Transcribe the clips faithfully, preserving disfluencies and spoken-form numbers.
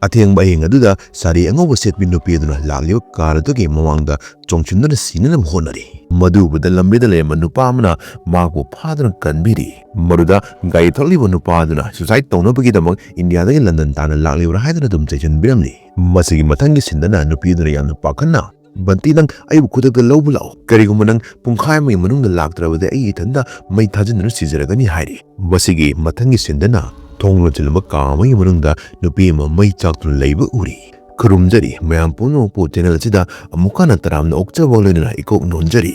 ꯑꯊꯦꯡꯕ ꯑꯍꯤꯡ ꯑꯗꯨꯗ ꯁꯥꯔꯤ ꯑꯉꯧꯕ ꯁꯦꯠꯄꯤ ꯅꯨꯄꯤ ꯑꯗꯨꯅ ꯂꯥꯛꯂꯤꯕ ꯀꯥꯔ ꯑꯗꯨꯒꯤ ꯃꯃꯥꯡꯗ ꯆꯣꯡꯁꯤꯟꯗꯨꯅ ꯁꯤꯅꯅꯕ ꯍꯣꯠꯅꯔꯤ꯫ ꯃꯗꯨ ꯎꯕꯗ ꯂꯝꯕꯤꯗ ꯂꯩꯔꯝꯕ ꯅꯨꯄꯥ ꯑꯃꯅ ꯃꯍꯥꯛꯄꯨ ꯐꯥꯗꯨꯅ ꯀꯟꯕꯤꯔꯤ꯫ ꯃꯗꯨꯗ ꯒꯥꯔꯤ ꯊꯧꯔꯤꯕ ꯅꯨꯄꯥ ꯑꯗꯨꯅ suicide ꯇꯧꯅꯕꯒꯤꯗꯃꯛ ꯏꯟꯗꯤꯌꯥꯗꯒꯤ ꯂꯟꯗꯟ ꯇꯥꯟꯅ ꯂꯥꯛꯂꯤꯕ꯭ꯔꯥ ꯍꯥꯏꯗꯨꯅ ꯑꯗꯨꯝ ꯆꯩꯁꯤꯟꯕꯤꯔꯝꯂꯤ꯫ ꯃꯁꯤꯒꯤ ꯃꯊꯪꯒꯤ ꯁꯤꯟꯗꯅ ꯅꯨꯄꯤ ꯑꯗꯨꯅ ꯌꯥꯝꯅ ꯄꯥꯈꯠꯅ, "ꯕꯟꯇꯤ, ꯅꯪ ꯑꯩꯕꯨ ꯈꯨꯗꯛꯇ ꯂꯧꯕ ꯂꯥꯛꯑꯣ꯫ ꯀꯔꯤꯒꯨꯝꯕ ꯅꯪ ꯄꯨꯡꯈꯥꯏ ꯑꯃꯒꯤ ꯃꯅꯨꯡꯗ ꯂꯥꯛꯇ꯭ꯔꯕꯗꯤ ꯑꯩ ꯏꯊꯟꯇ ꯃꯩ ꯊꯥꯖꯤꯟꯗꯨꯅ ꯁꯤꯖꯔꯒꯅꯤ" ꯍꯥꯏꯔꯤ꯫ ꯃꯁꯤꯒꯤ ꯃꯊꯪꯒꯤ ꯁꯤꯟꯗꯅ ꯊꯣꯡ ꯂꯣꯟꯁꯤꯜꯂꯕ ꯀꯥ ꯑꯃꯒꯤ ꯃꯅꯨꯡꯗ ꯅꯨꯄꯤ ꯑꯃ ꯃꯩ ꯆꯥꯛꯇꯨꯅ ꯂꯩꯕ ꯎꯔꯤ꯫ ꯈꯨꯔꯨꯝꯖꯔꯤ ꯃꯌꯥꯝ ꯄꯨꯝꯅꯃꯛꯄꯨ channel ꯑꯁꯤꯗ ꯑꯃꯨꯛ ꯍꯟꯅ ꯇꯔꯥꯝꯅ ꯑꯣꯛꯆꯕ ꯂꯣꯏꯅꯅ ꯏꯀꯣꯛ ꯅꯣꯟꯖꯔꯤ꯫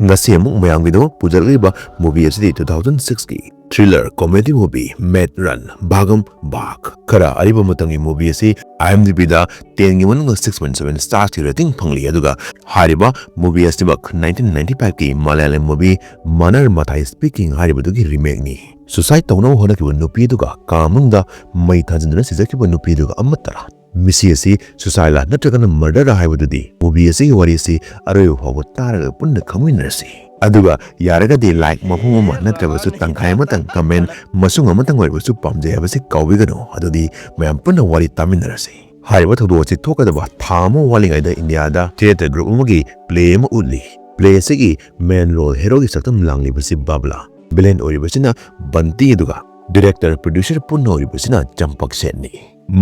ꯉꯁꯤ ꯑꯃꯨꯛ ꯃꯌꯥꯝꯒꯤꯗꯃꯛ ꯄꯨꯖꯔꯛꯂꯤꯕ movie ꯑꯁꯤꯗꯤ two thousand six ꯀꯤ thriller comedy movie Maidh Run Bhagam Bhaag꯫ ꯈꯔ ꯑꯔꯤꯕ ꯃꯇꯝꯒꯤ movie ꯑꯁꯤ IMDb ꯗ ten ꯒꯤ ꯃꯅꯨꯡꯗ six point seven stars ꯀꯤ rating ꯐꯪꯂꯤ꯫ ꯑꯗꯨꯒ ꯍꯥꯏꯔꯤꯕ movie ꯑꯁꯤꯃꯛ nineteen ninety five ꯀꯤ Malayalam movie Mannar Mattai Speaking ꯍꯥꯏꯔꯤꯕꯗꯨꯒꯤ remake ꯅꯤ꯫ Suicide ꯇꯧꯅꯕ ꯍꯣꯠꯅꯈꯤꯕ ꯅꯨꯄꯤ ꯑꯗꯨꯒ ꯀꯥ ꯃꯅꯨꯡꯗ ꯃꯩ ꯊꯥꯖꯤꯟꯗꯨꯅ ꯁꯤꯖꯈꯤꯕ ꯅꯨꯄꯤ ꯑꯗꯨꯒ ꯑꯃꯠꯇꯔꯥ? ꯃꯤꯁꯤ ꯑꯁꯤ suicide ꯂ ꯅꯠꯇ꯭ꯔꯒꯅ murder ꯔ ꯍꯥꯏꯕꯗꯨꯗꯤ movie ꯑꯁꯤꯒꯤ ꯋꯥꯔꯤ ꯑꯁꯤ ꯑꯔꯣꯏꯕ ꯐꯥꯎꯕ ꯇꯥꯔꯒ ꯄꯨꯟꯅ ꯈꯪꯃꯤꯟꯅꯔꯁꯤ꯫ ꯑꯗꯨꯒ ꯌꯥꯔꯒꯗꯤ like ꯃꯄꯨꯝ ꯑꯃ ꯅꯠꯇ꯭ꯔꯕꯁꯨ ꯇꯪꯈꯥꯏ ꯑꯃꯇꯪ comment ꯃꯁꯨꯡ ꯑꯃꯇꯪ ꯑꯣꯏꯔꯕꯁꯨ ꯄꯥꯝꯖꯩ ꯍꯥꯏꯕꯁꯤ ꯀꯥꯎꯕꯤꯒꯅꯨ꯫ ꯑꯗꯨꯗꯤ ꯃꯌꯥꯝ ꯄꯨꯟꯅ ꯋꯥꯔꯤ ꯇꯥꯃꯤꯟꯅꯔꯁꯤ꯫ ꯍꯥꯏꯔꯤꯕ ꯊꯧꯗꯣꯛ ꯑꯁꯤ ꯊꯣꯛꯀꯗꯕ ꯊꯥ ꯑꯃ ꯋꯥꯠꯂꯤꯉꯩꯗ ꯏꯟꯗꯤꯌꯥꯗ theatre group ꯑꯃꯒꯤ play ꯑꯃ ꯎꯠꯂꯤ꯫ Play ꯑꯁꯤꯒꯤ main role hero ꯒꯤ ꯁꯛꯇꯝ ꯂꯥꯡꯂꯤꯕꯁꯤ ꯕꯕ꯭ꯂꯥ, villain ꯑꯣꯏꯔꯤꯕꯁꯤꯅ ꯕꯟꯇꯤ, ꯑꯗꯨꯒ director, producer ꯄꯨꯟꯅ ꯑꯣꯏꯔꯤꯕꯁꯤꯅ ꯆꯝꯄꯛ ꯁꯦꯠꯅꯤ꯫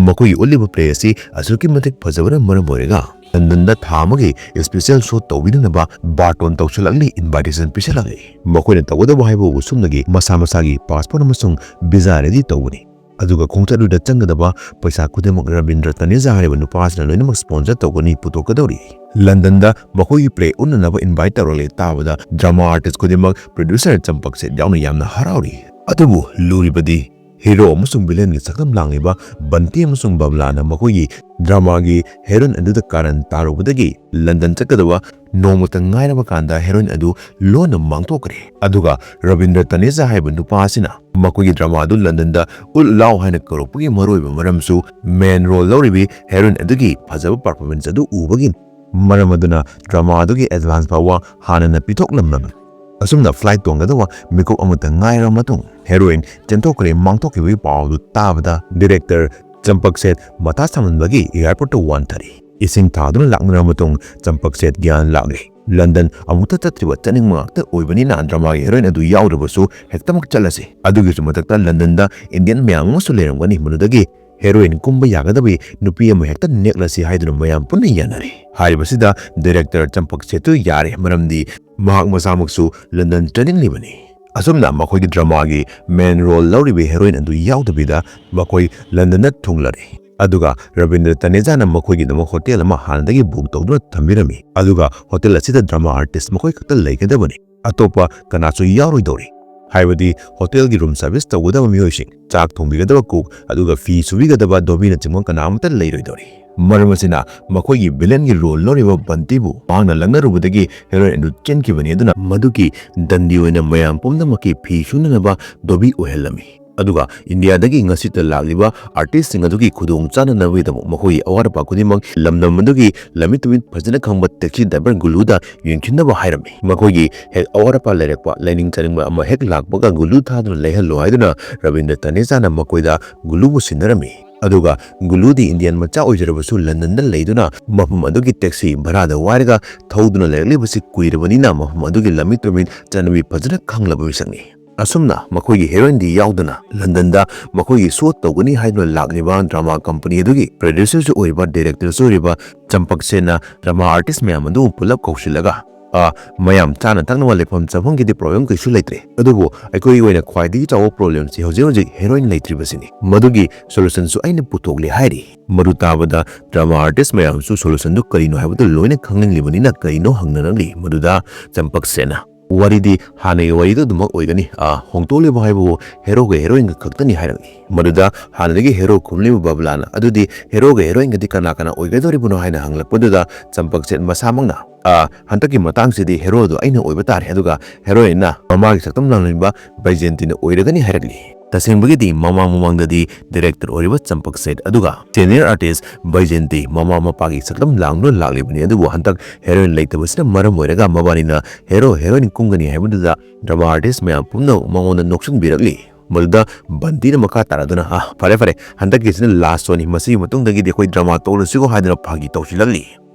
ꯃꯈꯣꯏꯒꯤ ꯎꯠꯂꯤꯕ play ꯑꯁꯤ ꯑꯁꯨꯛꯀꯤ ꯃꯇꯤꯛ ꯐꯖꯕꯅ ꯃꯔꯝ ꯑꯣꯏꯔꯒ ꯂꯟꯗꯟꯗ ꯊꯥ ꯑꯃꯒꯤ special show ꯇꯧꯕꯤꯅꯅꯕ ꯕꯥꯔꯇꯣꯟ ꯇꯧꯁꯤꯜꯂꯛꯂꯤ, invitation ꯄꯤꯁꯤꯜꯂꯛꯂꯤ꯫ ꯃꯈꯣꯏꯅ ꯇꯧꯒꯗꯕ ꯍꯥꯏꯕꯕꯨ ꯁꯨꯞꯅꯒꯤ ꯃꯁꯥ ꯃꯁꯥꯒꯤ passport ꯑꯃꯁꯨꯡ visa ready ꯇꯧꯕꯅꯤ꯫ ꯑꯗꯨꯒ ꯈꯣꯡꯆꯠ ꯑꯗꯨꯗ ꯆꯪꯒꯗꯕ ꯄꯩꯁꯥ ꯈꯨꯗꯤꯡꯃꯛ ꯔꯕꯤꯟꯗ꯭ꯔ ꯇꯅꯦꯖꯥ ꯍꯥꯏꯔꯤꯕ ꯅꯨꯄꯥ ꯑꯁꯤꯅ ꯂꯣꯏꯅꯃꯛ sponsor ꯇꯧꯒꯅꯤ, ꯄꯨꯊꯣꯛꯀꯗꯧꯔꯤ꯫ ꯂꯟꯗꯟꯗ ꯃꯈꯣꯏꯒꯤ play ꯎꯠꯅꯅꯕ invite ꯇꯧꯔꯛꯂꯦ ꯇꯥꯕꯗ drama artist ꯈꯨꯗꯤꯡꯃꯛ producer ꯆꯝꯄꯛꯁꯦ ꯌꯥꯎꯅ ꯌꯥꯝꯅ ꯍꯔꯥꯎꯔꯤ꯫ ꯑꯗꯨꯕꯨ ꯂꯨꯔꯤꯕꯗꯤ hero ꯑꯃꯁꯨꯡ villain ꯒꯤ ꯁꯛꯇꯝ ꯂꯥꯡꯂꯤꯕ ꯕꯟꯇꯤ ꯑꯃꯁꯨꯡ ꯕꯕ꯭ꯂꯥꯅ ꯃꯈꯣꯏꯒꯤ drama ꯒꯤ heroine ꯑꯗꯨꯗ ꯀꯥꯔꯟ ꯇꯥꯔꯨꯕꯗꯒꯤ ꯂꯟꯗꯟ ꯆꯠꯀꯗꯕ ꯅꯣꯡꯃꯇ ꯉꯥꯏꯔꯕ ꯀꯥꯟꯗ heroine ꯑꯗꯨ ꯂꯣꯟꯅ ꯃꯥꯡꯊꯣꯛꯈ꯭ꯔꯦ꯫ ꯑꯗꯨꯒ ꯔꯕꯤꯟꯗ꯭ꯔ ꯇꯅꯦꯖꯥ ꯍꯥꯏꯕ ꯅꯨꯄꯥ ꯑꯁꯤꯅ ꯃꯈꯣꯏꯒꯤ drama ꯑꯗꯨ ꯂꯟꯗꯟꯗ ꯎꯠꯂꯥꯎ ꯍꯥꯏꯅ ꯀꯧꯔꯛꯄꯒꯤ ꯃꯔꯨꯑꯣꯏꯕ ꯃꯔꯝꯁꯨ main role ꯂꯧꯔꯤꯕꯤ heroine ꯑꯗꯨꯒꯤ ꯐꯖꯕ performance ꯑꯗꯨ ꯎꯕꯒꯤꯅꯤ꯫ ꯃꯔꯝ ꯑꯗꯨꯅ drama ꯑꯗꯨꯒꯤ advance ꯐꯥꯎꯕ ꯍꯥꯟꯅꯅ ꯄꯤꯊꯣꯛꯂꯝꯂꯕꯅꯤ꯫ ꯑꯁꯨꯝꯅ flight ꯇꯣꯡꯒꯗꯕ ꯃꯤꯀꯨꯞ ꯑꯃꯇ ꯉꯥꯏꯔꯕ ꯃꯇꯨꯡ heroine ꯆꯦꯟꯊꯣꯛꯈ꯭ꯔꯦ ꯃꯥꯡꯊꯣꯛꯈꯤꯕꯒꯤ ꯄꯥꯎ ꯑꯗꯨ ꯇꯥꯕꯗ director ꯆꯝꯄꯛ ꯁꯦꯠ ꯃꯊꯥ ꯁꯥꯃꯟꯕꯒꯤ airport ꯇ ꯋꯥꯟꯊꯔꯤ꯫ ꯏꯁꯤꯡ ꯊꯥꯗꯨꯅ ꯂꯥꯛꯅꯔꯕ ꯃꯇꯨꯡ ꯆꯝꯄꯛ ꯁꯦꯠ ꯒ꯭ꯌꯥꯟ ꯂꯥꯛꯂꯦ꯫ ꯂꯟꯗꯟ ꯑꯃꯨꯛꯇ ꯆꯠꯇ꯭ꯔꯤꯕ, ꯆꯠꯅꯤꯡꯕ ꯉꯥꯛꯇ ꯑꯣꯏꯕꯅꯤꯅ ꯗ꯭ꯔꯃꯥꯒꯤ heroine ꯑꯗꯨ ꯌꯥꯎꯗ꯭ꯔꯕꯁꯨ ꯍꯦꯛꯇꯃꯛ ꯆꯠꯂꯁꯤ꯫ ꯑꯗꯨꯒꯤꯁꯨ ꯃꯊꯛꯇ ꯂꯟꯗꯟꯗ Indian ꯃꯌꯥꯝ ꯑꯃꯁꯨ ꯂꯩꯔꯝꯒꯅꯤ, ꯃꯗꯨꯗꯒꯤ heroine ꯀꯨꯝꯕ ꯌꯥꯒꯗꯕꯤ ꯅꯨꯄꯤ ꯑꯃ ꯍꯦꯛꯇ ꯅꯦꯛꯂꯁꯤ ꯍꯥꯏꯗꯨꯅ ꯃꯌꯥꯝ ꯄꯨꯟꯅ ꯌꯥꯅꯔꯦ꯫ ꯍꯥꯏꯔꯤꯕꯁꯤꯗ director ꯆꯝꯄꯛ ꯁꯦꯠꯇꯨ ꯌꯥꯔꯦ, ꯃꯔꯝꯗꯤ ꯃꯍꯥꯛ ꯃꯁꯥꯃꯛꯁꯨ ꯂꯟꯗꯟ ꯆꯠꯅꯤꯡꯂꯤꯕꯅꯤ꯫ ꯑꯁꯨꯝꯅ ꯃꯈꯣꯏꯒꯤ ꯗ꯭ꯔꯃꯥꯒꯤ main role ꯂꯧꯔꯤꯕ heroine ꯑꯗꯨ ꯌꯥꯎꯗꯕꯤꯗ ꯃꯈꯣꯏ ꯂꯟꯗꯟꯗ ꯊꯨꯡꯂꯔꯦ꯫ ꯑꯗꯨꯒ ꯔꯕꯤꯟꯗ꯭ꯔ ꯇꯅꯦꯖꯥꯅ ꯃꯈꯣꯏꯒꯤꯗꯃꯛ hotel ꯑꯃ ꯍꯥꯟꯅꯗꯒꯤ book ꯇꯧꯗꯨꯅ ꯊꯝꯕꯤꯔꯝꯃꯤ꯫ ꯑꯗꯨꯒ hotel ꯑꯁꯤꯗ ꯗ꯭ꯔꯃꯥ artist ꯃꯈꯣꯏ ꯈꯛꯇ ꯂꯩꯒꯗꯕꯅꯤ, ꯑꯇꯣꯞꯄ ꯀꯅꯥꯁꯨ ꯌꯥꯎꯔꯣꯏꯗꯧꯔꯤ꯫ ꯍꯥꯏꯕꯗꯤ hotel ꯒꯤ room service ꯇꯧꯒꯗꯕ ꯃꯤꯑꯣꯏꯁꯤꯡ, ꯆꯥꯛ ꯊꯣꯡꯕꯤꯒꯗꯕ cook, ꯑꯗꯨꯒ ꯐꯤ ꯁꯨꯕꯤꯒꯗꯕ ꯙꯣꯕꯤꯅꯆꯤꯡꯕ ꯀꯅꯥ ꯑꯃꯠꯇ ꯂꯩꯔꯣꯏꯗꯧꯔꯤ꯫ ꯃꯔꯝ ꯑꯁꯤꯅ ꯃꯈꯣꯏꯒꯤ villain ꯒꯤ role ꯂꯧꯔꯤꯕ ꯕꯟꯇꯤꯕꯨ ꯃꯍꯥꯛꯅ ꯂꯛꯅꯔꯨꯕꯗꯒꯤ heroine ꯑꯗꯨ ꯆꯦꯟꯈꯤꯕꯅꯤ꯫ ꯑꯗꯨꯅ ꯃꯗꯨꯒꯤ ꯗꯟꯗꯤ ꯑꯣꯏꯅ ꯃꯌꯥꯝ ꯄꯨꯝꯅꯃꯛꯀꯤ ꯐꯤ ꯁꯨꯅꯅꯕ ꯙꯣꯕꯤ ꯑꯣꯏꯍꯜꯂꯝꯃꯤ꯫ ꯑꯗꯨꯒ ꯏꯟꯗꯤꯌꯥꯗꯒꯤ ꯉꯁꯤꯇ ꯂꯥꯛꯂꯤꯕ artist ꯁꯤꯡ ꯑꯗꯨꯒꯤ ꯈꯨꯗꯣꯡ ꯆꯥꯅꯅꯕꯒꯤꯗꯃꯛ ꯃꯈꯣꯏꯒꯤ ꯑꯋꯥꯠ ꯑꯄꯥ ꯈꯨꯗꯤꯡꯃꯛ ꯂꯝꯗꯝ ꯑꯗꯨꯒꯤ ꯂꯝꯃꯤꯠ ꯇꯨꯃꯤꯠ ꯐꯖꯅ ꯈꯪꯕ taxi driver ꯒꯨꯂꯨꯗ ꯌꯦꯡꯁꯤꯟꯅꯕ ꯍꯥꯏꯔꯝꯃꯤ꯫ ꯃꯈꯣꯏꯒꯤ ꯍꯦꯛ ꯑꯋꯥꯠ ꯑꯄꯥ ꯂꯩꯔꯛꯄ, ꯂꯩꯅꯤꯡ ꯆꯥꯅꯤꯡꯕ ꯑꯃ ꯍꯦꯛ ꯂꯥꯛꯄꯒ ꯒꯨꯂꯨ ꯊꯥꯗꯨꯅ ꯂꯩꯍꯜꯂꯣ ꯍꯥꯏꯗꯨꯅ ꯔꯕꯤꯟꯗ꯭ꯔ ꯇꯅꯦꯖꯥꯅ ꯃꯈꯣꯏꯗ ꯒꯨꯂꯨꯕꯨ ꯁꯤꯟꯅꯔꯝꯃꯤ꯫ ꯑꯗꯨꯒ ꯒꯨꯂꯨꯗꯤ Indian ꯃꯆꯥ ꯑꯣꯏꯖꯔꯕꯁꯨ ꯂꯟꯗꯟꯗ ꯂꯩꯗꯨꯅ ꯃꯐꯝ ꯑꯗꯨꯒꯤ taxi ꯚꯔꯥꯗ ꯋꯥꯏꯔꯒ ꯊꯧꯗꯨꯅ ꯂꯩꯔꯛꯂꯤꯕꯁꯤ ꯀꯨꯏꯔꯕꯅꯤꯅ ꯃꯐꯝ ꯑꯗꯨꯒꯤ ꯂꯝꯃꯤꯠ ꯇꯨꯃꯤꯠ ꯆꯠꯅꯕꯤ ꯐꯖꯅ ꯈꯪꯂꯕ ꯃꯤꯁꯛꯅꯤ꯫ ꯑꯁꯨꯝꯅ ꯃꯈꯣꯏꯒꯤ heroine ꯗꯤ ꯌꯥꯎꯗꯅ ꯂꯟꯗꯟꯗ ꯃꯈꯣꯏꯒꯤ show ꯇꯧꯒꯅꯤ ꯍꯥꯏꯗꯨꯅ ꯂꯥꯛꯂꯤꯕ ꯗ꯭ꯔꯃꯥ company ꯑꯗꯨꯒꯤ producer ꯁꯨ ꯑꯣꯏꯔꯤꯕ, director ꯁꯨ ꯑꯣꯏꯔꯤꯕ ꯆꯝꯄꯛ ꯁꯦꯟꯅ ꯗ꯭ꯔꯃꯥ artist ꯃꯌꯥꯝ ꯑꯗꯨ ꯄꯨꯂꯞ ꯀꯧꯁꯤꯜꯂꯒ, "ꯑ, ꯃꯌꯥꯝ ꯆꯥꯅ ꯊꯛꯅꯕ ꯂꯩꯐꯝ ꯆꯥꯐꯝꯒꯤꯗꯤ problem ꯀꯩꯁꯨ ꯂꯩꯇ꯭ꯔꯦ, ꯑꯗꯨꯕꯨ ꯑꯩꯈꯣꯏꯒꯤ ꯑꯣꯏꯅ ꯈ꯭ꯋꯥꯏꯗꯒꯤ ꯆꯥꯎꯕ problem ꯁꯤ ꯍꯧꯖꯤꯛ ꯍꯧꯖꯤꯛ heroine ꯂꯩꯇ꯭ꯔꯤꯕꯁꯤꯅꯤ꯫ ꯃꯗꯨꯒꯤ solution ꯁꯨ ꯑꯩꯅ ꯄꯨꯊꯣꯛꯂꯦ" ꯍꯥꯏꯔꯤ꯫ ꯃꯗꯨ ꯇꯥꯕꯗ ꯗ꯭ꯔꯃꯥ artist ꯃꯌꯥꯝꯁꯨ solution ꯗꯨ ꯀꯔꯤꯅꯣ ꯍꯥꯏꯕꯗꯨ ꯂꯣꯏꯅ ꯈꯪꯅꯤꯡꯂꯤꯕꯅꯤꯅ ꯀꯔꯤꯅꯣ ꯍꯪꯅꯔꯛꯂꯤ꯫ ꯃꯗꯨꯗ ꯆꯝꯄꯛ ꯁꯦꯟꯅ, "ꯋꯥꯔꯤꯗꯤ ꯍꯥꯟꯅꯒꯤ ꯋꯥꯔꯤꯗꯨ ꯑꯗꯨꯃꯛ ꯑꯣꯏꯒꯅꯤ꯫ ꯑ, ꯍꯣꯡꯗꯣꯛꯂꯤꯕ ꯍꯥꯏꯕꯕꯨ hero ꯒ heroine ꯒ ꯈꯛꯇꯅꯤ" ꯍꯥꯏꯔꯛꯏ꯫ ꯃꯗꯨꯗ ꯍꯥꯟꯅꯗꯒꯤ hero ꯈꯨꯝꯂꯤꯕ ꯕꯕꯂꯥꯅ, "ꯑꯗꯨꯗꯤ hero ꯒ heroine ꯒꯗꯤ ꯀꯅꯥ ꯀꯅꯥ ꯑꯣꯏꯒꯗꯧꯔꯤꯕꯅꯣ?" ꯍꯥꯏꯅ ꯍꯪꯂꯛꯄꯗꯨꯗ ꯆꯝꯄꯛ ꯁꯦꯟ ꯃꯁꯥꯃꯛꯅ, "ꯑ, ꯍꯟꯗꯛꯀꯤ ꯃꯇꯥꯡꯁꯤꯗꯤ hero ꯗꯨ ꯑꯩꯅ ꯑꯣꯏꯕ ꯇꯥꯔꯦ, ꯑꯗꯨꯒ heroine ꯅ ꯃꯃꯥꯒꯤ ꯁꯛꯇꯝ ꯂꯥꯡꯂꯤꯕ ꯕꯩꯖꯦꯟꯇꯤꯅ ꯑꯣꯏꯔꯒꯅꯤ" ꯍꯥꯏꯔꯛꯂꯤ꯫ ꯇꯁꯦꯡꯕꯒꯤꯗꯤ ꯃꯃꯥꯡ ꯃꯃꯥꯡꯗꯗꯤ director ꯑꯣꯏꯔꯤꯕ ꯆꯝꯄꯛ ꯁꯦꯠ ꯑꯗꯨꯒ senior artist ꯕꯩꯖꯦꯟꯇꯤ ꯃꯃꯥ ꯃꯄꯥꯒꯤ ꯁꯛꯇꯝ ꯂꯥꯡꯗꯨꯅ ꯂꯥꯛꯂꯤꯕꯅꯤ, ꯑꯗꯨꯕꯨ ꯍꯟꯗꯛ heroine ꯂꯩꯇꯕꯁꯤꯅ ꯃꯔꯝ ꯑꯣꯏꯔꯒ ꯃꯕꯥꯅꯤꯅ hero heroine ꯀꯨꯝꯒꯅꯤ ꯍꯥꯏꯕꯗꯨꯗ ꯗ꯭ꯔꯃꯥ artist ꯃꯌꯥꯝ ꯄꯨꯝꯅꯃꯛ ꯃꯉꯣꯟꯗ ꯅꯣꯛꯁꯤꯟꯕꯤꯔꯛꯂꯤ꯫ ꯃꯗꯨꯗ ꯕꯟꯇꯤꯅ ꯃꯈꯥ ꯇꯥꯔꯗꯨꯅ, "ꯑ, ꯐꯔꯦ, ꯐꯔꯦ, ꯍꯟꯗꯛꯀꯤꯁꯤꯅ ꯂꯥꯁ ꯁꯣꯅꯤ, ꯃꯁꯤꯒꯤ ꯃꯇꯨꯡꯗꯒꯤꯗꯤ ꯑꯩꯈꯣꯏ ꯗ꯭ꯔꯃꯥ ꯇꯧꯔꯁꯤꯀꯣ" ꯍꯥꯏꯗꯨꯅ ꯐꯥꯒꯤ ꯇꯧꯁꯤꯜꯂꯛꯂꯤ꯫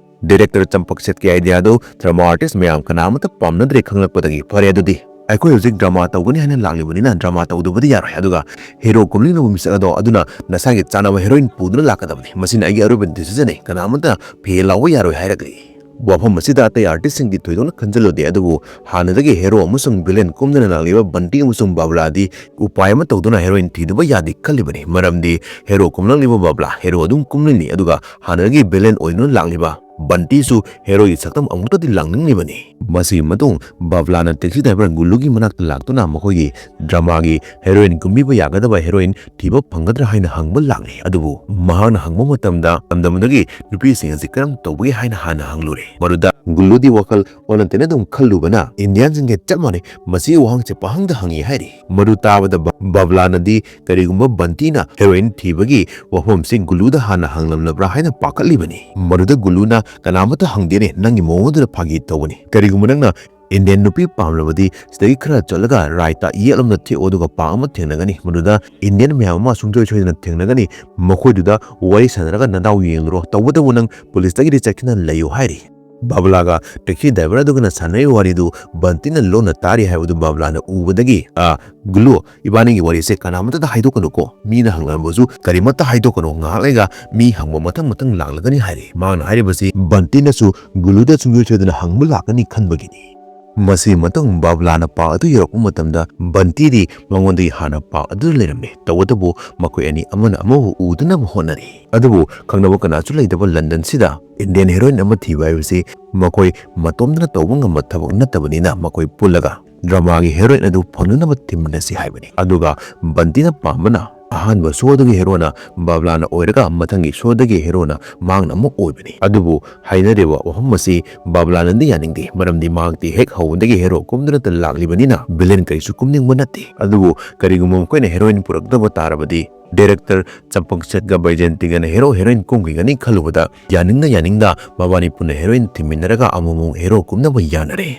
ꯗꯤꯔꯦꯛꯇꯔ ꯆꯝꯄꯛ ꯁꯦꯠꯀꯤ ꯑꯥꯏꯗꯤꯌꯥꯗꯨ ꯗ꯭ꯔꯃꯥ ꯑꯥꯔꯇꯤꯁ ꯃꯌꯥꯝ ꯀꯅꯥ ꯑꯃꯠꯇ ꯄꯥꯝꯅꯗ꯭ꯔꯦ ꯈꯪꯂꯛꯄꯗꯒꯤ, "ꯐꯔꯦ, ꯑꯗꯨꯗꯤ ꯑꯩꯈꯣꯏ ꯍꯧꯖꯤꯛ ꯗ꯭ꯔꯃꯥ ꯇꯧꯒꯅꯤ ꯍꯥꯏꯅ ꯂꯥꯛꯂꯤꯕꯅꯤꯅ ꯗ꯭ꯔꯃꯥ ꯇꯧꯗꯕꯗꯤ ꯌꯥꯔꯣꯏ꯫ ꯑꯗꯨꯒ ꯍꯦꯔꯣ ꯀꯨꯝꯅꯤꯡꯅꯕ ꯃꯤꯁꯛ ꯑꯗꯣ, ꯑꯗꯨꯅ ꯅꯁꯥꯒꯤ ꯆꯥꯅꯕ ꯍꯦꯔꯣꯏꯟ ꯄꯨꯗꯨꯅ ꯂꯥꯛꯀꯗꯕꯅꯤ꯫ ꯃꯁꯤꯅ ꯑꯩꯒꯤ ꯑꯔꯣꯏꯕ ꯗꯤꯁꯤꯖꯟꯅꯤ꯫ ꯀꯅꯥ ꯑꯃꯠꯇ ꯐꯦꯜ ꯂꯥꯎꯕ ꯌꯥꯔꯣꯏ" ꯍꯥꯏꯔꯛꯂꯤ꯫ ꯋꯥꯐꯝ ꯑꯁꯤꯗ ꯑꯇꯩ ꯑꯥꯔꯇꯤꯁꯁꯤꯡꯗꯤ ꯊꯣꯏꯗꯣꯛꯅ ꯈꯟꯖꯤꯜꯂꯨꯗꯦ, ꯑꯗꯨꯕꯨ ꯍꯥꯟꯅꯗꯒꯤ ꯍꯦꯔꯣ ꯑꯃꯁꯨꯡ ꯚꯤꯂꯦꯟ ꯀꯨꯝꯗꯨꯅ ꯂꯥꯛꯂꯤꯕ ꯕꯟꯇꯤ ꯑꯃꯁꯨꯡ ꯕꯥꯕ꯭ꯂꯥꯗꯤ ꯎꯄꯥꯏ ꯑꯃ ꯇꯧꯗꯨꯅ ꯍꯦꯔꯣꯏꯟ ꯊꯤꯗꯕ ꯌꯥꯗꯦ ꯈꯜꯂꯤꯕꯅꯤ꯫ ꯃꯔꯝꯗꯤ ꯍꯦꯔꯣ ꯀꯨꯝꯂꯛꯂꯤꯕ ꯕꯥꯕ꯭ꯂꯥ ꯍꯦꯔꯣ ꯑꯗꯨꯝ ꯀꯨꯝꯂꯤꯅꯤ, ꯑꯗꯨꯒ ꯍꯥꯟꯅꯗꯒꯤ ꯚꯤꯂꯦꯟ ꯑꯣꯏꯗꯨꯅ ꯂꯥꯛꯂꯤꯕ ꯕꯟꯇꯤꯁꯨ ꯍꯦꯔꯣꯒꯤ ꯁꯛꯇꯝ ꯑꯃꯨꯛꯇꯗꯤ ꯂꯥꯡꯅꯤꯡꯂꯤꯕꯅꯤ꯫ ꯃꯁꯤꯒꯤ ꯃꯇꯨꯡ ꯕꯥꯕ꯭ꯂꯥꯅ ꯇꯦꯛꯁꯤ ꯗ꯭ꯔꯥꯏꯚꯔ ꯒꯨꯂꯨꯒꯤ ꯃꯅꯥꯛꯇ ꯂꯥꯛꯇꯨꯅ ꯃꯈꯣꯏꯒꯤ ꯗ꯭ꯔꯃꯥꯒꯤ ꯍꯦꯔꯣꯏꯟ ꯀꯨꯝꯕꯤꯕ ꯌꯥꯒꯗꯕ ꯍꯦꯔꯣꯏꯟ ꯊꯤꯕ ꯐꯪꯒꯗ꯭ꯔꯥ ꯍꯥꯏꯅ ꯍꯪꯕ ꯂꯥꯛꯂꯤ꯫ ꯑꯗꯨꯕꯨ ꯃꯍꯥꯛꯅ ꯍꯪꯕ ꯃꯇꯝꯗ ꯂꯝꯗꯝ ꯑꯗꯨꯒꯤ ꯅꯨꯄꯤꯁꯤꯡ ꯑꯁꯤ ꯀꯔꯝ ꯇꯧꯕꯒꯦ ꯍꯥꯏꯅ ꯍꯥꯟꯅ ꯍꯪꯂꯨꯔꯦ꯫ ꯃꯗꯨꯗ ꯒꯨꯂꯨꯗꯤ ꯋꯥꯈꯜ ꯑꯣꯟꯅ ꯇꯩꯅ ꯑꯗꯨꯝ ꯈꯜꯂꯨꯕꯅ ꯏꯟꯗꯤꯌꯥꯟꯁꯤꯡꯒ ꯆꯞ ꯃꯥꯟꯅꯩ, ꯃꯁꯤꯒꯤ ꯋꯥꯍꯪꯁꯦ ꯄꯥꯍꯪꯗ ꯍꯪꯉꯤ ꯍꯥꯏꯔꯤ꯫ ꯃꯗꯨ ꯇꯥꯕꯗ ꯕ-, ꯕꯥꯕ꯭ꯂꯥꯅꯗꯤ ꯀꯔꯤꯒꯨꯝꯕ ꯕꯟꯇꯤꯅ ꯍꯦꯔꯣꯏꯟ ꯊꯤꯕꯒꯤ ꯋꯥꯐꯝꯁꯤ ꯒꯨꯂꯨꯗ ꯍꯥꯟꯅ ꯍꯪꯂꯝꯂꯕ꯭ꯔꯥ ꯍꯥꯏꯅ ꯄꯥꯈꯠꯂꯤꯕꯅꯤ꯫ ꯃꯗꯨꯗ ꯒꯨꯂꯨꯅ, "ꯀꯅꯥꯃꯠꯇ ꯍꯪꯗꯦꯅꯦ, ꯅꯪꯒꯤ ꯃꯑꯣꯡ ꯑꯗꯨꯗ ꯐꯥꯒꯤ ꯇꯧꯕꯅꯤ꯫ ꯀꯔꯤꯒꯨꯝꯕ ꯅꯪꯅ ꯏꯟꯗꯤꯌꯟ ꯅꯨꯄꯤ ꯄꯥꯝꯂꯕꯗꯤ ꯁꯤꯗꯒꯤ ꯈꯔ ꯆꯠꯂꯒ ꯔꯥꯏꯠꯇ ꯌꯦꯠꯂꯣꯝꯗ ꯊꯦꯛꯑꯣ, ꯑꯗꯨꯒ ꯄꯥꯔꯛ ꯑꯃ ꯊꯦꯡꯅꯒꯅꯤ꯫ ꯃꯗꯨꯗ ꯏꯟꯗꯤꯌꯟ ꯃꯌꯥꯝ ꯑꯃ ꯁꯨꯡꯁꯣꯏ ꯁꯣꯏꯗꯅ ꯊꯦꯡꯅꯒꯅꯤ꯫ ꯃꯈꯣꯏꯗꯨꯗ ꯋꯥꯔꯤ ꯁꯥꯟꯅꯔꯒ ꯅꯗꯥꯎ ꯌꯦꯡꯂꯨꯔꯣ꯫ ꯇꯧꯕꯇꯕꯨ ꯅꯪ ꯄꯨꯂꯤꯁꯇꯒꯤꯗꯤ ꯆꯦꯛꯁꯤꯟꯅ ꯂꯩꯌꯨ" ꯍꯥꯏꯔꯤ꯫ ꯕꯥꯕ꯭ꯂꯥꯒ ꯇꯦꯛꯁꯤ ꯗ꯭ꯔꯥꯏꯚꯔ ꯑꯗꯨꯒꯅ ꯁꯥꯟꯅꯔꯤꯕ ꯋꯥꯔꯤꯗꯨ ꯕꯟꯇꯤꯅ ꯂꯣꯟꯅ ꯇꯥꯔꯤ ꯍꯥꯏꯕꯗꯨ ꯕꯥꯕ꯭ꯂꯥꯅ ꯎꯕꯗꯒꯤ, "ꯑ, ꯒꯨꯂꯨ, ꯏꯕꯥꯅꯤꯒꯤ ꯋꯥꯔꯤꯁꯦ ꯀꯅꯥꯃꯠꯇꯗ ꯍꯥꯏꯗꯣꯛꯀꯅꯨꯀꯣ꯫ ꯃꯤꯅ ꯍꯪꯂꯕꯁꯨ ꯀꯔꯤꯃꯠꯇ ꯍꯥꯏꯗꯣꯛꯀꯅꯨ꯫ ꯉꯥꯏꯍꯥꯛ ꯂꯩꯒ ꯃꯤ ꯍꯪꯕ ꯃꯊꯪ ꯃꯊꯪ ꯂꯥꯛꯂꯒꯅꯤ" ꯍꯥꯏꯔꯤ꯫ ꯃꯥꯅ ꯍꯥꯏꯔꯤꯕꯁꯤ ꯕꯟꯇꯤꯅꯁꯨ ꯒꯨꯂꯨꯗ ꯁꯨꯡꯁꯣꯏ ꯁꯣꯏꯗꯅ ꯍꯪꯕ ꯂꯥꯛꯀꯅꯤ ꯈꯟꯕꯒꯤꯅꯤ꯫ ꯃꯁꯤꯒꯤ ꯃꯇꯨꯡ ꯕꯥꯕ꯭ꯂꯥꯅ ꯄꯥꯔꯛ ꯑꯗꯨ ꯌꯧꯔꯛꯄ ꯃꯇꯝꯗ ꯕꯟꯇꯤꯗꯤ ꯃꯉꯣꯟꯗꯒꯤ ꯍꯥꯟꯅ ꯄꯥꯔꯛ ꯑꯗꯨꯗ ꯂꯩꯔꯝꯃꯤ꯫ ꯇꯧꯕꯇꯕꯨ ꯃꯈꯣꯏ ꯑꯅꯤ ꯑꯃꯅ ꯑꯃꯕꯨ ꯎꯗꯅꯕ ꯍꯣꯠꯅꯔꯤ꯫ ꯑꯗꯨꯕꯨ ꯈꯪꯅꯕ ꯀꯅꯥꯁꯨ ꯂꯩꯇꯕ ꯂꯟꯗꯟꯁꯤꯗ ꯏꯟꯗꯤꯌꯟ ꯍꯦꯔꯣꯏꯟ ꯑꯃ ꯊꯤꯕ ꯍꯥꯏꯕꯁꯤ ꯃꯈꯣꯏ ꯃꯇꯣꯝꯗꯅ ꯇꯧꯕ ꯉꯝꯕ ꯊꯕꯛ ꯅꯠꯇꯕꯅꯤꯅ ꯃꯈꯣꯏ ꯄꯨꯜꯂꯒ ꯗ꯭ꯔꯃꯥꯒꯤ ꯍꯦꯔꯣꯏꯟ ꯑꯗꯨ ꯐꯪꯅꯅꯕ ꯊꯤꯃꯤꯟꯅꯁꯤ ꯍꯥꯏꯕꯅꯤ꯫ ꯑꯗꯨꯒ ꯕꯟꯇꯤꯅ ꯄꯥꯝꯕꯅ ꯑꯍꯥꯟꯕ ꯁꯣꯗꯒꯤ ꯍꯦꯔꯣꯅ ꯕꯥꯕ꯭ꯂꯥꯅ ꯑꯣꯏꯔꯒ ꯃꯊꯪꯒꯤ ꯁꯣꯗꯒꯤ ꯍꯦꯔꯣꯅ ꯃꯍꯥꯛꯅ ꯑꯃꯨꯛ ꯑꯣꯏꯕꯅꯤ꯫ ꯑꯗꯨꯕꯨ ꯍꯥꯏꯅꯔꯤꯕ ꯋꯥꯐꯝ ꯑꯁꯤ ꯕꯥꯕ꯭ꯂꯥꯅꯗꯤ ꯌꯥꯅꯤꯡꯗꯦ, ꯃꯔꯝꯗꯤ ꯃꯍꯥꯛꯇꯤ ꯍꯦꯛ ꯍꯧꯕꯗꯒꯤ ꯍꯦꯔꯣ ꯀꯨꯝꯗꯨꯅꯇ ꯂꯥꯛꯂꯤꯕꯅꯤꯅ ꯚꯤꯂꯦꯟ ꯀꯔꯤꯁꯨ ꯀꯨꯝꯅꯤꯡꯕ ꯅꯠꯇꯦ꯫ ꯑꯗꯨꯕꯨ ꯀꯔꯤꯒꯨꯝꯕ ꯃꯈꯣꯏꯅ ꯍꯦꯔꯣꯏꯟ ꯄꯨꯔꯛꯇꯕ ꯇꯥꯔꯕꯗꯤ ꯗꯥꯏꯔꯦꯛꯇꯔ ꯆꯝꯄꯛꯁꯦꯠꯀ ꯕꯩꯖꯦꯟꯇꯤꯒꯅ ꯍꯦꯔꯣ ꯍꯦꯔꯣꯏꯟ ꯀꯨꯝꯈꯤꯒꯅꯤ ꯈꯜꯂꯨꯕꯗ ꯌꯥꯅꯤꯡꯅ ꯌꯥꯅꯤꯡꯗ ꯃꯕꯥꯅꯤ ꯄꯨꯟꯅ ꯍꯦꯔꯣꯏꯟ ꯊꯤꯃꯤꯟꯅꯔꯒ ꯑꯃꯨꯛ ꯑꯃꯨꯛ ꯍꯦꯔꯣ ꯀꯨꯝꯅꯕ ꯌꯥꯅꯔꯦ꯫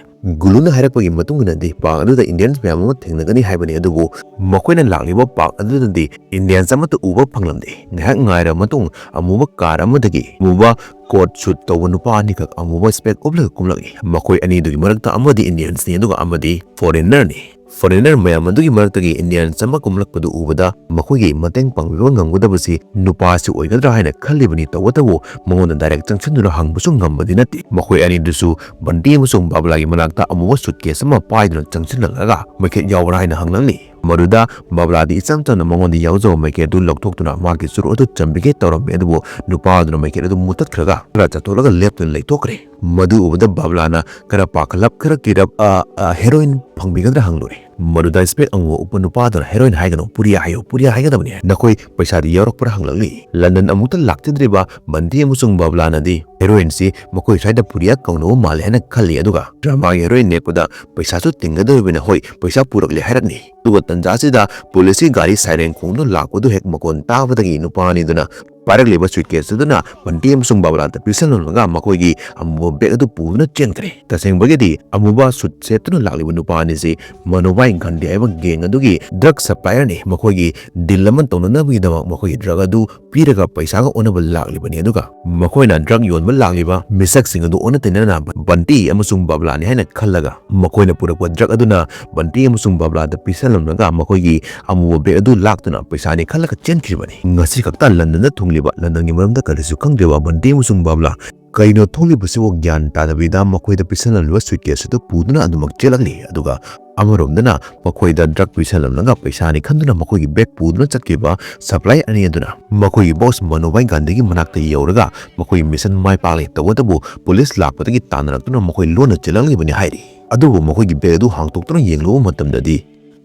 ꯒꯨꯂꯨꯅ ꯍꯥꯏꯔꯛꯄꯒꯤ ꯃꯇꯨꯡ ꯏꯟꯅꯗꯤ ꯄꯥꯔꯛ ꯑꯗꯨꯗ ꯏꯟꯗꯤꯌꯟꯁ ꯃꯌꯥꯝ ꯑꯃ ꯊꯦꯡꯅꯒꯅꯤ ꯍꯥꯏꯕꯅꯤ, ꯑꯗꯨꯕꯨ ꯃꯈꯣꯏꯅ ꯂꯥꯛꯂꯤꯕ ꯄꯥꯔꯛ ꯑꯗꯨꯗꯗꯤ ꯏꯟꯗꯤꯌꯟꯁ ꯑꯃꯠꯇ ꯎꯕ ꯐꯪꯂꯝꯗꯦ꯫ ꯉꯥꯏꯍꯥꯛ ꯉꯥꯏꯔꯕ ꯃꯇꯨꯡ ꯑꯃꯨꯕ ꯀꯥꯔ ꯑꯃꯗꯒꯤ ꯑꯃꯨꯕ ꯀꯣꯠ ꯁꯨꯠ ꯇꯧꯕ ꯅꯨꯄꯥ ꯑꯅꯤꯈꯛ ꯑꯃꯨꯕ ꯁ꯭ꯄꯦꯛ ꯎꯞꯂꯒ ꯀꯨꯝꯂꯛꯏ꯫ ꯃꯈꯣꯏ ꯑꯅꯤꯗꯨꯒꯤ ꯃꯔꯛꯇ ꯑꯃꯗꯤ ꯏꯟꯗꯤꯌꯟꯁꯅꯤ, ꯑꯗꯨꯒ ꯑꯃꯗꯤ ꯐꯣꯔꯦꯟꯅꯔꯅꯤ꯫ ꯐꯣꯔꯦꯟꯅꯔ ꯃꯌꯥꯝ ꯑꯗꯨꯒꯤ ꯃꯔꯛꯇꯒꯤ ꯏꯟꯗꯤꯌꯟꯁ ꯑꯃ ꯀꯨꯝꯂꯛꯄꯗꯨ ꯎꯕꯗ ꯃꯈꯣꯏꯒꯤ ꯃꯇꯦꯡ ꯄꯥꯡꯕꯤꯕ ꯉꯝꯒꯗꯕꯁꯤ ꯅꯨꯄꯥꯁꯤ ꯑꯣꯏꯒꯗ꯭ꯔꯥ ꯍꯥꯏꯅ ꯈꯜꯂꯤꯕꯅꯤ꯫ ꯇꯧꯕꯇꯕꯨ ꯃꯉꯣꯟꯗ ꯗꯥꯏꯔꯦꯛ ꯆꯪꯁꯤꯟꯗꯨꯅ ꯍꯪꯕꯁꯨ ꯉꯝꯕꯗꯤ ꯅꯠꯇꯦ꯫ ꯃꯈꯣꯏ ꯑꯅꯤꯗꯨꯁꯨ ꯕꯟꯇꯤ ꯑꯃꯁꯨꯡ ꯕꯥꯕꯂꯥꯒꯤ ꯃꯅꯥꯛꯇ ꯑꯃꯨꯕ ꯁꯨꯠꯀꯦꯁ ꯑꯃ ꯄꯥꯏꯗꯨꯅ ꯆꯪꯁꯤꯜꯂꯛꯂꯒ ꯃꯩꯈꯦꯠ ꯌꯥꯎꯕ꯭ꯔꯥ ꯍꯥꯏꯅ ꯍꯪꯂꯛꯂꯤ꯫ ꯃꯗꯨꯗ ꯕꯥꯕꯂꯥꯗꯤ ꯏꯆꯝ ꯆꯝꯅ ꯃꯉꯣꯟꯗ ꯌꯥꯎꯖꯕ ꯃꯩꯈꯦꯠ ꯑꯗꯨ ꯂꯧꯊꯣꯛꯇꯨꯅ ꯃꯥꯒꯤ ꯆꯨꯔꯨꯞ ꯑꯗꯨ ꯆꯝꯕꯤꯒꯦ ꯇꯧꯔꯝꯃꯤ, ꯑꯗꯨꯕꯨ ꯅꯨꯄꯥ ꯑꯗꯨꯅ ꯃꯩꯈꯦꯠ ꯑꯗꯨ ꯃꯨꯊꯠꯈ꯭ꯔꯒ ꯈꯔ ꯆꯠꯊꯣꯛꯂꯒ ꯂꯦꯞꯇꯨꯅ ꯂꯩꯊꯣꯛꯈ꯭ꯔꯦ꯫ ꯃꯗꯨ ꯎꯕꯗ ꯕꯥꯕꯂꯥꯅ ꯈꯔ ꯄꯥꯈꯠꯂꯞ ꯈꯔ ꯀꯤꯔꯞ, "ꯑ, ꯑ, ꯍꯦꯔꯣꯏꯟ ꯐꯪꯕꯤꯒꯗ꯭ꯔꯥ?" ꯍꯪꯂꯨꯔꯦ꯫ ꯃꯗꯨꯗ ꯁ꯭ꯄꯦꯛ ꯑꯉꯧꯕ ꯎꯞꯄ ꯅꯨꯄꯥꯗꯨꯅ ꯍꯦꯔꯣꯏꯟ ꯍꯥꯏꯒꯅꯨ, ꯄꯨꯔꯤꯌꯥ ꯍꯥꯏꯌꯨ, ꯄꯨꯔꯤꯌꯥ ꯍꯥꯏꯒꯗꯕꯅꯤ꯫ "ꯅꯈꯣꯏ ꯄꯩꯁꯥꯗꯤ ꯌꯥꯎꯔꯛꯄ꯭ꯔꯥ?" ꯍꯪꯂꯛꯂꯤ꯫ ꯂꯟꯗꯟ ꯑꯃꯨꯛꯇ ꯂꯥꯛꯆꯗ꯭ꯔꯤꯕ ꯕꯟꯇꯤ ꯑꯃꯁꯨꯡ ꯕꯥꯕꯂꯥꯅꯗꯤ ꯍꯦꯔꯣꯏꯟꯁꯤ ꯃꯈꯣꯏ ꯁ꯭ꯋꯥꯏꯗ ꯄꯨꯔꯤꯌꯥ ꯀꯧꯅꯕ ꯃꯥꯜꯂꯦ ꯍꯥꯏꯅ ꯈꯜꯂꯤ, ꯑꯗꯨꯒ ꯗ꯭ꯔꯃꯥꯒꯤ ꯍꯦꯔꯣꯏꯟ ꯅꯦꯛꯄꯗ ꯄꯩꯁꯥꯁꯨ ꯇꯤꯡꯒꯗꯧꯔꯤꯕꯅ, ꯍꯣꯏ, ꯄꯩꯁꯥ ꯄꯨꯔꯛꯂꯦ ꯍꯥꯏꯔꯛꯅꯤ꯫ ꯑꯗꯨꯒ ꯇꯟꯖꯥꯁꯤꯗ ꯄꯨꯂꯤꯁꯀꯤ ꯒꯥꯔꯤ ꯁꯥꯏꯔꯦꯟ ꯈꯣꯡꯗꯨꯅ ꯂꯥꯛꯄꯗꯨ ꯍꯦꯛ ꯃꯈꯣꯟ ꯇꯥꯕꯗꯒꯤ ꯅꯨꯄꯥ ꯑꯅꯤꯗꯨꯅ ꯄꯥꯏꯔꯛꯂꯤꯕ ꯁꯨꯠꯀꯦꯁ ꯑꯗꯨꯅ ꯕꯟꯇꯤ ꯑꯃꯁꯨꯡ ꯕꯥꯕꯂꯥꯗ ꯄꯤꯁꯜꯂꯝꯂꯒ ꯃꯈꯣꯏꯒꯤ ꯑꯃꯨꯕ ꯕꯦꯒ ꯑꯗꯨ ꯄꯨꯗꯨꯅ ꯆꯦꯟꯈ꯭ꯔꯦ꯫ ꯇꯁꯦꯡꯕꯒꯤꯗꯤ ꯑꯃꯨꯕ ꯁꯨꯠ ꯁꯦꯠꯇꯨꯅ ꯂꯥꯛꯂꯤꯕ ꯅꯨꯄꯥ ꯑꯅꯤꯁꯤ ꯃꯅꯣꯕꯥꯏ ꯒꯥꯟꯙꯤ ꯍꯥꯏꯕ ꯒꯦꯡ ꯑꯗꯨꯒꯤ ꯗ꯭ꯔꯒ ꯁꯄ꯭ꯂꯥꯏꯌꯔꯅꯤ꯫ ꯃꯈꯣꯏꯒꯤ ꯗꯤꯜ ꯑꯃ ꯇꯧꯅꯅꯕꯒꯤꯗꯃꯛ ꯃꯈꯣꯏꯒꯤ ꯗ꯭ꯔꯒ ꯑꯗꯨ ꯄꯤꯔꯒ ꯄꯩꯁꯥꯒ ꯑꯣꯟꯅꯕ ꯂꯥꯛꯂꯤꯕꯅꯤ꯫ ꯑꯗꯨꯒ ꯃꯈꯣꯏꯅ ꯗ꯭ꯔꯒ ꯌꯣꯟꯕ ꯂꯥꯛꯂꯤꯕ ꯃꯤꯁꯛꯁꯤꯡ ꯑꯗꯨ ꯑꯣꯟꯅ ꯇꯩꯅꯅ ꯕꯟꯇꯤ ꯑꯃꯁꯨꯡ ꯕꯥꯕꯂꯥꯅꯤ ꯍꯥꯏꯅ ꯈꯜꯂꯒ ꯃꯈꯣꯏꯅ ꯄꯨꯔꯛꯄ ꯗ꯭ꯔꯒ ꯑꯗꯨꯅ ꯕꯟꯇꯤ ꯑꯃꯁꯨꯡ ꯕꯥꯕꯂꯥꯗ ꯄꯤꯁꯜꯂꯝꯂꯒ ꯃꯈꯣꯏꯒꯤ ꯑꯃꯨꯕ ꯕꯦꯒ ꯑꯗꯨ ꯂꯥꯛꯇꯨꯅ ꯄꯩꯁꯥꯅꯤ ꯈꯜꯂꯒ ꯆꯦꯟꯈꯤꯕꯅꯤ꯫ ꯉꯁꯤ ꯈꯛꯇ ꯂꯟꯗꯟꯗ ꯊꯨꯡꯂꯤꯕ, ꯂꯟꯗꯟꯒꯤ ꯃꯔꯝꯗ ꯀꯔꯤꯁꯨ ꯈꯪꯗ꯭ꯔꯤꯕ ꯕꯟꯇꯤ ꯑꯃꯁꯨꯡ ꯕꯥꯕꯂꯥ ꯀꯩꯅꯣ ꯊꯣꯛꯂꯤꯕꯁꯤꯕꯨ ꯒ꯭ꯌꯥꯟ ꯇꯥꯗꯕꯤꯗ ꯃꯈꯣꯏꯗ ꯄꯤꯁꯜꯂꯝꯂꯤꯕ ꯁꯨꯠꯀꯦꯁ ꯑꯗꯨ ꯄꯨꯗꯨꯅ ꯑꯗꯨꯃꯛ ꯆꯦꯜꯂꯛꯂꯤ꯫ ꯑꯗꯨꯒ ꯑꯃꯔꯣꯝꯗꯅ ꯃꯈꯣꯏꯗ ꯗ꯭ꯔꯒ ꯄꯤꯁꯜꯂꯝꯂꯒ ꯄꯩꯁꯥꯅꯤ ꯈꯟꯗꯨꯅ ꯃꯈꯣꯏꯒꯤ ꯕꯦꯒ ꯄꯨꯗꯨꯅ ꯆꯠꯈꯤꯕ ꯁꯄ꯭ꯂꯥꯏ ꯑꯅꯤ ꯑꯗꯨꯅ ꯃꯈꯣꯏꯒꯤ ꯕꯣꯁ ꯃꯅꯣꯕꯥꯏ ꯒꯥꯟꯙꯤꯒꯤ ꯃꯅꯥꯛꯇ ꯌꯧꯔꯒ ꯃꯈꯣꯏꯒꯤ ꯃꯤꯁꯟ ꯃꯥꯏ ꯄꯥꯛꯂꯦ꯫ ꯇꯧꯕꯇꯕꯨ ꯄꯨꯂꯤꯁ ꯂꯥꯛꯄꯗꯒꯤ ꯇꯥꯟꯅꯔꯛꯇꯨꯅ ꯃꯈꯣꯏ ꯂꯣꯟꯅ ꯆꯦꯜꯂꯛꯂꯤꯕꯅꯤ ꯍꯥꯏꯔꯤ꯫ ꯑꯗꯨꯕꯨ ꯃꯈꯣꯏꯒꯤ ꯕꯦꯒ ꯑꯗꯨ ꯍꯥꯡꯗꯣꯛꯇꯨꯅ ꯌꯦꯡꯂꯨꯕ ꯃꯇꯝꯗꯗꯤ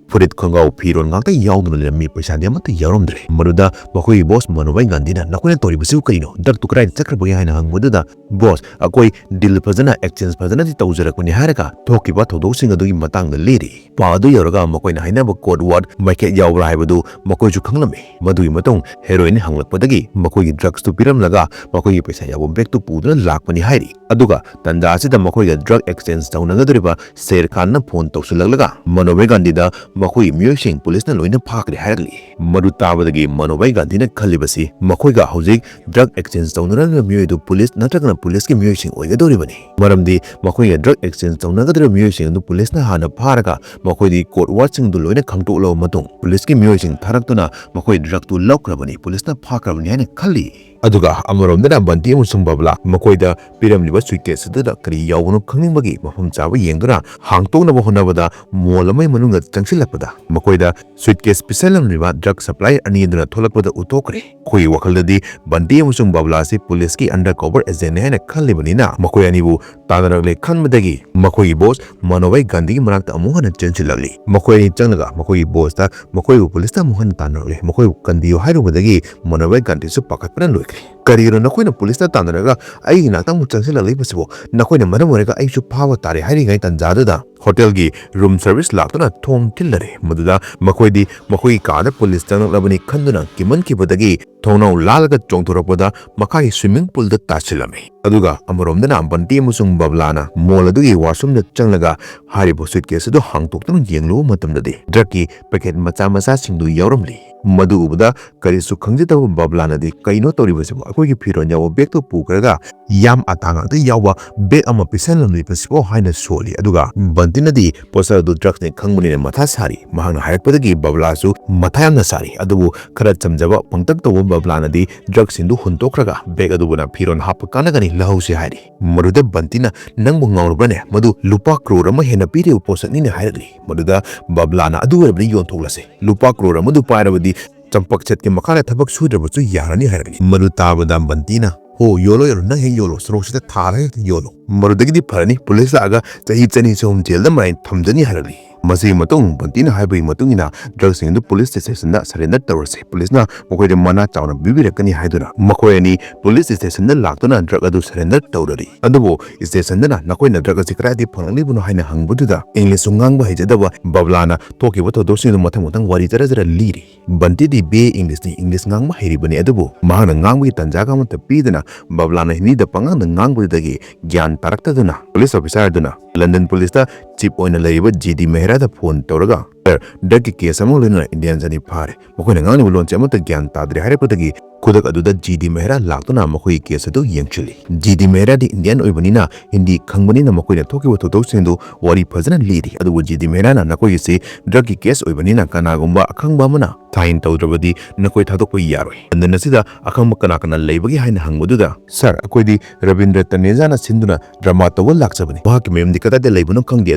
ꯐꯨꯔꯤꯠ ꯈꯣꯡꯒ꯭ꯔꯥꯎ ꯐꯤꯔꯣꯜ ꯉꯥꯛꯇ ꯌꯥꯎꯗꯨꯅ ꯂꯩꯔꯝꯃꯤ, ꯄꯩꯁꯥꯗꯤ ꯑꯃꯠꯇ ꯌꯥꯎꯔꯝꯗ꯭ꯔꯦ꯫ ꯃꯗꯨꯗ ꯃꯈꯣꯏꯒꯤ ꯕꯣꯁ ꯃꯅꯣꯚꯥꯏ ꯒꯥꯟꯙꯤꯅ "ꯅꯈꯣꯏꯅ ꯇꯧꯔꯤꯕꯁꯤꯕꯨ ꯀꯔꯤꯅꯣ? ꯗ꯭ꯔꯒꯇꯨ ꯀꯗꯥꯏꯗ ꯆꯠꯈ꯭ꯔꯕꯒꯦ?" ꯍꯥꯏꯅ ꯍꯪꯕꯗꯨꯗ, "ꯕꯣꯁ, ꯑꯩꯈꯣꯏ ꯗꯤꯜ ꯐꯖꯅ, ꯑꯦꯛꯁꯆꯦꯟꯖ ꯐꯖꯅꯗꯤ ꯇꯧꯖꯔꯛꯄꯅꯤ" ꯍꯥꯏꯔꯒ ꯊꯣꯛꯈꯤꯕ ꯊꯧꯗꯣꯛꯁꯤꯡ ꯑꯗꯨꯒꯤ ꯃꯇꯥꯡꯗ ꯂꯤꯔꯤ꯫ ꯄꯥ ꯑꯗꯨ ꯌꯧꯔꯒ ꯃꯈꯣꯏꯅ ꯍꯥꯏꯅꯕ ꯀꯣꯗ ꯋꯥꯔꯗ ꯃꯩꯈꯦꯠ ꯌꯥꯎꯕ꯭ꯔꯥ ꯍꯥꯏꯕꯗꯨ ꯃꯈꯣꯏꯁꯨ ꯈꯪꯂꯝꯃꯤ꯫ ꯃꯗꯨꯒꯤ ꯃꯇꯨꯡ ꯍꯦꯔꯣꯏꯟ ꯍꯪꯂꯛꯄꯗꯒꯤ ꯃꯈꯣꯏꯒꯤ ꯗ꯭ꯔꯒꯁꯇꯨ ꯄꯤꯔꯝꯂꯒ ꯃꯈꯣꯏꯒꯤ ꯄꯩꯁꯥ ꯌꯥꯎꯕ ꯕꯦꯒꯇꯨ ꯄꯨꯗꯨꯅ ꯂꯥꯛꯄꯅꯤ ꯍꯥꯏꯔꯤ꯫ ꯑꯗꯨꯒ ꯇꯟꯖꯥ ꯑꯁꯤꯗ ꯃꯈꯣꯏꯒ ꯗ꯭ꯔꯒ ꯑꯦꯛꯁꯆꯦꯟꯖ ꯇꯧꯅꯒꯗꯧꯔꯤꯕ ꯁꯦꯔ ꯈꯥꯟꯅ ꯐꯣꯟ ꯇꯧꯁꯤꯜꯂꯛꯂꯒ ꯃꯅꯣꯚꯥꯏ ꯒꯥꯟꯙꯤꯗ ꯃꯈꯣꯏꯒꯤ ꯃꯤꯑꯣꯏꯁꯤꯡ ꯄꯨꯂꯤꯁꯅ ꯂꯣꯏꯅ ꯐꯥꯈ꯭ꯔꯦ ꯍꯥꯏꯔꯛꯂꯤ꯫ ꯃꯗꯨ ꯇꯥꯕꯗꯒꯤ ꯃꯅꯣꯚꯥꯏ ꯒꯥꯟꯙꯤꯅ ꯈꯜꯂꯤꯕꯁꯤ ꯃꯈꯣꯏꯒ ꯍꯧꯖꯤꯛ ꯗ꯭ꯔꯒ ꯑꯦꯛꯁꯆꯦꯟꯖ ꯇꯧꯅꯔꯤꯕ ꯃꯤꯑꯣꯏꯗꯨ ꯄꯨꯂꯤꯁ ꯅꯠꯇ꯭ꯔꯒꯅ ꯄꯨꯂꯤꯁꯀꯤ ꯃꯤꯑꯣꯏꯁꯤꯡ ꯑꯣꯏꯒꯗꯧꯔꯤꯕꯅꯤ꯫ ꯃꯔꯝꯗꯤ ꯃꯈꯣꯏꯒ ꯗ꯭ꯔꯒ ꯑꯦꯛꯁꯆꯦꯟꯖ ꯇꯧꯅꯒꯗꯧꯔꯤꯕ ꯃꯤꯑꯣꯏꯁꯤꯡ ꯑꯗꯨ ꯄꯨꯂꯤꯁꯅ ꯍꯥꯟꯅ ꯐꯥꯔꯒ ꯃꯈꯣꯏꯗꯤ ꯀꯣꯗ ꯋꯥꯔꯗꯁꯤꯡ ꯑꯗꯨ ꯂꯣꯏꯅ ꯈꯪꯗꯣꯛꯂꯕ ꯃꯇꯨꯡ ꯄꯨꯂꯤꯁꯀꯤ ꯃꯤꯑꯣꯏꯁꯤꯡ ꯊꯥꯔꯛꯇꯨꯅ ꯃꯈꯣꯏ ꯗ꯭ꯔꯒꯇꯨ ꯂꯧꯈ꯭ꯔꯕꯅꯤ, ꯄꯨꯂꯤꯁꯅ ꯐꯥꯈ꯭ꯔꯕꯅꯤ ꯍꯥꯏꯅ ꯈꯜꯂꯤ꯫ ꯑꯗꯨꯒ ꯑꯃꯔꯣꯝꯗꯅ ꯕꯟꯇꯤ ꯑꯃꯁꯨꯡ ꯕꯕꯂꯥ ꯃꯈꯣꯏꯗ ꯄꯤꯔꯝꯂꯤꯕ ꯁꯨꯏꯠꯀꯦꯁ ꯑꯗꯨꯗ ꯀꯔꯤ ꯌꯥꯎꯕꯅꯣ ꯈꯪꯅꯤꯡꯕꯒꯤ ꯃꯐꯝ ꯆꯥꯕ ꯌꯦꯡꯗꯨꯅ ꯍꯥꯡꯇꯣꯛꯅꯕ ꯍꯣꯠꯅꯕꯗ ꯃꯣꯜ ꯑꯃꯒꯤ ꯃꯅꯨꯡꯗ ꯆꯪꯁꯤꯜꯂꯛꯄꯗ ꯃꯈꯣꯏꯗ ꯁꯨꯏꯠꯀꯦꯁ ꯄꯤꯁꯜꯂꯝꯂꯤꯕ ꯗ꯭ꯔꯒ ꯁꯄ꯭ꯂꯥꯏꯌꯔ ꯑꯅꯤ ꯑꯗꯨꯅ ꯊꯣꯛꯂꯛꯄꯗ ꯎꯊꯣꯛꯈ꯭ꯔꯦ꯫ ꯑꯩꯈꯣꯏꯒꯤ ꯋꯥꯈꯜꯗꯗꯤ ꯕꯟꯇꯤ ꯑꯃꯁꯨꯡ ꯕꯕꯂꯥ ꯑꯁꯤ ꯄꯨꯂꯤꯁꯀꯤ ꯑꯟꯗꯔ ꯀꯣꯚꯔ ꯑꯦꯖꯦꯟꯠꯅꯤ ꯍꯥꯏꯅ ꯈꯜꯂꯤꯕꯅꯤꯅ ꯃꯈꯣꯏ ꯑꯅꯤꯕꯨ ꯇꯥꯟꯅꯔꯛꯂꯦ ꯈꯟꯕꯗꯒꯤ ꯃꯈꯣꯏꯒꯤ ꯕꯣꯁ ꯃꯅꯣꯚꯥꯏ ꯒꯥꯟꯙꯤꯒꯤ ꯃꯅꯥꯛꯇ ꯑꯃꯨꯛ ꯍꯟꯅ ꯆꯦꯟꯁꯤꯜꯂꯛꯂꯤ꯫ ꯃꯈꯣꯏ ꯑꯅꯤ ꯆꯪꯂꯒ ꯃꯈꯣꯏꯒꯤ ꯕꯣꯁꯇ ꯃꯈꯣꯏꯕꯨ ꯄꯨꯂꯤꯁꯇ ꯑꯃꯨꯛ ꯍꯟꯅ ꯇꯥꯟꯅꯔꯛꯂꯦ, ꯃꯈꯣꯏꯕꯨ ꯀꯟꯕꯤꯌꯨ ꯍꯥꯏꯔꯨꯕꯗꯒꯤ ꯃꯅꯣꯚꯥꯏ ꯒꯥꯟꯙꯤꯁꯨ ꯄꯥꯈꯠꯄꯅ ꯂꯣꯏꯈ꯭ꯔꯦ꯫ "ꯀꯔꯤꯒꯤꯅꯣ ꯅꯈꯣꯏꯅ ꯄꯨꯂꯤꯁꯇ ꯇꯥꯟꯅꯔꯒ ꯑꯩꯒꯤ ꯅꯥꯛꯇ ꯑꯃꯨꯛ ꯆꯪꯁꯤꯜꯂꯛꯂꯤꯕꯁꯤꯕꯨ? ꯅꯈꯣꯏꯅ ꯃꯔꯝ ꯑꯣꯏꯔꯒ ꯑꯩꯁꯨ ꯐꯥꯕ ꯇꯥꯔꯦ" ꯍꯥꯏꯔꯤꯉꯩ ꯇꯟꯖꯥꯗꯨꯗ ꯍꯣꯇꯦꯜꯒꯤ ꯔꯨꯝ ꯁꯔꯚꯤꯁ ꯂꯥꯛꯇꯨꯅ ꯊꯣꯡ ꯊꯤꯜꯂꯔꯦ꯫ ꯃꯗꯨꯗ ꯃꯈꯣꯏꯗꯤ ꯃꯈꯣꯏꯒꯤ ꯀꯥꯗ ꯄꯨꯂꯤꯁ ꯆꯪꯂꯛꯂꯕꯅꯤ ꯈꯟꯗꯨꯅ ꯀꯤꯃꯟꯈꯤꯕꯗꯒꯤ ꯊꯣꯡꯅꯥꯎ ꯂꯥꯜꯂꯒ ꯆꯣꯡꯊꯣꯔꯛꯄꯗ ꯃꯈꯥꯒꯤ ꯁ꯭ꯋꯤꯃꯤꯡ ꯄꯨꯜꯗ ꯇꯥꯁꯤꯜꯂꯝꯃꯤ꯫ ꯑꯗꯨꯒ ꯑꯃꯔꯣꯝꯗꯅ ꯕꯟꯇꯤ ꯑꯃꯁꯨꯡ ꯕꯕꯂꯥꯅ ꯃꯣꯜ ꯑꯗꯨꯒꯤ ꯋꯥꯁꯔꯨꯝꯗ ꯆꯪꯂꯒ ꯍꯥꯏꯔꯤꯕ ꯁꯨꯏꯠꯀꯦꯁ ꯑꯗꯨ ꯍꯥꯡꯗꯣꯛꯇꯨꯅ ꯌꯦꯡꯂꯨꯕ ꯃꯇꯝꯗꯗꯤ ꯗ꯭ꯔꯒꯀꯤ ꯄꯦꯀꯦꯠ ꯃꯆꯥ ꯃꯆꯥꯁꯤꯡꯗꯨ ꯌꯥꯎꯔꯝꯂꯤ꯫ ꯃꯗꯨ ꯎꯕꯗ ꯀꯔꯤꯁꯨ ꯈꯪꯖꯗꯕ ꯕꯕꯂꯥꯅꯗꯤ "ꯀꯩꯅꯣ ꯇꯧꯔꯤꯕꯁꯤꯕꯣ? ꯑꯩꯈꯣꯏꯒꯤ ꯐꯤꯔꯣꯜ ꯌꯥꯎꯕ ꯕꯦꯒꯇꯨ ꯄꯨꯈ꯭ꯔꯒ ꯌꯥꯝ ꯑꯇꯥ ꯉꯥꯛꯇ ꯌꯥꯎꯕ ꯕꯦꯒ ꯑꯃ ꯄꯤꯁꯜꯂꯝꯂꯤꯕꯁꯤꯕꯣ?" ꯍꯥꯏꯅ ꯁꯣꯜꯂꯤ꯫ ꯑꯗꯨꯒ ꯕꯟꯇꯤꯅꯗꯤ ꯄꯣꯠꯁꯛ ꯑꯗꯨ ꯗ꯭ꯔꯒꯅꯤ ꯈꯪꯕꯅꯤꯅ ꯃꯊꯥ ꯁꯥꯔꯤ꯫ ꯃꯍꯥꯛꯅ ꯍꯥꯏꯔꯛꯄꯗꯒꯤ ꯕꯕꯂꯥꯁꯨ ꯃꯊꯥ ꯌꯥꯝꯅ ꯁꯥꯔꯤ꯫ ꯑꯗꯨꯕꯨ ꯈꯔ ꯆꯝꯖꯕ ꯄꯪꯇꯛ ꯇꯧꯕ ꯕꯕꯂꯥꯅꯗꯤ ꯗ꯭ꯔꯒꯁꯤꯡꯗꯨ ꯍꯨꯟꯇꯣꯛꯈ꯭ꯔꯒ ꯕꯦꯒ ꯑꯗꯨꯕꯨꯅ ꯐꯤꯔꯣꯜ ꯍꯥꯞꯄ ꯀꯥꯟꯅꯒꯅꯤ, ꯂꯧꯍꯧꯁꯤ ꯍꯥꯏꯔꯤ꯫ ꯃꯗꯨꯗ ꯕꯟꯇꯤꯅ "ꯅꯪꯕꯨ ꯉꯥꯎꯔꯕ꯭ꯔꯅꯦ? ꯃꯗꯨ ꯂꯨꯄꯥ ꯀ꯭ꯔꯣꯔ ꯑꯃ ꯍꯦꯟꯅ ꯄꯤꯔꯤꯕ ꯄꯣꯠꯁꯛꯅꯤꯅꯦ" ꯍꯥꯏꯔꯛꯂꯤ꯫ ꯃꯗꯨꯗ ꯕꯕꯂꯥꯅ "ꯑꯗꯨ ꯑꯣꯏꯔꯕꯗꯤ ꯌꯣꯟꯊꯣꯛꯂꯁꯦ꯫ ꯂꯨꯄꯥ ꯀ꯭ꯔꯣꯔ ꯑꯃꯗꯨ ꯄꯥꯏꯔꯕꯗꯤ ꯆꯝꯄꯛ ꯁꯦꯠꯀꯤ ꯃꯈꯥꯗ ꯊꯕꯛ ꯁꯨꯗ꯭ꯔꯕꯁꯨ ꯌꯥꯔꯅꯤ" ꯍꯥꯏꯔꯛꯂꯤ꯫ ꯃꯗꯨ ꯇꯥꯕꯗ ꯕꯟꯇꯤꯅ "ꯍꯣ, ꯌꯣꯜꯂꯣ, ꯌꯣꯜꯂꯣ, ꯅꯪ ꯍꯦꯛ ꯌꯣꯜꯂꯣ, ꯁꯣꯔꯣꯛꯁꯤꯗ ꯊꯥꯔꯒ ꯍꯦꯛꯇ ꯌꯣꯜꯂꯣ꯫ ꯃꯗꯨꯗꯒꯤꯗꯤ ꯐꯔꯅꯤ, ꯄꯨꯂꯤꯁ ꯂꯥꯛꯑꯒ ꯆꯍꯤ ꯆꯅꯤ ꯆꯍꯨꯝ ꯖꯦꯜꯗ ꯃꯔꯥꯏꯅ ꯊꯝꯖꯅꯤ" ꯍꯥꯏꯔꯛꯂꯤ꯫ ꯃꯁꯤꯒꯤ ꯃꯇꯨꯡ ꯕꯟꯇꯤꯅ ꯍꯥꯏꯕꯒꯤ ꯃꯇꯨꯡ ꯏꯟꯅ ꯗ꯭ꯔꯒꯁꯤꯡ ꯑꯗꯨ ꯄꯨꯂꯤꯁ ꯁ꯭ꯇꯦꯁꯟꯗ ꯁꯔꯦꯟꯗꯔ ꯇꯧꯔꯁꯤ, ꯄꯨꯂꯤꯁꯅ ꯃꯈꯣꯏꯗ ꯃꯅꯥ ꯆꯥꯎꯅ ꯄꯤꯕꯤꯔꯛꯀꯅꯤ ꯍꯥꯏꯗꯨꯅ ꯃꯈꯣꯏ ꯑꯅꯤ ꯄꯨꯂꯤꯁ ꯁ꯭ꯇꯦꯁꯟꯗ ꯂꯥꯛꯇꯨꯅ ꯗ꯭ꯔꯒ ꯑꯗꯨ ꯁꯔꯦꯟꯗꯔ ꯇꯧꯔꯔꯤ꯫ ꯑꯗꯨꯕꯨ ꯁ꯭ꯇꯦꯁꯟꯗꯅ ꯅꯈꯣꯏꯅ ꯗ꯭ꯔꯒ ꯑꯁꯤ ꯀꯗꯥꯏꯗꯒꯤ ꯐꯪꯂꯛꯂꯤꯕꯅꯣ ꯍꯥꯏꯅ ꯍꯪꯕꯗꯨꯗ ꯏꯪꯂꯤꯁꯁꯨ ꯉꯥꯡꯕ ꯍꯩꯖꯗꯕ ꯕꯕꯂꯥꯅ ꯊꯣꯛꯈꯤꯕ ꯊꯧꯗꯣꯛꯁꯤꯡ ꯑꯗꯨ ꯃꯊꯪ ꯃꯊꯪ ꯋꯥꯔꯤ ꯖꯔ ꯖꯔ ꯂꯤꯔꯤ꯫ ꯕꯟꯇꯤꯗꯤ ꯕꯤ ꯑꯦ ꯏꯪꯂꯤꯁꯅꯤ, ꯏꯪꯂꯤꯁ ꯉꯥꯡꯕ ꯍꯩꯔꯤꯕꯅꯤ, ꯑꯗꯨꯕꯨ ꯃꯍꯥꯛꯅ ꯉꯥꯡꯕꯒꯤ ꯇꯥꯟꯖꯥꯒ ꯑꯃꯠꯇ ꯄꯤꯗꯅ ꯕꯕꯂꯥꯅ ꯍꯤꯟꯗꯤꯗ ꯄꯉꯥꯡꯗ ꯉꯥꯡꯕꯗꯨꯗꯒꯤ ꯒ꯭ꯌꯥꯟ ꯇꯥꯔꯛꯇꯗꯨꯅ ꯄꯨꯂꯤꯁ ꯑꯣꯐꯤꯁꯥꯔ ꯑꯗꯨꯅ ꯂꯟꯗꯟ ꯄꯨꯂꯤꯁꯇ ꯆꯤꯞ ꯑꯣꯏꯅ ꯂꯩꯔꯤꯕ ꯖꯤ ꯗꯤ ꯃꯦꯍꯔꯥꯗ ꯐꯣꯟ ꯇꯧꯔꯒ, "ꯁꯔ, ꯗ꯭ꯔꯒꯀꯤ ꯀꯦꯁ ꯑꯃ ꯂꯣꯏꯅꯅ ꯏꯟꯗꯤꯌꯥꯟꯁ ꯑꯅꯤ ꯐꯥꯔꯦ꯫ ꯃꯈꯣꯏꯅ ꯉꯥꯡꯂꯤꯕ ꯂꯣꯟꯁꯦ ꯑꯃꯠꯇ ꯒ꯭ꯌꯥꯟ ꯇꯥꯗ꯭ꯔꯦ" ꯍꯥꯏꯔꯛꯄꯗꯒꯤ ꯈꯨꯗꯛ ꯑꯗꯨꯗ ꯖꯤ ꯗꯤ ꯃꯦꯍꯔꯥ ꯂꯥꯛꯇꯨꯅ ꯃꯈꯣꯏꯒꯤ ꯀꯦꯁ ꯑꯗꯨ ꯌꯦꯡꯁꯤꯜꯂꯤ꯫ ꯖꯤ ꯗꯤ ꯃꯦꯍꯔꯥꯗꯤ ꯏꯟꯗꯤꯌꯥꯟ ꯑꯣꯏꯕꯅꯤꯅ ꯍꯤꯟꯗꯤ ꯈꯪꯕꯅꯤꯅ ꯃꯈꯣꯏꯅ ꯊꯣꯛꯈꯤꯕ ꯊꯧꯗꯣꯛꯁꯤꯡꯗꯨ ꯋꯥꯔꯤ ꯐꯖꯅ ꯂꯤꯔꯤ꯫ ꯑꯗꯨꯕꯨ ꯖꯤ ꯗꯤ ꯃꯦꯍꯔꯥꯅ ꯅꯈꯣꯏꯒꯤꯁꯤ ꯗ꯭ꯔꯒꯀꯤ ꯀꯦꯁ ꯑꯣꯏꯕꯅꯤꯅ ꯀꯅꯥꯒꯨꯝꯕ ꯑꯈꯪꯕ ꯑꯃꯅ ꯁꯥꯏꯟ ꯇꯧꯗ꯭ꯔꯕꯗꯤ ꯅꯈꯣꯏ ꯊꯥꯗꯣꯛꯄ ꯌꯥꯔꯣꯏ꯫ ꯂꯟꯗꯟ ꯑꯁꯤꯗ ꯑꯈꯪꯕ ꯀꯅꯥ ꯀꯅꯥ ꯂꯩꯕꯒꯦ ꯍꯥꯏꯅ ꯍꯪꯕꯗꯨꯗ, "ꯁꯔ, ꯑꯩꯈꯣꯏꯗꯤ ꯔꯕꯤꯟꯗ꯭ꯔ ꯇꯅꯦꯖꯥꯅ ꯁꯤꯟꯗꯨꯅ ꯗ꯭ꯔꯃꯥ ꯇꯧꯕ ꯂꯥꯛꯆꯕꯅꯤ꯫ ꯃꯍꯥꯛꯀꯤ ꯃꯌꯨꯝꯗꯤ ꯀꯗꯥꯏꯗ ꯂꯩꯕꯅꯣ ꯈꯪꯗꯦ,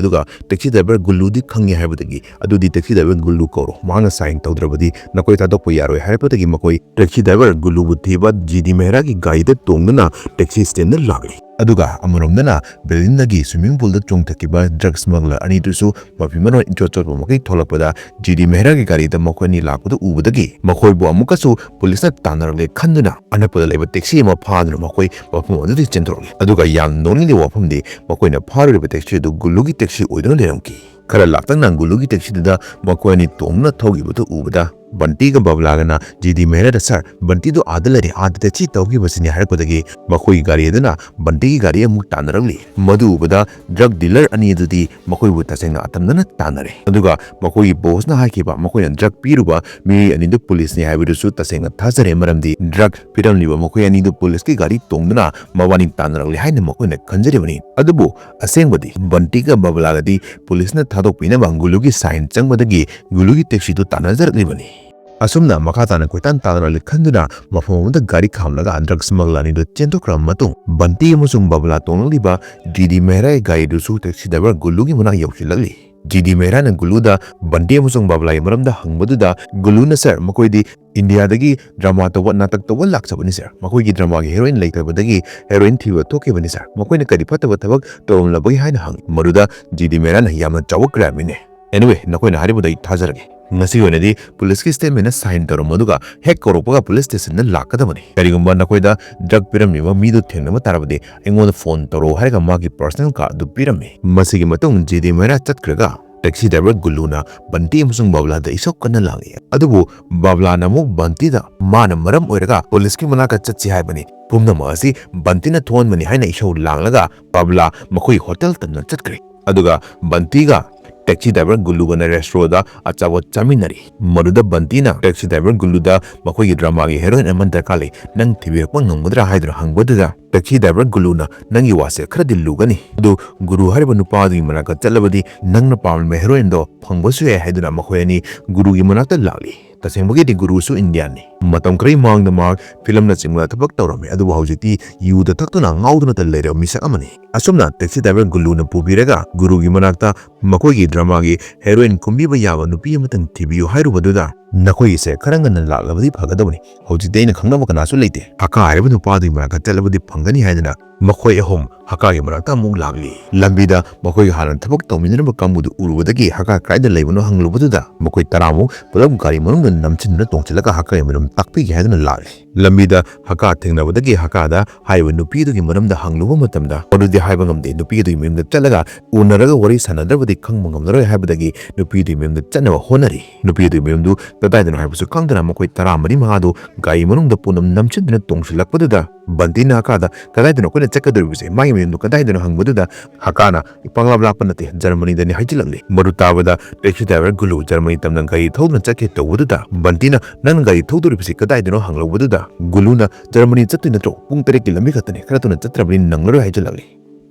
ꯑꯗꯨꯒ ꯇꯦꯛꯁꯤ ꯗ꯭ꯔꯥꯏꯚꯔ ꯒꯨꯜꯂꯨꯗꯤ ꯈꯪꯉꯤ ꯍꯥꯏꯕꯗꯒꯤ ꯑꯗꯨꯗꯤ ꯇꯦꯛꯁꯤ ꯗ꯭ꯔꯥꯏꯚꯔ ꯒꯨꯜꯂꯨ ꯀꯧꯔꯣ, ꯃꯍꯥꯛꯅ ꯁꯥꯏꯟ ꯇꯧꯗ꯭ꯔꯕꯗꯤ ꯅꯈꯣꯏ ꯊꯥꯗꯣꯛꯄ ꯌꯥꯔꯣꯏ" ꯍꯥꯏꯔꯛꯄꯗꯒꯤ ꯃꯈꯣꯏ ꯇꯦꯛꯁꯤ ꯗ꯭ꯔꯥꯏꯚꯔ ꯒꯨꯜꯂꯨꯕꯨ ꯊꯤꯕ ꯖꯤ ꯗꯤ ꯃꯦꯍꯔꯥꯒꯤ ꯒꯥꯔꯤꯗ ꯇꯣꯡꯗꯨꯅ ꯇꯦꯛꯁꯤ ꯁ꯭ꯇꯦꯟꯗ ꯂꯥꯛꯂꯤ꯫ ꯑꯗꯨꯒ ꯑꯃꯔꯣꯝꯗꯅ ꯕꯤꯜꯗꯤꯡꯗꯒꯤ ꯁ꯭ꯋꯤꯃꯤꯡ ꯄꯨꯜꯗ ꯆꯣꯡꯊꯈꯤꯕ ꯗ꯭ꯔꯒ ꯁ꯭ꯃꯒꯂꯔ ꯑꯅꯤꯗꯨꯁꯨ ꯃꯐꯤ ꯃꯔꯣꯟ ꯏꯆꯣꯠ ꯆꯣꯠꯄ ꯃꯈꯩ ꯊꯣꯛꯂꯛꯄꯗ ꯖꯤ ꯗꯤ ꯃꯦꯍꯔꯥꯒꯤ ꯒꯥꯔꯤꯗ ꯃꯈꯣꯏ ꯑꯅꯤ ꯂꯥꯛꯄꯗꯨ ꯎꯕꯗꯒꯤ ꯃꯈꯣꯏꯕꯨ ꯑꯃꯨꯛꯀꯁꯨ ꯄꯨꯂꯤꯁꯅ ꯇꯥꯟꯅꯔꯛꯂꯦ ꯈꯟꯗꯨꯅ ꯑꯅꯛꯄꯗ ꯂꯩꯕ ꯇꯦꯛꯁꯤ ꯑꯃ ꯐꯥꯗꯨꯅ ꯃꯈꯣꯏ ꯃꯐꯝ ꯑꯗꯨꯗꯒꯤ ꯆꯦꯟꯊꯣꯔꯛꯂꯤ꯫ ꯑꯗꯨꯒ ꯌꯥꯝ ꯅꯣꯛꯅꯤꯡꯂꯤꯕ ꯋꯥꯐꯝꯗꯤ ꯃꯈꯣꯏꯅ ꯐꯥꯔꯨꯔꯤꯕ ꯇꯦꯛꯁꯤ ꯑꯗꯨ ꯒꯨꯜꯂꯨꯒꯤ ꯇꯦꯛꯁꯤ ꯑꯣꯏꯗꯨꯅ ꯂꯩꯔꯝꯈꯤ꯫ ꯈꯔ ꯂꯥꯞꯇꯛꯅ ꯒꯨꯜꯂꯨꯒꯤ ꯇꯦꯛꯁꯤꯗꯨꯗ ꯃꯈꯣꯏ ꯑꯅꯤ ꯇꯣꯡꯗꯨꯅ ꯊꯧꯈꯤꯕꯗꯨ ꯎꯕꯗ ꯕꯟꯇꯤꯒ ꯕꯕꯂꯥꯒꯅ ꯖꯤ ꯗꯤ ꯃꯦꯍꯔꯥꯗ, "ꯁꯔ, ꯕꯟꯇꯤꯗꯨ ꯑꯥꯗ ꯂꯩꯔꯦ, ꯑꯥꯗ ꯇꯦꯛꯁꯤ ꯇꯧꯈꯤꯕꯁꯤꯅꯤ" ꯍꯥꯏꯔꯛꯄꯗꯒꯤ ꯃꯈꯣꯏꯒꯤ ꯒꯥꯔꯤ ꯑꯗꯨꯅ ꯕꯟꯇꯤꯒꯤ ꯒꯥꯔꯤ ꯑꯃꯨꯛ ꯇꯥꯟꯅꯔꯛꯂꯤ꯫ ꯃꯗꯨ ꯎꯕꯗ ꯗ꯭ꯔꯒ ꯗꯤꯂꯔ ꯑꯅꯤ ꯑꯗꯨꯗꯤ ꯃꯈꯣꯏꯕꯨ ꯇꯁꯦꯡꯅ ꯑꯇꯝꯅꯅ ꯇꯥꯟꯅꯔꯦ꯫ ꯑꯗꯨꯒ ꯃꯈꯣꯏꯒꯤ ꯕꯣꯁꯅ ꯍꯥꯏꯈꯤꯕ ꯃꯈꯣꯏꯅ ꯗ꯭ꯔꯒ ꯄꯤꯔꯨꯕ ꯃꯤꯑꯣꯏ ꯑꯅꯤꯗꯨ ꯄꯨꯂꯤꯁꯅꯤ ꯍꯥꯏꯕꯗꯨꯁꯨ ꯇꯁꯦꯡꯅ ꯊꯥꯖꯔꯦ, ꯃꯔꯝꯗꯤ ꯗ꯭ꯔꯒ ꯄꯤꯔꯝꯂꯤꯕ ꯃꯈꯣꯏ ꯑꯅꯤꯗꯨ ꯄꯨꯂꯤꯁꯀꯤ ꯒꯥꯔꯤ ꯇꯣꯡꯗꯨꯅ ꯃꯕꯥꯅꯤ ꯇꯥꯟꯅꯔꯛꯂꯦ ꯍꯥꯏꯅ ꯃꯈꯣꯏꯅ ꯈꯟꯖꯔꯤꯕꯅꯤ꯫ ꯑꯗꯨꯕꯨ ꯑꯁꯦꯡꯕꯗꯤ ꯕꯟꯇꯤꯒ ꯕꯕꯂꯥꯒꯗꯤ ꯄꯨꯂꯤꯁꯅ ꯊꯥꯗꯣꯛꯄꯤꯅꯕ ꯒꯨꯂꯨꯒꯤ ꯁꯥꯏꯟ ꯆꯪꯕꯗꯒꯤ ꯒꯨꯂꯨꯒꯤ ꯇꯦꯛꯁꯤꯗꯨ ꯇꯥꯟꯅꯖꯔꯛꯂꯤꯕꯅꯤ꯫ ꯑꯁꯨꯝꯅ ꯃꯈꯥ ꯇꯥꯅ ꯀꯣꯏꯇꯥꯟ ꯇꯥꯟꯅꯔꯛꯂꯦ ꯈꯟꯗꯨꯅ ꯃꯐꯝ ꯑꯃꯗ ꯒꯥꯔꯤ ꯈꯥꯝꯂꯒ ꯗ꯭ꯔꯒ ꯁ꯭ꯃꯒꯂꯔ ꯑꯅꯤꯗꯨ ꯆꯦꯟꯊꯣꯛꯈ꯭ꯔꯕ ꯃꯇꯨꯡ ꯕꯟꯇꯤ ꯑꯃꯁꯨꯡ ꯕꯕꯂꯥ ꯇꯣꯡꯂꯛꯂꯤꯕ ꯖꯤ ꯗꯤ ꯃꯦꯍꯔꯥꯒꯤ ꯒꯥꯔꯤꯗꯨꯁꯨ ꯇꯦꯛꯁꯤ ꯗ꯭ꯔꯥꯏꯚꯔ ꯒꯨꯂꯨꯒꯤ ꯃꯅꯥꯛ ꯌꯧꯁꯤꯜꯂꯛꯂꯤ꯫ ꯖꯤ ꯗꯤ ꯃꯦꯍꯔꯥꯅ ꯒꯨꯂꯨꯗ ꯕꯟꯇꯤ ꯑꯃꯁꯨꯡ ꯕꯕꯂꯥꯒꯤ ꯃꯔꯝꯗ ꯍꯪꯕꯗꯨꯗ ꯒꯨꯂꯨꯅ, "ꯁꯔ, ꯃꯈꯣꯏꯗꯤ ꯏꯟꯗꯤꯌꯥꯗꯒꯤ ꯗ꯭ꯔꯃꯥ ꯇꯧꯕ, ꯅꯥꯇꯛ ꯇꯧꯕ ꯂꯥꯛꯆꯕꯅꯤ ꯁꯔ꯫ ꯃꯈꯣꯏꯒꯤ ꯗ꯭ꯔꯃꯥꯒꯤ ꯍꯦꯔꯣꯏꯟ ꯂꯩꯇꯕꯗꯒꯤ ꯍꯦꯔꯣꯏꯟ ꯊꯤꯕ ꯊꯣꯛꯈꯤꯕꯅꯤ ꯁꯔ꯫ ꯃꯈꯣꯏꯅ ꯀꯔꯤ ꯐꯠꯇꯕ ꯊꯕꯛ ꯇꯧꯔꯝꯂꯕꯒꯦ?" ꯍꯥꯏꯅ ꯍꯪꯏ꯫ ꯃꯗꯨꯗ ꯖꯤ ꯗꯤ ꯃꯦꯍꯔꯥꯅ ꯌꯥꯝꯅ ꯆꯥꯎꯕ ꯀ꯭ꯔꯥꯏꯝꯅꯤꯅꯦ꯫ Anyway, ꯅꯈꯣꯏꯅ ꯍꯥꯏꯔꯤꯕꯗꯣ ꯑꯩ ꯊꯥꯖꯔꯒꯦ꯫ ꯉꯁꯤꯒꯤ ꯑꯣꯏꯅꯗꯤ ꯄꯨꯂꯤꯁꯀꯤ statement ꯁꯥꯏꯟ ꯇꯧꯔꯝꯃꯣ, ꯑꯗꯨꯒ ꯍꯦꯛ ꯀꯧꯔꯛꯄꯒ ꯄꯨꯂꯤꯁ ꯁ꯭ꯇꯦꯁꯟꯗ ꯂꯥꯛꯀꯗꯕꯅꯤ꯫ ꯀꯔꯤꯒꯨꯝꯕ ꯅꯈꯣꯏꯗ ꯗ꯭ꯔꯒ ꯄꯤꯔꯝꯂꯤꯕ ꯃꯤꯗꯨ ꯊꯦꯡꯅꯕ ꯇꯥꯔꯕꯗꯤ ꯑꯩꯉꯣꯟꯗ ꯐꯣꯟ ꯇꯧꯔꯛꯎ ꯍꯥꯏꯔꯒ ꯃꯥꯒꯤ ꯄꯔꯁꯅꯦꯜ ꯀꯥꯔꯗ ꯑꯗꯨ ꯄꯤꯔꯝꯃꯤ꯫ ꯃꯁꯤꯒꯤ ꯃꯇꯨꯡ ꯖꯦ ꯗꯤ ꯃꯦꯍꯔꯥ ꯆꯠꯈ꯭ꯔꯒ ꯇꯦꯛꯁꯤ ꯗ꯭ꯔꯥꯏꯚꯔ ꯒꯨꯂꯨꯅ ꯕꯟꯇꯤ ꯑꯃꯁꯨꯡ ꯕꯥꯕꯂꯥꯗ ꯏꯁꯧ ꯀꯟꯅ ꯂꯥꯡꯏ꯫ ꯑꯗꯨꯕꯨ ꯕꯥꯕꯂꯥꯅ ꯑꯃꯨꯛ ꯕꯟꯇꯤꯗ ꯃꯥꯅ ꯃꯔꯝ ꯑꯣꯏꯔꯒ ꯄꯨꯂꯤꯁꯀꯤ ꯃꯅꯥꯛꯇ ꯆꯠꯁꯤ ꯍꯥꯏꯕꯅꯤ, ꯄꯨꯝꯅꯃꯛ ꯑꯁꯤ ꯕꯟꯇꯤꯅ ꯊꯣꯛꯍꯟꯕꯅꯤ ꯍꯥꯏꯅ ꯏꯁꯧ ꯂꯥꯡꯂꯒ ꯕꯥꯕꯂꯥ ꯃꯈꯣꯏ ꯍꯣꯇꯦꯜ ꯇꯝꯅ ꯆꯠꯈ꯭ꯔꯦ꯫ ꯑꯗꯨꯒ ꯕꯟꯇꯤꯒ ꯇꯦꯛꯁꯤ ꯗ꯭ꯔꯥꯏꯚꯔ ꯒꯨꯂꯨꯒꯅ ꯔꯦꯁꯇ꯭ꯔꯣꯗ ꯑꯆꯥꯄꯣꯠ ꯆꯥꯃꯤꯟꯅꯔꯤ꯫ ꯃꯗꯨꯗ ꯕꯟꯇꯤꯅ ꯇꯦꯛꯁꯤ ꯗ꯭ꯔꯥꯏꯚꯔ ꯒꯨꯂꯨꯗ ꯃꯈꯣꯏꯒꯤ ꯗ꯭ꯔꯃꯥꯒꯤ ꯍꯦꯔꯣꯏꯟ ꯑꯃ ꯗꯔꯀꯥꯔ ꯂꯩ, ꯅꯪ ꯊꯤꯕꯤꯔꯛꯄ ꯉꯝꯒꯗ꯭ꯔꯥ ꯍꯥꯏꯗꯨꯅ ꯍꯪꯕꯗꯨꯗ ꯇꯦꯛꯁꯤ ꯗ꯭ꯔꯥꯏꯚꯔ ꯒꯨꯂꯨꯅ ꯅꯪꯒꯤ ꯋꯥꯁꯦ ꯈꯔꯗꯤ ꯂꯨꯒꯅꯤ, ꯑꯗꯨ ꯒꯨꯔꯨ ꯍꯥꯏꯔꯤꯕ ꯅꯨꯄꯥꯗꯨꯒꯤ ꯃꯅꯥꯛꯇ ꯆꯠꯂꯕꯗꯤ ꯅꯪꯅ ꯄꯥꯝꯂꯤꯕ ꯍꯦꯔꯣꯏꯟꯗꯣ ꯐꯪꯕꯁꯨ ꯌꯥꯏ ꯍꯥꯏꯗꯨꯅ ꯃꯈꯣꯏ ꯑꯅꯤ ꯒꯨꯔꯨꯒꯤ ꯃꯅꯥꯛꯇ ꯂꯥꯛꯂꯤ꯫ ꯇꯁꯦꯡꯕꯒꯤꯗꯤ ꯒꯨꯔꯨꯁꯨ ꯏꯟꯗꯤꯌꯥꯟꯅꯤ꯫ ꯃꯇꯝ ꯈꯔꯒꯤ ꯃꯃꯥꯡꯗ ꯃꯍꯥꯛ ꯐꯤꯂꯝꯅꯆꯤꯡꯕꯗ ꯊꯕꯛ ꯇꯧꯔꯝꯃꯤ, ꯑꯗꯨꯕꯨ ꯍꯧꯖꯤꯛꯇꯤ ꯌꯨꯗ ꯊꯛꯇꯨꯅ ꯉꯥꯎꯗꯨꯅꯇ ꯂꯩꯔꯕ ꯃꯤꯁꯛ ꯑꯃꯅꯤ꯫ ꯑꯁꯨꯝꯅ ꯇꯦꯛꯁꯤ ꯗ꯭ꯔꯥꯏꯚꯔ ꯒꯨꯂꯨꯅ ꯄꯨꯕꯤꯔꯒ ꯒꯨꯔꯨꯒꯤ ꯃꯅꯥꯛꯇ ꯃꯈꯣꯏꯒꯤ ꯗ꯭ꯔꯃꯥꯒꯤ ꯍꯦꯔꯣꯏꯟ ꯀꯨꯝꯕꯤꯕ ꯌꯥꯕ ꯅꯨꯄꯤ ꯑꯃꯇꯪ ꯊꯤꯕꯤꯌꯨ ꯍꯥꯏꯔꯨꯕꯗꯨꯗ ꯅꯈꯣꯏꯒꯤꯁꯦ ꯈꯔ ꯉꯟꯅ ꯂꯥꯛꯂꯕꯗꯤ ꯐꯒꯗꯕꯅꯤ, ꯍꯧꯖꯤꯛꯇꯤ ꯑꯩꯅ ꯈꯪꯅꯕ ꯀꯅꯥꯁꯨ ꯂꯩꯇꯦ, ꯍꯀꯥ ꯍꯥꯏꯔꯤꯕ ꯅꯨꯄꯥꯗꯨꯒꯤ ꯃꯅꯥꯛꯇ ꯆꯠꯂꯕꯗꯤ ꯐꯪꯒꯅꯤ ꯍꯥꯏꯗꯅ ꯃꯈꯣꯏ ꯑꯍꯨꯝ ꯍꯀꯥꯒꯤ ꯃꯅꯥꯛꯇ ꯑꯃꯨꯛ ꯂꯥꯛꯂꯤ꯫ ꯂꯝꯕꯤꯗ ꯃꯈꯣꯏꯒ ꯍꯥꯟꯅ ꯊꯕꯛ ꯇꯧꯃꯤꯟꯅꯔꯝꯕ ꯀꯥꯡꯕꯨꯗꯨ ꯎꯔꯨꯕꯗꯒꯤ ꯍꯀꯥ ꯀꯥꯏꯗ ꯂꯩꯕꯅꯣ ꯍꯪꯂꯨꯕꯗꯨꯗ ꯃꯈꯣꯏ ꯇꯔꯥꯃꯨꯛ ꯄꯨꯂꯞ ꯒꯥꯔꯤ ꯃꯅꯨꯡꯗ ꯅꯝꯁꯤꯟꯗꯨꯅ ꯇꯣꯡꯁꯤꯜꯂꯒ ꯍꯀꯥꯒꯤ ꯃꯔꯝ ꯇꯥꯛꯄꯤꯒꯦ ꯍꯥꯏꯗꯨꯅ ꯂꯥꯛꯂꯤ꯫ ꯂꯝꯕꯤꯗ ꯍꯀꯥ ꯊꯦꯡꯅꯕꯗꯒꯤ ꯍꯀꯥꯗ ꯍꯥꯏꯔꯤꯕ ꯅꯨꯄꯤ ꯑꯗꯨꯒꯤ ꯃꯔꯝꯗ ꯍꯪꯂꯨꯕ ꯃꯇꯝꯗ ꯃꯗꯨꯗꯤ ꯍꯥꯏꯕ ꯉꯝꯗꯦ, ꯅꯨꯄꯤ ꯑꯗꯨꯒꯤ ꯃꯌꯨꯝꯗ ꯆꯠꯂꯒ ꯎꯅꯔꯒ ꯋꯥꯔꯤ ꯁꯥꯟꯅꯗ꯭ꯔꯕꯗꯤ ꯈꯪꯕ ꯉꯝꯂꯔꯣꯏ ꯍꯥꯏꯕꯗꯒꯤ ꯅꯨꯄꯤ ꯑꯗꯨꯒꯤ ꯃꯌꯨꯝꯗ ꯆꯠꯅꯕ ꯍꯣꯠꯅꯔꯤ꯫ ꯅꯨꯄꯤ ꯑꯗꯨꯒꯤ ꯃꯌꯨꯝꯗꯨ ꯀꯗꯥꯏꯗꯅꯣ ꯍꯥꯏꯕꯁꯨ ꯈꯪꯗꯅ ꯃꯈꯣꯏ ꯇꯔꯥꯃꯔꯤ ꯃꯉꯥꯗꯨ ꯒꯥꯔꯤ ꯃꯅꯨꯡꯗ ꯄꯨꯟꯅ ꯅꯝꯁꯤꯟꯗꯨꯅ ꯇꯣꯡꯁꯤꯜꯂꯛꯄꯗꯨꯗ ꯕꯟꯇꯤꯅ ꯍꯀꯥꯗ ꯀꯗꯥꯏꯗꯅꯣ ꯑꯩꯈꯣꯏꯅ ꯆꯠꯀꯗꯧꯔꯤꯕꯁꯦ, ꯃꯥꯒꯤ ꯃꯌꯨꯝꯗꯨ ꯀꯗꯥꯏꯗꯅꯣ ꯍꯪꯕꯗꯨꯗ ꯍꯀꯥꯅ ꯄꯪꯂꯥꯞ ꯂꯥꯞꯄ ꯅꯠꯇꯦ, ꯖꯔꯃꯅꯤꯗꯅꯤ ꯍꯥꯏꯖꯤꯜꯂꯛꯂꯤ꯫ ꯃꯗꯨ ꯇꯥꯕꯗ ꯇꯦꯛꯁꯤ ꯗ꯭ꯔꯥꯏꯚꯔ ꯒꯨꯂꯨ ꯖꯔꯃꯅꯤ ꯇꯝꯅ ꯒꯥꯔꯤ ꯊꯧꯗꯨꯅ ꯆꯠꯀꯦ ꯇꯧꯕꯗꯨꯗ ꯕꯟꯇꯤꯅ ꯅꯪꯅ ꯒꯥꯔꯤ ꯊꯧꯗꯣꯔꯤꯕꯁꯤ ꯀꯗꯥꯏꯗꯅꯣ ꯍꯪꯂꯨꯕꯗꯨꯗ ꯒꯨꯂꯨꯅ ꯖꯔꯃꯅꯤ ꯆꯠꯇꯣꯏ ꯅꯠꯇ꯭ꯔꯣ? ꯄꯨꯡ ꯇꯔꯦꯠꯀꯤ ꯂꯝꯕꯤ ꯈꯛꯇꯅꯤ, ꯈꯔ ꯊꯨꯅ ꯆꯠꯇ꯭ꯔꯕꯗꯤ ꯅꯪꯂꯔꯣꯏ ꯍꯥꯏꯖꯤꯜꯂꯛꯂꯤ꯫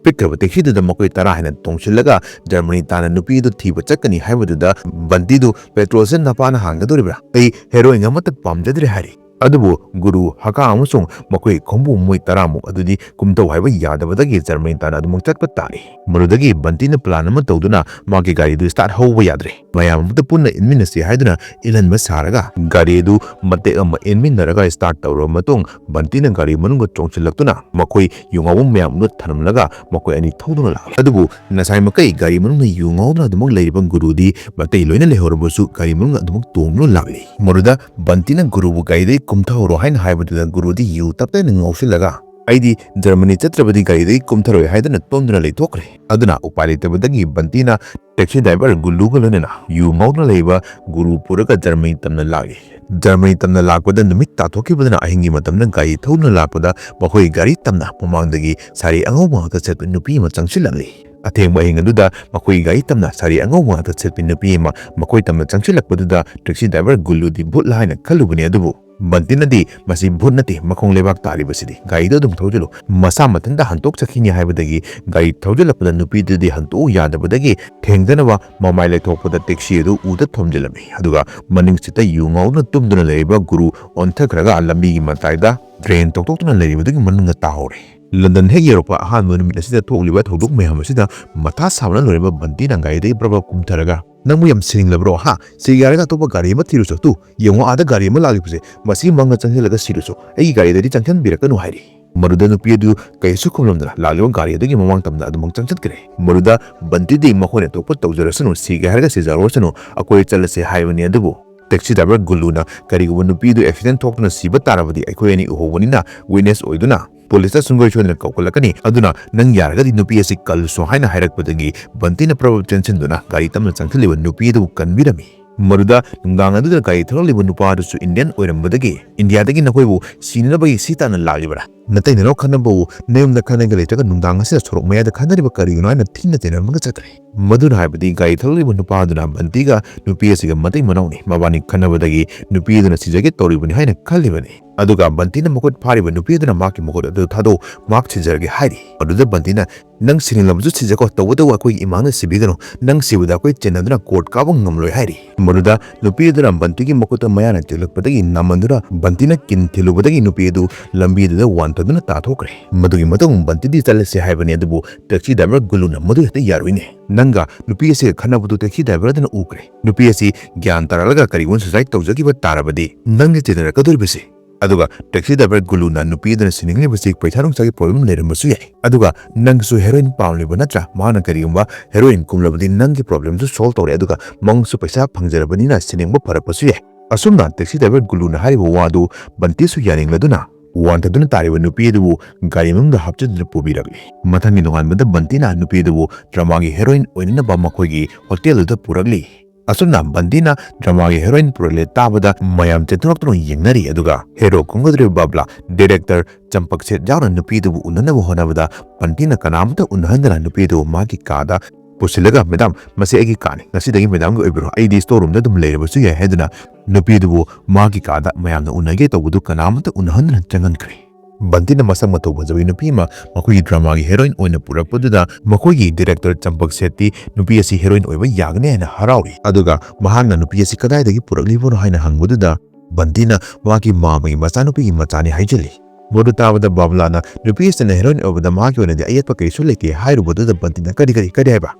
ꯄꯤꯛꯈ꯭ꯔꯕ ꯇꯦꯛꯁꯤꯗꯨꯗ ꯃꯈꯣꯏ ꯇꯔꯥ ꯍꯦꯟꯅ ꯇꯣꯡꯁꯤꯜꯂꯒ ꯖꯔꯃꯅꯤ ꯇꯥꯟꯅ ꯅꯨꯄꯤ ꯑꯗꯨ ꯊꯤꯕ ꯆꯠꯀꯅꯤ ꯍꯥꯏꯕꯗꯨꯗ ꯕꯟꯇꯤꯗꯨ ꯄꯦꯇ꯭ꯔꯣꯜꯁꯦ ꯅꯄꯥꯅ ꯍꯥꯟꯒꯗꯧꯔꯤꯕ꯭ꯔꯥ? ꯑꯩ ꯍꯦꯔꯣꯏꯟ ꯑꯃꯠꯇ ꯄꯥꯝꯖꯗ꯭ꯔꯦ ꯍꯥꯏꯔꯤ꯫ ꯑꯗꯨꯕꯨ ꯒꯨꯔꯨ, ꯍꯀꯥ ꯑꯃꯁꯨꯡ ꯃꯈꯣꯏ ꯈꯣꯡꯕꯨ ꯃꯣꯏ ꯇꯔꯥꯃꯨꯛ ꯑꯗꯨꯗꯤ ꯀꯨꯝꯊꯧ ꯍꯥꯏꯕ ꯌꯥꯗꯕꯗꯒꯤ ꯖꯔꯃꯅꯤ ꯇꯥꯟꯅ ꯑꯗꯨꯃꯛ ꯆꯠꯄ ꯇꯥꯔꯦ꯫ ꯃꯗꯨꯗꯒꯤ ꯕꯟꯇꯤꯅ plan ꯑꯃ ꯇꯧꯗꯨꯅ ꯃꯥꯒꯤ ꯒꯥꯔꯤꯗꯨ start ꯍꯧꯕ ꯌꯥꯗ꯭ꯔꯦ꯫ ꯃꯌꯥꯝ ꯑꯃꯗ ꯄꯨꯟꯅ ꯏꯟꯃꯤꯟꯅꯁꯤ ꯍꯥꯏꯗꯨꯅ ꯏꯜꯍꯟꯕ ꯁꯥꯔꯒ ꯒꯥꯔꯤ ꯑꯗꯨ ꯃꯇꯦꯛ ꯑꯃ ꯏꯟꯃꯤꯟꯅꯔꯒ start ꯇꯧꯔꯕ ꯃꯇꯨꯡ ꯕꯟꯇꯤꯅ ꯒꯥꯔꯤ ꯃꯅꯨꯡꯗ ꯆꯣꯡꯁꯤꯜꯂꯛꯇꯨꯅ ꯃꯈꯣꯏ ꯌꯨ ꯉꯥꯎꯕ ꯃꯌꯥꯝ ꯑꯗꯨ ꯊꯅꯝꯂꯒ ꯃꯈꯣꯏ ꯑꯅꯤ ꯊꯧꯗꯨꯅ ꯂꯥꯛꯂꯦ꯫ ꯑꯗꯨꯕꯨ ꯉꯁꯥꯏ ꯃꯈꯩ ꯒꯥꯔꯤ ꯃꯅꯨꯡꯗ ꯌꯨ ꯉꯥꯎꯗꯨꯅ ꯑꯗꯨꯃꯛ ꯂꯩꯔꯤꯕ ꯒꯨꯔꯨꯗꯤ ꯃꯇꯩ ꯂꯣꯏꯅ ꯂꯩꯍꯧꯔꯕꯁꯨ ꯒꯥꯔꯤ ꯃꯅꯨꯡꯗ ꯑꯗꯨꯃꯛ ꯇꯣꯡꯗꯨꯅ ꯂꯥꯛꯂꯤ꯫ ꯃꯗꯨꯗ ꯕꯟꯇꯤꯅ ꯒꯨꯔꯨꯕꯨ ꯒꯥꯔꯤꯗꯒꯤ ꯀꯨꯝꯊꯍꯧꯔꯣ ꯍꯥꯏꯅ ꯍꯥꯏꯕꯗꯨꯗ ꯒꯨꯔꯨꯗꯤ ꯌꯨ ꯇꯞꯇꯥꯏꯅ ꯉꯥꯎꯁꯤꯜꯂꯒ "ꯑꯩꯗꯤ ꯖꯔꯃꯅꯤ ꯆꯠꯇ꯭ꯔꯕꯗꯤ ꯒꯥꯔꯤꯗꯒꯤ ꯀꯨꯝꯊꯔꯣꯏ" ꯍꯥꯏꯗꯨꯅ ꯇꯨꯝꯗꯨꯅ ꯂꯩꯊꯣꯛꯈ꯭ꯔꯦ꯫ ꯑꯗꯨꯅ ꯎꯄꯥꯏ ꯂꯩꯇꯕꯗꯒꯤ ꯕꯟꯇꯤꯅ taxi driver ꯒꯨꯜꯂꯨꯒ ꯂꯣꯏꯅꯅ ꯌꯨ ꯉꯥꯎꯗꯨꯅ ꯂꯩꯕ ꯒꯨꯔꯨ ꯄꯨꯔꯒ ꯖꯔꯃꯅꯤ ꯇꯝꯅ ꯂꯥꯛꯂꯤ꯫ ꯖꯔꯃꯅꯤ ꯇꯝꯅ ꯂꯥꯛꯄꯗ ꯅꯨꯃꯤꯠ ꯇꯥꯊꯣꯛꯈꯤꯕꯗꯨꯅ ꯑꯍꯤꯡꯒꯤ ꯃꯇꯝꯗ ꯒꯥꯔꯤ ꯊꯧꯗꯨꯅ ꯂꯥꯛꯄꯗ ꯃꯈꯣꯏ ꯒꯥꯔꯤ ꯇꯝꯅ ꯃꯃꯥꯡꯗꯒꯤ ꯁꯥꯔꯤ ꯑꯉꯧꯕ ꯉꯥꯛꯇ ꯁꯦꯠꯄ ꯅꯨꯄꯤ ꯑꯃ ꯆꯪꯁꯤꯜꯂꯛꯂꯤ꯫ ꯑꯊꯦꯡꯕ ꯑꯍꯤꯡ ꯑꯗꯨꯗ ꯃꯈꯣꯏ ꯒꯥꯔꯤ ꯇꯝꯅ ꯁꯥꯔꯤ ꯑꯉꯧꯕ ꯉꯥꯛꯇ ꯁꯦꯠꯄꯤ ꯅꯨꯄꯤ ꯑꯃ ꯃꯈꯣꯏ ꯇꯝꯅ ꯆꯪꯁꯤꯜꯂꯛꯄꯗꯨꯗ taxi driver ꯒꯨꯜꯂꯨꯗꯤ ꯚꯨꯠꯂ ꯍꯥꯏꯅ ꯈꯜꯂꯨꯕꯅꯤ, ꯑꯗꯨꯕꯨ ꯕꯟꯇꯤꯅꯗꯤ "ꯃꯁꯤ ꯚꯨꯠ ꯅꯠꯇꯦ, ꯃꯈꯣꯡ ꯂꯩꯕꯥꯛ ꯇꯥꯔꯤꯕꯁꯤꯗꯤ, ꯒꯥꯔꯤꯗꯣ ꯑꯗꯨꯝ ꯊꯧꯖꯤꯜꯂꯨ, ꯃꯁꯥ ꯃꯊꯟꯇ ꯍꯟꯇꯣꯛꯆꯈꯤꯅꯤ" ꯍꯥꯏꯕꯗꯒꯤ ꯒꯥꯔꯤ ꯊꯧꯖꯤꯜꯂꯛꯄꯗ ꯅꯨꯄꯤꯗꯨꯗꯤ ꯍꯟꯇꯣꯛꯎ ꯌꯥꯗꯕꯗꯒꯤ ꯊꯦꯡꯗꯅꯕ ꯃꯃꯥꯏ ꯂꯩꯊꯣꯛꯄꯗ taxi ꯑꯗꯨ ꯎꯗ ꯊꯣꯝꯖꯤꯜꯂꯝꯃꯤ꯫ ꯑꯗꯨꯒ ꯃꯅꯤꯡ seat ꯇ ꯌꯨ ꯉꯥꯎꯗꯨꯅ ꯇꯨꯝꯗꯨꯅ ꯂꯩꯔꯤꯕ ꯒꯨꯔꯨ ꯑꯣꯟꯊꯈ꯭ꯔꯒ ꯂꯝꯕꯤꯒꯤ ꯃꯇꯥꯏꯗ drain ꯇꯧꯊꯣꯛꯇꯨꯅ ꯂꯩꯔꯤꯕꯗꯨꯒꯤ ꯃꯅꯨꯡꯗ ꯇꯥꯍꯧꯔꯦ꯫ ꯂꯟꯗꯟ ꯍꯦꯛ ꯌꯧꯔꯛꯄ ꯑꯍꯥꯟꯕ ꯅꯨꯃꯤꯠ ꯑꯁꯤꯗ ꯊꯣꯛꯂꯤꯕ ꯊꯧꯗꯣꯛ ꯃꯌꯥꯝ ꯑꯁꯤꯗ ꯃꯊꯥ ꯁꯥꯕꯅ ꯂꯣꯏꯔꯕ ꯕꯟꯇꯤꯅ ꯒꯥꯔꯤꯗꯒꯤ ꯕ꯭ꯔꯕ ꯀꯨꯝꯊꯔꯒ, "ꯅꯪꯕꯨ ꯌꯥꯝ ꯁꯤꯅꯤꯡꯂꯕ꯭ꯔꯣ, ꯍꯥ? ꯁꯤꯒꯦ ꯍꯥꯏꯔꯒ ꯑꯇꯣꯞꯄ ꯒꯥꯔꯤ ꯑꯃ ꯊꯤꯔꯨꯆꯣ꯫ ꯇꯨ, ꯌꯦꯡꯉꯣ, ꯑꯥꯗ ꯒꯥꯔꯤ ꯑꯃ ꯂꯥꯛꯂꯤꯕꯁꯦ꯫ ꯃꯁꯤ ꯃꯥꯡꯗ ꯆꯪꯁꯤꯜꯂꯒ ꯁꯤꯔꯨꯆꯣ꯫ ꯑꯩꯒꯤ ꯒꯥꯔꯤꯗꯗꯤ ꯆꯪꯁꯤꯟꯕꯤꯔꯛꯀꯅꯨ" ꯍꯥꯏꯔꯤ꯫ ꯃꯗꯨꯗ ꯅꯨꯄꯤ ꯑꯗꯨ ꯀꯩꯁꯨ ꯈꯨꯝꯂꯝꯗꯅ ꯂꯥꯛꯂꯤꯕ ꯒꯥꯔꯤ ꯑꯗꯨꯒꯤ ꯃꯃꯥꯡ ꯇꯝꯅ ꯑꯗꯨꯃꯛ ꯆꯪꯁꯤꯟꯈ꯭ꯔꯦ꯫ ꯃꯗꯨꯗ ꯕꯟꯇꯤꯗꯤ "ꯃꯈꯣꯏꯅ ꯊꯣꯛꯄ ꯇꯧꯖꯔꯁꯅꯨ, ꯁꯤꯒꯦ ꯍꯥꯏꯔꯒ ꯁꯤꯖꯍꯧꯔꯁꯅꯨ, ꯑꯩꯈꯣꯏ ꯆꯠꯂꯁꯦ" ꯍꯥꯏꯕꯅꯤ꯫ ꯑꯗꯨꯕꯨ taxi driver ꯒꯨꯜꯂꯨꯅ "ꯀꯔꯤꯒꯨꯝꯕ ꯅꯨꯄꯤ ꯑꯗꯨ accident ꯊꯣꯛꯇꯨꯅ ꯁꯤꯕ ꯇꯥꯔꯕꯗꯤ ꯑꯩꯈꯣꯏ ꯑꯅꯤ ꯎꯍꯧꯕꯅꯤꯅ witness ꯑꯣꯏꯗꯨꯅ ꯄꯨꯂꯤꯁꯇ ꯁꯨꯡꯁꯣꯏ ꯁꯣꯏꯗꯅ ꯀꯧꯈꯠꯂꯛꯀꯅꯤ꯫ ꯑꯗꯨꯅ ꯅꯪ ꯌꯥꯔꯒꯗꯤ ꯅꯨꯄꯤ ꯑꯁꯤ ꯀꯜꯂꯨꯁꯣ" ꯍꯥꯏꯅ ꯍꯥꯏꯔꯛꯄꯗꯒꯤ ꯕꯟꯇꯤꯅ ꯄ꯭ꯔꯕ ꯆꯦꯟꯁꯤꯟꯗꯨꯅ ꯒꯥꯔꯤ ꯇꯞꯅ ꯆꯪꯁꯤꯜꯂꯤꯕ ꯅꯨꯄꯤ ꯑꯗꯨꯕꯨ ꯀꯟꯕꯤꯔꯝꯃꯤ꯫ ꯃꯗꯨꯗ ꯅꯨꯡꯗꯥꯡ ꯑꯗꯨꯗ ꯒꯥꯔꯤ ꯊꯧꯔꯛꯂꯤꯕ ꯅꯨꯄꯥ ꯑꯗꯨꯁꯨ Indian ꯑꯣꯏꯔꯝꯕꯗꯒꯤ, "ꯏꯟꯗꯤꯌꯥꯗꯒꯤ ꯅꯈꯣꯏꯕꯨ ꯁꯤꯅꯅꯕꯒꯤ ꯁꯤ ꯇꯥꯟꯅ ꯂꯥꯛꯂꯤꯕꯔꯥ? "ꯅꯇꯩ ꯅꯅꯥꯎ ꯈꯠꯅꯕꯕꯨ ꯅꯌꯨꯝꯗ ꯈꯠꯅꯒꯦ ꯂꯩꯇ꯭ꯔꯒ ꯅꯨꯡꯗꯥꯡ ꯑꯁꯤꯗ ꯁꯣꯔꯣꯛ ꯃꯌꯥꯏꯗ ꯈꯠꯅꯔꯤꯕ ꯀꯔꯤꯒꯤꯅꯣ?" ꯍꯥꯏꯅ ꯊꯤꯅ ꯆꯩꯅꯔꯝꯃꯒ ꯆꯠꯈ꯭ꯔꯦ꯫ ꯃꯗꯨꯅ ꯍꯥꯏꯕꯗꯤ ꯒꯥꯔꯤ ꯊꯧꯔꯤꯕ ꯅꯨꯄꯥꯗꯨꯅ ꯕꯟꯇꯤꯒ ꯅꯨꯄꯤ ꯑꯁꯤꯒ ꯃꯇꯩ ꯃꯅꯥꯎꯅꯤ, ꯃꯕꯥꯅꯤ ꯈꯠꯅꯕꯗꯒꯤ ꯅꯨꯄꯤ ꯑꯗꯨꯅ ꯁꯤꯖꯒꯦ ꯇꯧꯔꯤꯕꯅꯤ ꯍꯥꯏꯅ ꯈꯜꯂꯤꯕꯅꯤ꯫ ꯑꯗꯨꯒ ꯕꯟꯇꯤꯅ ꯃꯈꯨꯠ ꯐꯥꯔꯤꯕ ꯅꯨꯄꯤ ꯑꯗꯨꯅ ꯃꯍꯥꯛꯀꯤ ꯃꯈꯨꯠ ꯑꯗꯨ ꯊꯥꯗꯣꯛꯎ, ꯃꯍꯥꯛ ꯁꯤꯖꯔꯒꯦ ꯍꯥꯏꯔꯤ꯫ ꯑꯗꯨꯗ ꯕꯟꯇꯤꯅ, "ꯅꯪ ꯁꯤꯅꯤꯡꯂꯕꯁꯨ ꯁꯤꯖꯀꯣ, ꯇꯧꯕꯇꯕꯨ ꯑꯩꯈꯣꯏꯒꯤ ꯏꯃꯥꯅ ꯁꯤꯕꯤꯒꯅꯨ, ꯅꯪ ꯁꯤꯕꯗ ꯑꯩꯈꯣꯏ ꯆꯦꯟꯅꯗꯨꯅ ꯀꯣꯔꯠ ꯀꯥꯕ ꯉꯝꯂꯣꯏ" ꯍꯥꯏꯔꯤ꯫ ꯃꯗꯨꯗ ꯅꯨꯄꯤ ꯑꯗꯨꯅ ꯕꯟꯇꯤꯒꯤ ꯃꯈꯨꯠꯇ ꯃꯌꯥꯅ ꯇꯦꯛꯂꯛꯄꯗꯒꯤ ꯅꯥꯃꯟꯗꯨꯅ ꯕꯟꯇꯤꯅ ꯀꯤꯟ ꯊꯤꯜꯂꯨꯕꯗꯒꯤ ꯅꯨꯄꯤ ꯑꯗꯨ ꯂꯝꯕꯤꯗꯨꯗ ꯋꯥꯟꯊꯗꯨꯅ ꯇꯥꯊꯣꯛꯈ꯭ꯔꯦ꯫ ꯃꯗꯨꯒꯤ ꯃꯇꯨꯡ ꯕꯟꯇꯤꯗꯤ ꯆꯠꯂꯁꯦ ꯍꯥꯏꯕꯅꯤ, ꯑꯗꯨꯕꯨ ꯇꯦꯛꯁꯤ ꯗ꯭ꯔꯥꯏꯚꯔ ꯒꯨꯂꯨꯅ ꯃꯗꯨ ꯍꯦꯛꯇ ꯌꯥꯔꯣꯏꯅꯦ꯫ "ꯅꯪꯒ ꯅꯨꯄꯤ ꯑꯁꯤꯒ ꯈꯠꯅꯕꯗꯨ ꯇꯦꯛꯁꯤ ꯗ꯭ꯔꯥꯏꯚꯔ ꯑꯗꯨꯅ ꯎꯈ꯭ꯔꯦ꯫ ꯅꯨꯄꯤ ꯑꯁꯤ ꯒ꯭ꯌꯥꯟ ꯇꯥꯔꯛꯂꯒ ꯀꯔꯤꯒꯨꯝꯕ ꯁꯨꯁꯥꯏꯗ ꯇꯧꯖꯈꯤꯕ ꯇꯥꯔꯕꯗꯤ ꯅꯪꯒ ꯆꯦꯟꯅꯔꯛꯀꯗꯧꯔꯤꯕꯁꯤ?" ꯑꯗꯨꯒ ꯇꯦꯛꯁꯤ ꯗ꯭ꯔꯥꯏꯚꯔ ꯒꯨꯂꯨꯅ ꯅꯨꯄꯤ ꯑꯗꯨꯅ ꯁꯤꯅꯤꯡꯂꯤꯕꯁꯤ ꯄꯩꯁꯥ ꯅꯨꯡꯁꯥꯒꯤ ꯄ꯭ꯔꯣꯕ꯭ꯂꯦꯝ ꯂꯩꯔꯝꯕꯁꯨ ꯌꯥꯏ꯫ ꯑꯗꯨꯒ ꯅꯪꯁꯨ ꯍꯦꯔꯣꯏꯟ ꯄꯥꯝꯂꯤꯕ ꯅꯠꯇ꯭ꯔꯥ? ꯃꯥꯅ ꯀꯔꯤꯒꯨꯝꯕ ꯍꯦꯔꯣꯏꯟ ꯀꯨꯝꯂꯕꯗꯤ ꯅꯪꯒꯤ ꯄ꯭ꯔꯣꯕ꯭ꯂꯦꯝꯁꯨ ꯁꯣꯜꯕ ꯇꯧꯔꯦ, ꯑꯗꯨꯒ ꯃꯪꯁꯨ ꯄꯩꯁꯥ ꯐꯪꯖꯔꯕꯅꯤꯅ ꯁꯤꯅꯤꯡꯕ ꯐꯔꯛꯄꯁꯨ ꯌꯥꯏ꯫ ꯑꯁꯨꯝꯅ ꯇꯦꯛꯁꯤ ꯗ꯭ꯔꯥꯏꯚꯔ ꯒꯨꯂꯨꯅ ꯍꯥꯏꯔꯤꯕ ꯋꯥꯗꯨ ꯕꯟꯇꯤꯁꯨ ꯌꯥꯅꯤꯡꯂꯗꯨꯅ ꯋꯥꯟꯊꯗꯨꯅ ꯇꯥꯔꯤꯕ ꯅꯨꯄꯤ ꯑꯗꯨꯕꯨ ꯒꯥꯔꯤ ꯃꯅꯨꯡꯗ ꯍꯥꯞꯆꯤꯟꯗꯨꯅ ꯄꯨꯕꯤꯔꯛꯂꯤ꯫ ꯃꯊꯪꯒꯤ ꯅꯣꯡꯉꯥꯟꯕꯗ ꯕꯟꯇꯤꯅ ꯅꯨꯄꯤ ꯑꯗꯨꯕꯨ ꯗ꯭ꯔꯃꯥꯒꯤ ꯍꯦꯔꯣꯏꯟ ꯑꯣꯏꯅꯅꯕ ꯃꯈꯣꯏꯒꯤ ꯍꯣꯇꯦꯜꯗꯨꯗ ꯄꯨꯔꯛꯂꯤ꯫ ꯑꯁꯨꯝꯅ ꯕꯟꯇꯤꯅ ꯗ꯭ꯔꯃꯥꯒꯤ ꯍꯦꯔꯣꯏꯟ ꯄꯨꯔꯛꯂꯦ ꯇꯥꯕꯗ ꯃꯌꯥꯝ ꯆꯦꯟꯊꯣꯔꯛꯇꯨꯅ ꯌꯦꯡꯅꯔꯤ꯫ ꯑꯗꯨꯒ ꯍꯦꯔꯣ ꯀꯨꯝꯒꯗꯧꯔꯤꯕ ꯕꯥꯕ꯭ꯂꯥ, ꯗꯤꯔꯦꯛꯇꯔ ꯆꯝꯄꯛ ꯁꯦꯠ ꯌꯥꯎꯅ ꯅꯨꯄꯤꯗꯨꯕꯨ ꯎꯅꯅꯕ ꯍꯣꯠꯅꯕꯗ ꯕꯟꯇꯤꯅ ꯀꯅꯥꯃꯠꯇ ꯎꯅꯍꯟꯗꯅ ꯅꯨꯄꯤꯗꯨꯕꯨ ꯃꯍꯥꯛꯀꯤ ꯀꯥꯗ ꯄꯨꯁꯤꯜꯂꯒ, "ꯃꯦꯗꯥꯝ, ꯃꯁꯤ ꯑꯩꯒꯤ ꯀꯥꯅꯤ꯫ ꯉꯁꯤꯗꯒꯤ ꯃꯦꯗꯥꯝꯒꯤ ꯑꯣꯏꯕꯤꯔꯣ꯫ ꯑꯩꯗꯤ ꯁ꯭ꯇꯣꯔ ꯔꯨꯝꯗ ꯑꯗꯨꯝ ꯂꯩꯔꯕꯁꯨ ꯌꯥꯏ" ꯍꯥꯏꯗꯨꯅ ꯅꯨꯄꯤꯗꯨꯕꯨ ꯃꯍꯥꯛꯀꯤ ꯀꯥꯗ ꯃꯌꯥꯝꯅ ꯎꯅꯒꯦ ꯇꯧꯕꯗꯨ ꯀꯅꯥꯃꯠꯇ ꯎꯅꯍꯟꯗꯅ ꯆꯪꯍꯟꯈ꯭ꯔꯦ꯫ ꯕꯟꯇꯤꯅ ꯃꯁꯛ ꯃꯇꯧ ꯐꯖꯕꯤ ꯅꯨꯄꯤ ꯑꯃ ꯃꯈꯣꯏꯒꯤ ꯗ꯭ꯔꯃꯥꯒꯤ ꯍꯦꯔꯣꯏꯟ ꯑꯣꯏꯅ ꯄꯨꯔꯛꯄꯗꯨꯗ ꯃꯈꯣꯏꯒꯤ ꯗꯤꯔꯦꯛꯇꯔ ꯆꯝꯄꯛ ꯁꯦꯠꯇꯤ ꯅꯨꯄꯤ ꯑꯁꯤ ꯍꯦꯔꯣꯏꯟ ꯑꯣꯏꯕ ꯌꯥꯒꯅꯤ ꯍꯥꯏꯅ ꯍꯔꯥꯎꯔꯤ꯫ ꯑꯗꯨꯒ ꯃꯍꯥꯛꯅ ꯅꯨꯄꯤ ꯑꯁꯤ ꯀꯗꯥꯏꯗꯒꯤ ꯄꯨꯔꯛꯂꯤꯕꯅꯣ ꯍꯥꯏꯅ ꯍꯪꯕꯗꯨꯗ ꯕꯟꯇꯤꯅ ꯃꯍꯥꯛꯀꯤ ꯃꯥꯝꯃꯒꯤ ꯃꯆꯥꯅꯨꯄꯤꯒꯤ ꯃꯆꯥꯅꯤ ꯍꯥꯏꯖꯤꯜꯂꯤ꯫ ꯃꯗꯨ ꯇꯥꯕꯗ ꯕꯥꯕ꯭ꯂꯥꯅ ꯅꯨꯄꯤ ꯑꯁꯤꯅ ꯍꯦꯔꯣꯏꯟ ꯑꯣꯏꯕꯗ ꯃꯍꯥꯛꯀꯤ ꯑꯣꯏꯅꯗꯤ ꯑꯌꯦꯠꯄ ꯀꯔꯤꯁꯨ ꯂꯩꯇꯦ ꯍꯥꯏꯔꯨꯕꯗꯨꯗ ꯕꯟꯇꯤꯅ, "ꯀꯔꯤ, ꯀꯔꯤ, ꯀꯔꯤ ꯍꯥꯏꯕ?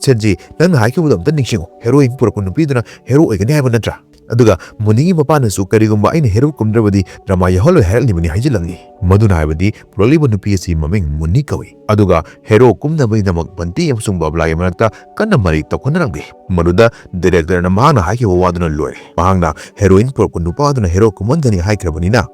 ꯁꯦꯠꯖꯤ, ꯅꯪꯅ ꯍꯥꯏꯈꯤꯕꯗꯣ ꯑꯝꯇ ꯅꯤꯡꯁꯤꯡꯉꯨ꯫ ꯍꯦꯔꯣꯏꯟ ꯄꯨꯔꯛꯄ ꯅꯨꯄꯤꯗꯨꯅ ꯍꯦꯔꯣ ꯑꯣꯏꯒꯅꯤ ꯍꯥꯏꯕ ꯅꯠꯇ꯭ꯔꯥ?" ꯑꯗꯨꯒ ꯃꯨꯅꯤꯒꯤ ꯃꯄꯥꯅꯁꯨ ꯀꯔꯤꯒꯨꯝꯕ ꯑꯩꯅ ꯍꯦꯔꯣ ꯀꯨꯝꯗ꯭ꯔꯕꯗꯤ ꯗ꯭ꯔꯃꯥ ꯌꯥꯎꯍꯜꯂꯣꯏ ꯍꯥꯏꯔꯛꯂꯤꯕꯅꯤ ꯍꯥꯏꯖꯤꯜꯂꯝꯃꯤ꯫ ꯃꯗꯨꯅ ꯍꯥꯏꯕꯗꯤ ꯄꯨꯔꯛꯂꯤꯕ ꯅꯨꯄꯤ ꯑꯁꯤ ꯃꯃꯤꯡ ꯃꯨꯅꯤ ꯀꯧꯏ꯫ ꯑꯗꯨꯒ ꯍꯦꯔꯣ ꯀꯨꯝꯅꯕꯒꯤꯗꯃꯛ ꯕꯟꯇꯤ ꯑꯃꯁꯨꯡ ꯕꯥꯕ꯭ꯂꯥꯒꯤ ꯃꯔꯛꯇ ꯀꯟꯅ ꯃꯔꯩ ꯇꯧꯈꯠꯅꯔꯝꯂꯤ꯫ ꯃꯗꯨꯗ ꯗꯤꯔꯦꯛꯇꯔꯅ ꯃꯍꯥꯛꯅ ꯍꯥꯏꯈꯤꯕ ꯋꯥꯗꯨꯅ ꯂꯣꯏꯔꯦ꯫ ꯃꯍꯥꯛꯅ ꯍꯦꯔꯣꯏꯟ ꯄꯨꯔꯛꯄ ꯅꯨꯄꯥ ꯑꯗꯨꯅ ꯍꯦꯔꯣ ꯀꯨꯝꯍꯟꯒꯅꯤ ꯍꯥꯏꯈ꯭ꯔꯕꯅꯤꯅ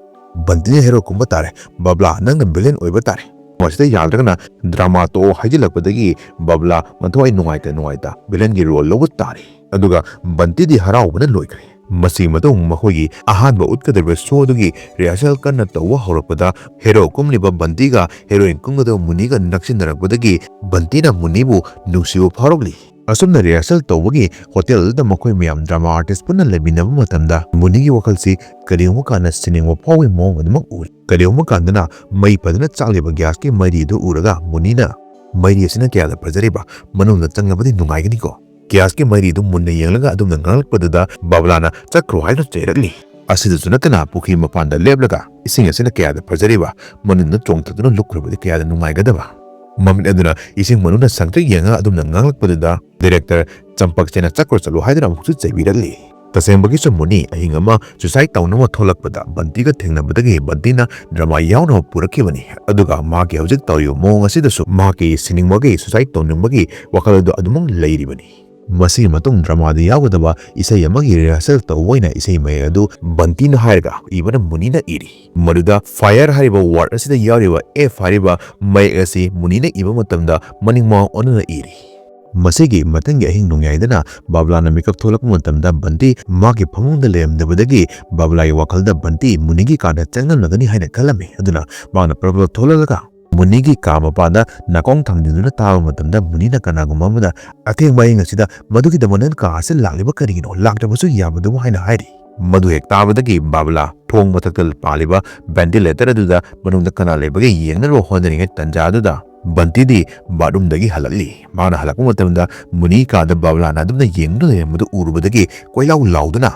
ꯕꯟꯇꯤꯅ ꯍꯦꯔꯣ ꯀꯨꯝꯕ ꯇꯥꯔꯦ꯫ ꯕꯥꯕ꯭ꯂꯥ, ꯅꯪꯅ ꯚꯤꯂꯦꯟ ꯑꯣꯏꯕ ꯇꯥꯔꯦ꯫ ꯃꯁꯤꯗ ꯌꯥꯗ꯭ꯔꯒꯅ ꯗ꯭ꯔꯃꯥ ꯇꯣꯛꯑꯣ ꯍꯥꯏꯖꯤꯜꯂꯛꯄꯗꯒꯤ ꯕꯥꯕ꯭ꯂꯥ ꯃꯊꯋꯥꯏ ꯅꯨꯡꯉꯥꯏꯇ ꯅꯨꯡꯉꯥꯏꯇ ꯚꯤꯂꯦꯟꯒꯤ ꯔꯣꯜ ꯂꯧꯕ ꯇꯥꯔꯦ꯫ ꯑꯗꯨꯒ ꯕꯟꯇꯤꯗꯤ ꯍꯔꯥꯎꯕꯅ ꯂꯣꯏꯈ꯭ꯔꯦ꯫ ꯃꯁꯤꯒꯤ ꯃꯇꯨꯡ ꯃꯈꯣꯏꯒꯤ ꯑꯍꯥꯟꯕ ꯎꯠꯀꯗꯧꯔꯤꯕ ꯁꯣꯗꯨꯒꯤ ꯔꯤꯍꯔꯁꯦꯜ ꯀꯟꯅ ꯇꯧꯕ ꯍꯧꯔꯛꯄꯗ, ꯍꯦꯔꯣ ꯀꯨꯝꯂꯤꯕ ꯕꯟꯇꯤꯒ ꯍꯦꯔꯣꯏꯟ ꯀꯨꯝꯒꯗꯧꯕ ꯃꯨꯅꯤꯒ ꯅꯛꯁꯤꯟꯅꯔꯛꯄꯗꯒꯤ ꯕꯟꯇꯤꯅ ꯃꯨꯅꯤꯕꯨ ꯅꯨꯡꯁꯤꯕ ꯐꯥꯎꯔꯛꯂꯤ꯫ ꯑꯁꯨꯝꯅ ꯔꯤꯍꯔꯁꯦꯜ ꯇꯧꯕꯒꯤ ꯍꯣꯇꯦꯜ ꯑꯗꯨꯗ ꯃꯈꯣꯏ ꯃꯌꯥꯝ ꯗ꯭ꯔꯃꯥ ꯑꯥꯔꯇꯤꯁ ꯄꯨꯟꯅ ꯂꯩꯃꯤꯟꯅꯕ ꯃꯇꯝꯗ, ꯃꯨꯅꯤꯒꯤ ꯋꯥꯈꯜꯁꯤ ꯀꯔꯤꯒꯨꯝꯕ ꯀꯥꯟꯗ ꯁꯤꯅꯤꯡꯕ ꯐꯥꯎꯕꯒꯤ ꯃꯑꯣꯡ ꯑꯗꯨꯃꯛ ꯎꯔꯤ꯫ ꯀꯔꯤꯒꯨꯝꯕ ꯀꯥꯟꯗꯅ ꯃꯩ ꯐꯖꯅ ꯆꯥꯛꯂꯤꯕ ꯒ꯭ꯌꯥꯁꯀꯤ ꯃꯩꯔꯤ ꯑꯗꯨ ꯎꯔꯒ ꯃꯨꯅꯤꯅ, "ꯃꯩꯔꯤ ꯑꯁꯤꯅ ꯀꯌꯥꯗ ꯐꯖꯔꯤꯕ, ꯃꯅꯨꯡꯗ ꯆꯪꯂꯕꯗꯤ ꯅꯨꯡꯉꯥꯏꯒꯅꯤꯀꯣ?" ꯒ꯭ꯌꯥꯁꯀꯤ ꯃꯩꯔꯤꯗꯨ ꯃꯨꯟꯅ ꯌꯦꯡꯂꯒ ꯑꯗꯨꯝꯅ ꯉꯥꯡꯂꯛꯄꯗꯨꯗ ꯕꯥꯕꯂꯥꯅ "ꯆꯠꯈ꯭ꯔꯣ" ꯍꯥꯏꯗꯨꯅ ꯆꯩꯔꯛꯂꯤ꯫ ꯑꯁꯤꯗꯁꯨ ꯅꯠꯇꯅ ꯄꯨꯈ꯭ꯔꯤ ꯃꯄꯥꯟꯗ ꯂꯦꯞꯂꯒ, "ꯏꯁꯤꯡ ꯑꯁꯤꯅ ꯀꯌꯥꯗ ꯐꯖꯔꯤꯕ, ꯃꯅꯨꯡꯗ ꯆꯣꯡꯊꯗꯨꯅ ꯂꯨꯞꯈ꯭ꯔꯕꯗꯤ ꯀꯌꯥꯗ ꯅꯨꯡꯉꯥꯏꯒꯗꯕ?" ꯃꯃꯤꯠ ꯑꯗꯨꯅ ꯏꯁꯤꯡ ꯃꯅꯨꯡꯗ ꯁꯪꯇ꯭ꯔꯤꯛ ꯌꯦꯡꯉꯒ ꯑꯗꯨꯝꯅ ꯉꯥꯡꯂꯛꯄꯗꯨꯗ ꯗꯤꯔꯦꯛꯇꯔ ꯆꯝꯄꯛꯁꯦꯅ "ꯆꯠꯈ꯭ꯔꯣ ꯆꯠꯂꯣ" ꯍꯥꯏꯗꯨꯅ ꯑꯃꯨꯛꯁꯨ ꯆꯩꯕꯤꯔꯛꯂꯤ꯫ ꯇꯁꯦꯡꯕꯒꯤꯁꯨ ꯃꯨꯅꯤ ꯑꯍꯤꯡ ꯑꯃ ꯁꯨꯁꯥꯏꯗ ꯇꯧꯅꯕ ꯊꯣꯛꯂꯛꯄꯗ ꯕꯟꯇꯤꯒ ꯊꯦꯡꯅꯕꯗꯒꯤ ꯕꯟꯇꯤꯅ ꯗ꯭ꯔꯃꯥ ꯌꯥꯎꯅꯕ ꯄꯨꯔꯛꯈꯤꯕꯅꯤ꯫ ꯑꯗꯨꯒ ꯃꯍꯥꯛꯀꯤ ꯍꯧꯖꯤꯛ ꯇꯧꯔꯤꯕ ꯃꯑꯣꯡ ꯑꯁꯤꯗꯁꯨ ꯃꯍꯥꯛꯀꯤ ꯁꯤꯅꯤꯡꯕꯒꯤ, ꯁꯨꯁꯥꯏꯗ ꯇꯧꯅꯤꯡꯕꯒꯤ ꯋꯥꯈꯜ ꯑꯗꯨ ꯑꯗꯨꯃꯛ ꯂꯩꯔꯤꯕꯅꯤ꯫ ꯃꯁꯤꯒꯤ ꯃꯇꯨꯡ ꯗ꯭ꯔꯃꯥꯗ ꯌꯥꯎꯒꯗꯕ ꯏꯁꯩ ꯑꯃꯒꯤ ꯔꯤꯍꯔꯁꯦꯜ ꯇꯧꯕ ꯑꯣꯏꯅ ꯏꯁꯩ ꯃꯌꯦꯛ ꯑꯗꯨ ꯕꯟꯇꯤꯅ ꯍꯥꯏꯔꯒ ꯏꯕꯅ ꯃꯨꯅꯤꯅ ꯏꯔꯤ꯫ ꯃꯗꯨꯗ ꯐꯥꯏꯌꯔ ꯍꯥꯏꯔꯤꯕ ꯋꯥꯔꯗ ꯑꯁꯤꯗ ꯌꯥꯎꯔꯤꯕ ꯑꯦꯐ ꯍꯥꯏꯔꯤꯕ ꯃꯌꯦꯛ ꯑꯁꯤ ꯃꯨꯅꯤꯅ ꯏꯕ ꯃꯇꯝꯗ ꯃꯅꯤꯡ ꯃꯃꯥꯡ ꯑꯣꯟꯅꯅ ꯏꯔꯤ꯫ ꯃꯁꯤꯒꯤ ꯃꯊꯪꯒꯤ ꯑꯍꯤꯡ ꯅꯣꯡꯌꯥꯏꯗꯅ ꯕꯥꯕꯂꯥꯅ ꯃꯤꯀꯞ ꯊꯣꯛꯂꯛꯄ ꯃꯇꯝꯗ ꯕꯟꯇꯤ ꯃꯥꯒꯤ ꯐꯃꯨꯡꯗ ꯂꯩꯔꯝꯗꯕꯗꯒꯤ ꯕꯥꯕꯂꯥꯒꯤ ꯋꯥꯈꯜꯗ ꯕꯟꯇꯤ ꯃꯨꯅꯤꯒꯤ ꯀꯥꯗ ꯆꯪꯂꯝꯂꯒꯅꯤ ꯍꯥꯏꯅ ꯈꯜꯂꯝꯃꯤ꯫ ꯑꯗꯨꯅ ꯃꯥꯅ ꯄ꯭ꯔꯞ ꯄ꯭ꯔꯞ ꯊꯣꯛꯂꯛꯂꯒ ꯃꯨꯅꯤꯒꯤ ꯀꯥ ꯃꯄꯥꯟꯗ ꯅꯥꯀꯣꯡ ꯊꯥꯡꯖꯤꯟꯗꯨꯅ ꯇꯥꯕ ꯃꯇꯝꯗ ꯃꯨꯅꯤꯅ ꯀꯅꯥꯒꯨꯝꯕ ꯑꯃꯗ "ꯑꯊꯦꯡꯕ ꯑꯍꯤꯡ ꯑꯁꯤꯗ ꯃꯗꯨꯒꯤꯗꯃꯛ ꯅꯪ ꯀꯥ ꯑꯁꯤꯗ ꯂꯥꯛꯂꯤꯕ ꯀꯔꯤꯒꯤꯅꯣ? ꯂꯥꯛꯇ꯭ꯔꯕꯁꯨ ꯌꯥꯕꯗꯨꯕꯨ" ꯍꯥꯏꯅ ꯍꯥꯏꯔꯤ꯫ ꯃꯗꯨ ꯍꯦꯛ ꯇꯥꯕꯗꯒꯤ ꯕꯥꯕꯂꯥ ꯊꯣꯡ ꯃꯊꯛꯇ ꯄꯥꯜꯂꯤꯕ ꯚꯦꯟꯇꯤꯂꯦꯇꯔ ꯑꯗꯨꯗ ꯃꯅꯨꯡꯗ ꯀꯅꯥ ꯂꯩꯕꯒꯦ ꯌꯦꯡꯅꯕ ꯍꯣꯠꯅꯔꯤꯉꯩ ꯇꯟꯖꯥ ꯑꯗꯨꯗ ꯕꯟꯇꯤꯗꯤ ꯕꯥꯠꯔꯨꯝꯗꯒꯤ ꯍꯜꯂꯛꯂꯤ꯫ ꯃꯍꯥꯛꯅ ꯍꯜꯂꯛꯄ ꯃꯇꯝꯗ ꯃꯨꯅꯤ ꯀꯥꯗ ꯕꯥꯕꯂꯥꯅ ꯑꯗꯨꯝꯅ ꯌꯦꯡꯗꯨꯅ ꯂꯩꯔꯝꯕꯗꯨ ꯎꯔꯨꯕꯗꯒꯤ ꯀꯣꯏꯂꯥꯎ ꯂꯥꯎꯗꯨꯅ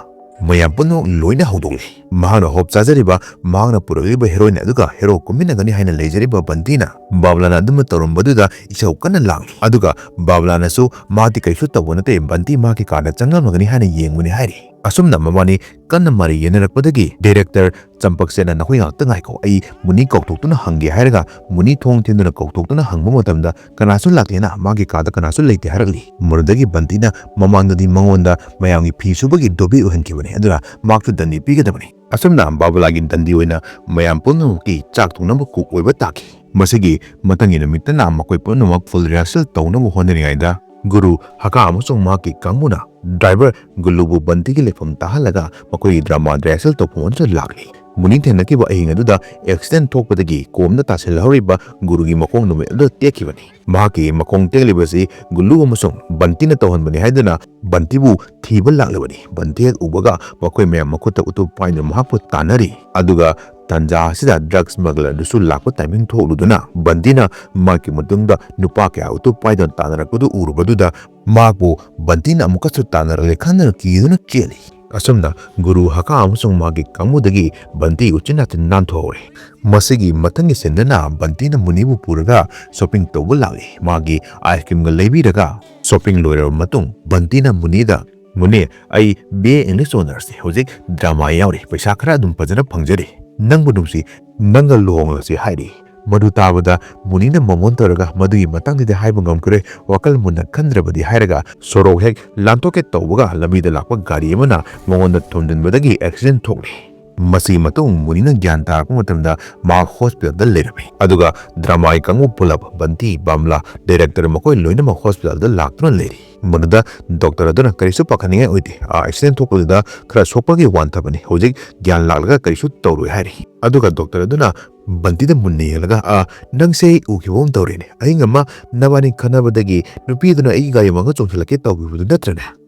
ꯃꯌꯥꯝ ꯄꯨꯝꯅꯃꯛ ꯂꯣꯏꯅ ꯍꯧꯗꯣꯛꯂꯤ꯫ ꯃꯍꯥꯛꯅ ꯍꯣꯞ ꯆꯥꯖꯔꯤꯕ, ꯃꯍꯥꯛꯅ ꯄꯨꯔꯛꯂꯤꯕ ꯍꯦꯔꯣꯏꯟ ꯑꯗꯨꯒ ꯍꯦꯔꯣ ꯀꯨꯝꯃꯤꯟꯅꯒꯅꯤ ꯍꯥꯏꯅ ꯂꯩꯖꯔꯤꯕ ꯕꯟꯇꯤꯅ ꯕꯥꯕꯂꯥꯅ ꯑꯗꯨꯝꯅ ꯇꯧꯔꯝꯕꯗꯨꯗ ꯏꯁꯧ ꯀꯟꯅ ꯂꯥꯡꯂꯤ꯫ ꯑꯗꯨꯒ ꯕꯥꯕꯂꯥꯅꯁꯨ ꯃꯥꯗꯤ ꯀꯩꯁꯨ ꯇꯧꯕ ꯅꯠꯇꯦ, ꯕꯟꯇꯤ ꯃꯍꯥꯛꯀꯤ ꯀꯥꯗ ꯆꯪꯂꯝꯂꯒꯅꯤ ꯍꯥꯏꯅ ꯌꯦꯡꯕꯅꯤ ꯍꯥꯏꯔꯤ꯫ ꯑꯁꯨꯝꯅ ꯃꯕꯥꯅꯤ ꯀꯟꯅ ꯃꯔꯩ ꯌꯦꯠꯅꯔꯛꯄꯗꯒꯤ ꯗꯤꯔꯦꯛꯇꯔ ꯆꯝꯄꯛꯁꯦꯅ "ꯅꯈꯣꯏ ꯉꯥꯛꯇ ꯉꯥꯏꯈꯣ, ꯑꯩ ꯃꯨꯅꯤ ꯀꯧꯊꯣꯛꯇꯨꯅ ꯍꯪꯒꯦ" ꯍꯥꯏꯔꯒ ꯃꯨꯅꯤ ꯊꯣꯡ ꯊꯤꯟꯗꯨꯅ ꯀꯧꯊꯣꯛꯇꯨꯅ ꯍꯪꯕ ꯃꯇꯝꯗ ꯀꯅꯥꯁꯨ ꯂꯥꯛꯇꯦꯅ, ꯃꯥꯒꯤ ꯀꯥꯗ ꯀꯅꯥꯁꯨ ꯂꯩꯇꯦ ꯍꯥꯏꯔꯛꯂꯤ꯫ ꯃꯗꯨꯗꯒꯤ ꯕꯟꯇꯤꯅ ꯃꯃꯥꯡꯗꯗꯤ ꯃꯉꯣꯟꯗ ꯃꯌꯥꯝꯒꯤ ꯐꯤ ꯁꯨꯕꯒꯤ ꯗꯣꯕꯤ ꯑꯣꯏꯍꯟꯈꯤꯕꯅꯤ, ꯑꯗꯨꯅ ꯃꯍꯥꯛꯁꯨ ꯗꯟꯗꯤ ꯄꯤꯒꯗꯕꯅꯤ꯫ ꯑꯁꯨꯝꯅ ꯕꯥꯕꯨꯂꯥꯒꯤ ꯗꯟꯗꯤ ꯑꯣꯏꯅ ꯃꯌꯥꯝ ꯄꯨꯝꯅꯃꯛꯀꯤ ꯆꯥꯛ ꯊꯣꯡꯅꯕ ꯀꯨꯛ ꯑꯣꯏꯕ ꯇꯥꯈꯤ꯫ ꯃꯁꯤꯒꯤ ꯃꯊꯪꯒꯤ ꯅꯨꯃꯤꯠꯇꯅ ꯃꯈꯣꯏ ꯄꯨꯝꯅꯃꯛ ꯐꯨꯜ ꯔꯤꯍꯔꯁꯦꯜ ꯇꯧꯅꯕ ꯍꯣꯠꯅꯔꯤꯉꯩꯗ ꯒꯨꯔꯨ ꯍꯀꯥ ꯑꯃꯁꯨꯡ ꯃꯍꯥꯛꯀꯤ ꯀꯥꯡꯕꯨꯅ ꯗ꯭ꯔꯥꯏꯚꯔ ꯒꯨꯂꯨꯕꯨ ꯕꯟꯇꯤꯒꯤ ꯂꯩꯐꯝ ꯇꯥꯍꯜꯂꯒ ꯃꯈꯣꯏꯒꯤ drama rehearsal ꯇꯧꯐꯝ ꯑꯗꯨꯗ ꯂꯥꯛꯂꯤ꯫ ꯃꯨꯅꯤ ꯊꯦꯡꯅꯈꯤꯕ ꯑꯍꯤꯡ ꯑꯗꯨꯗ accident ꯊꯣꯛꯄꯗꯒꯤ ꯀꯣꯝꯗ ꯇꯥꯁꯤꯜꯍꯧꯔꯤꯕ ꯒꯨꯔꯨꯒꯤ ꯃꯈꯣꯡ ꯅꯨꯃꯤꯠ ꯑꯗꯨꯗ ꯇꯦꯛꯈꯤꯕꯅꯤ꯫ ꯃꯍꯥꯛꯀꯤ ꯃꯈꯣꯡ ꯇꯦꯛꯂꯤꯕꯁꯤ ꯒꯨꯂꯨ ꯑꯃꯁꯨꯡ ꯕꯟꯇꯤꯅ ꯇꯧꯍꯟꯕꯅꯤ ꯍꯥꯏꯗꯨꯅ ꯕꯟꯇꯤꯕꯨ ꯊꯤꯕ ꯂꯥꯛꯂꯕꯅꯤ꯫ ꯕꯟꯇꯤ ꯍꯦꯛ ꯎꯕꯒ ꯃꯈꯣꯏ ꯃꯌꯥꯝ ꯃꯈꯨꯠꯇ ꯎꯇꯨꯞ ꯄꯥꯏꯗꯨꯅ ꯃꯍꯥꯛꯄꯨ ꯇꯥꯟꯅꯔꯤ꯫ ꯑꯗꯨꯒ ꯇꯥꯟꯖꯥ ꯑꯁꯤꯗ drug smuggler ꯑꯗꯨꯁꯨ ꯂꯥꯛꯄ timing ꯊꯣꯛꯂꯨꯗꯨꯅ ꯕꯟꯇꯤꯅ ꯃꯍꯥꯛꯀꯤ ꯃꯇꯨꯡꯗ ꯅꯨꯄꯥ ꯀꯌꯥ ꯎꯇꯨꯞ ꯄꯥꯏꯗꯨꯅ ꯇꯥꯟꯅꯔꯛꯄꯗꯨ ꯎꯔꯨꯕꯗꯨꯗ ꯃꯍꯥꯛꯄꯨ ꯕꯟꯇꯤꯅ ꯑꯃꯨꯛꯀꯁꯨ ꯇꯥꯟꯅꯔꯛꯂꯦ ꯈꯟꯗꯨꯅ ꯀꯤꯗꯨꯅ ꯆꯦꯜꯂꯤ꯫ ꯑꯁꯨꯝꯅ ꯒꯨꯔꯨ ꯍꯀꯥ ꯑꯃꯁꯨꯡ ꯃꯥꯒꯤ ꯀꯥꯡꯕꯨꯗꯒꯤ ꯕꯟꯇꯤ ꯎꯆꯤꯟ ꯅꯥꯆꯤꯟ ꯅꯥꯟꯊꯣꯛꯍꯧꯔꯦ꯫ ꯃꯁꯤꯒꯤ ꯃꯊꯪꯒꯤ sceneꯗꯅ ꯕꯟꯇꯤꯅ ꯃꯨꯅꯤꯕꯨ ꯄꯨꯔꯒ shopping ꯇꯧꯕ ꯂꯥꯛꯂꯤ꯫ ꯃꯥꯒꯤ ice creamꯒ ꯂꯩꯕꯤꯔꯒ shopping ꯂꯣꯏꯔꯕ ꯃꯇꯨꯡ ꯕꯟꯇꯤꯅ ꯃꯨꯅꯤꯗ, "ꯃꯨꯅꯤ, ꯑꯩ B A English honorsꯅꯤ꯫ ꯍꯧꯖꯤꯛ drama ꯌꯥꯎꯔꯤ꯫ ꯄꯩꯁꯥ ꯈꯔ ꯑꯗꯨꯝ ꯐꯖꯅ ꯐꯪꯖꯔꯤ꯫ ꯅꯪꯕꯨ ꯅꯨꯡꯁꯤ, ꯅꯪꯒ ꯂꯨꯍꯣꯡꯂꯁꯤ" ꯍꯥꯏꯔꯤ꯫ ꯃꯗꯨ ꯇꯥꯕꯗ ꯃꯨꯅꯤꯅ ꯃꯉꯣꯟ ꯇꯧꯔꯒ ꯃꯗꯨꯒꯤ ꯃꯇꯥꯡꯗꯗꯤ ꯍꯥꯏꯕ ꯉꯝꯈꯤꯔꯣꯏ, ꯋꯥꯈꯜ ꯃꯨꯟꯅ ꯈꯟꯗ꯭ꯔꯕꯗꯤ ꯍꯥꯏꯔꯒ ꯁꯣꯔꯣꯛ ꯍꯦꯛ ꯂꯥꯟꯊꯣꯛꯀꯦ ꯇꯧꯕꯒ ꯂꯝꯕꯤꯗ ꯂꯥꯛꯄ ꯒꯥꯔꯤ ꯑꯃꯅ ꯃꯉꯣꯟꯗ ꯊꯣꯝꯖꯤꯟꯕꯗꯒꯤ accident ꯊꯣꯛꯂꯤ꯫ ꯃꯁꯤꯒꯤ ꯃꯇꯨꯡ ꯃꯨꯅꯤꯅ ꯒ꯭ꯌꯥꯟ ꯇꯥꯔꯛꯄ ꯃꯇꯝꯗ ꯃꯍꯥꯛ hospitalꯗ ꯂꯩꯔꯝꯃꯤ꯫ ꯑꯗꯨꯒ dramaꯒꯤ ꯀꯥꯡꯕꯨ ꯄꯨꯂꯞ, ꯕꯟꯇꯤ, ꯕꯥꯝꯂꯥ, director ꯃꯈꯣꯏ ꯂꯣꯏꯅꯃꯛ hospitalꯗ ꯂꯥꯛꯇꯨꯅ ꯂꯩꯔꯤ꯫ ꯃꯗꯨꯗ doctor ꯑꯗꯨꯅ ꯀꯔꯤꯁꯨ ꯄꯥꯈꯠꯅꯤꯡꯉꯥꯏ ꯑꯣꯏꯗꯦ, ꯑꯥ, accident ꯊꯣꯛꯄꯗꯨꯗ ꯈꯔ ꯁꯣꯛꯄꯒꯤ ꯋꯥꯟꯊꯕꯅꯤ, ꯍꯧꯖꯤꯛ ꯒ꯭ꯌꯥꯟ ꯂꯥꯛꯂꯒ ꯀꯔꯤꯁꯨ ꯇꯧꯔꯣꯏ ꯍꯥꯏꯔꯤ꯫ ꯑꯗꯨꯒ doctor ꯑꯗꯨꯅ ꯕꯟꯇꯤꯗ ꯃꯨꯟꯅ ꯌꯦꯡꯂꯒ, "ꯑꯥ, ꯅꯪꯁꯦ ꯑꯩ ꯎꯈꯤꯕ ꯑꯃ ꯇꯧꯔꯦꯅꯦ꯫ ꯑꯍꯤꯡ ꯑꯃ ꯅꯕꯥꯅꯤ ꯈꯠꯅꯕꯗꯒꯤ ꯅꯨꯄꯤ ꯑꯗꯨꯅ ꯑꯩꯒꯤ ꯒꯥꯔꯤ ꯃꯃꯥꯡꯗ ꯆꯣꯡꯁꯤꯜꯂꯛꯀꯦ ꯇꯧꯈꯤꯕꯗꯨ ꯅꯠꯇ꯭ꯔꯅꯦ?"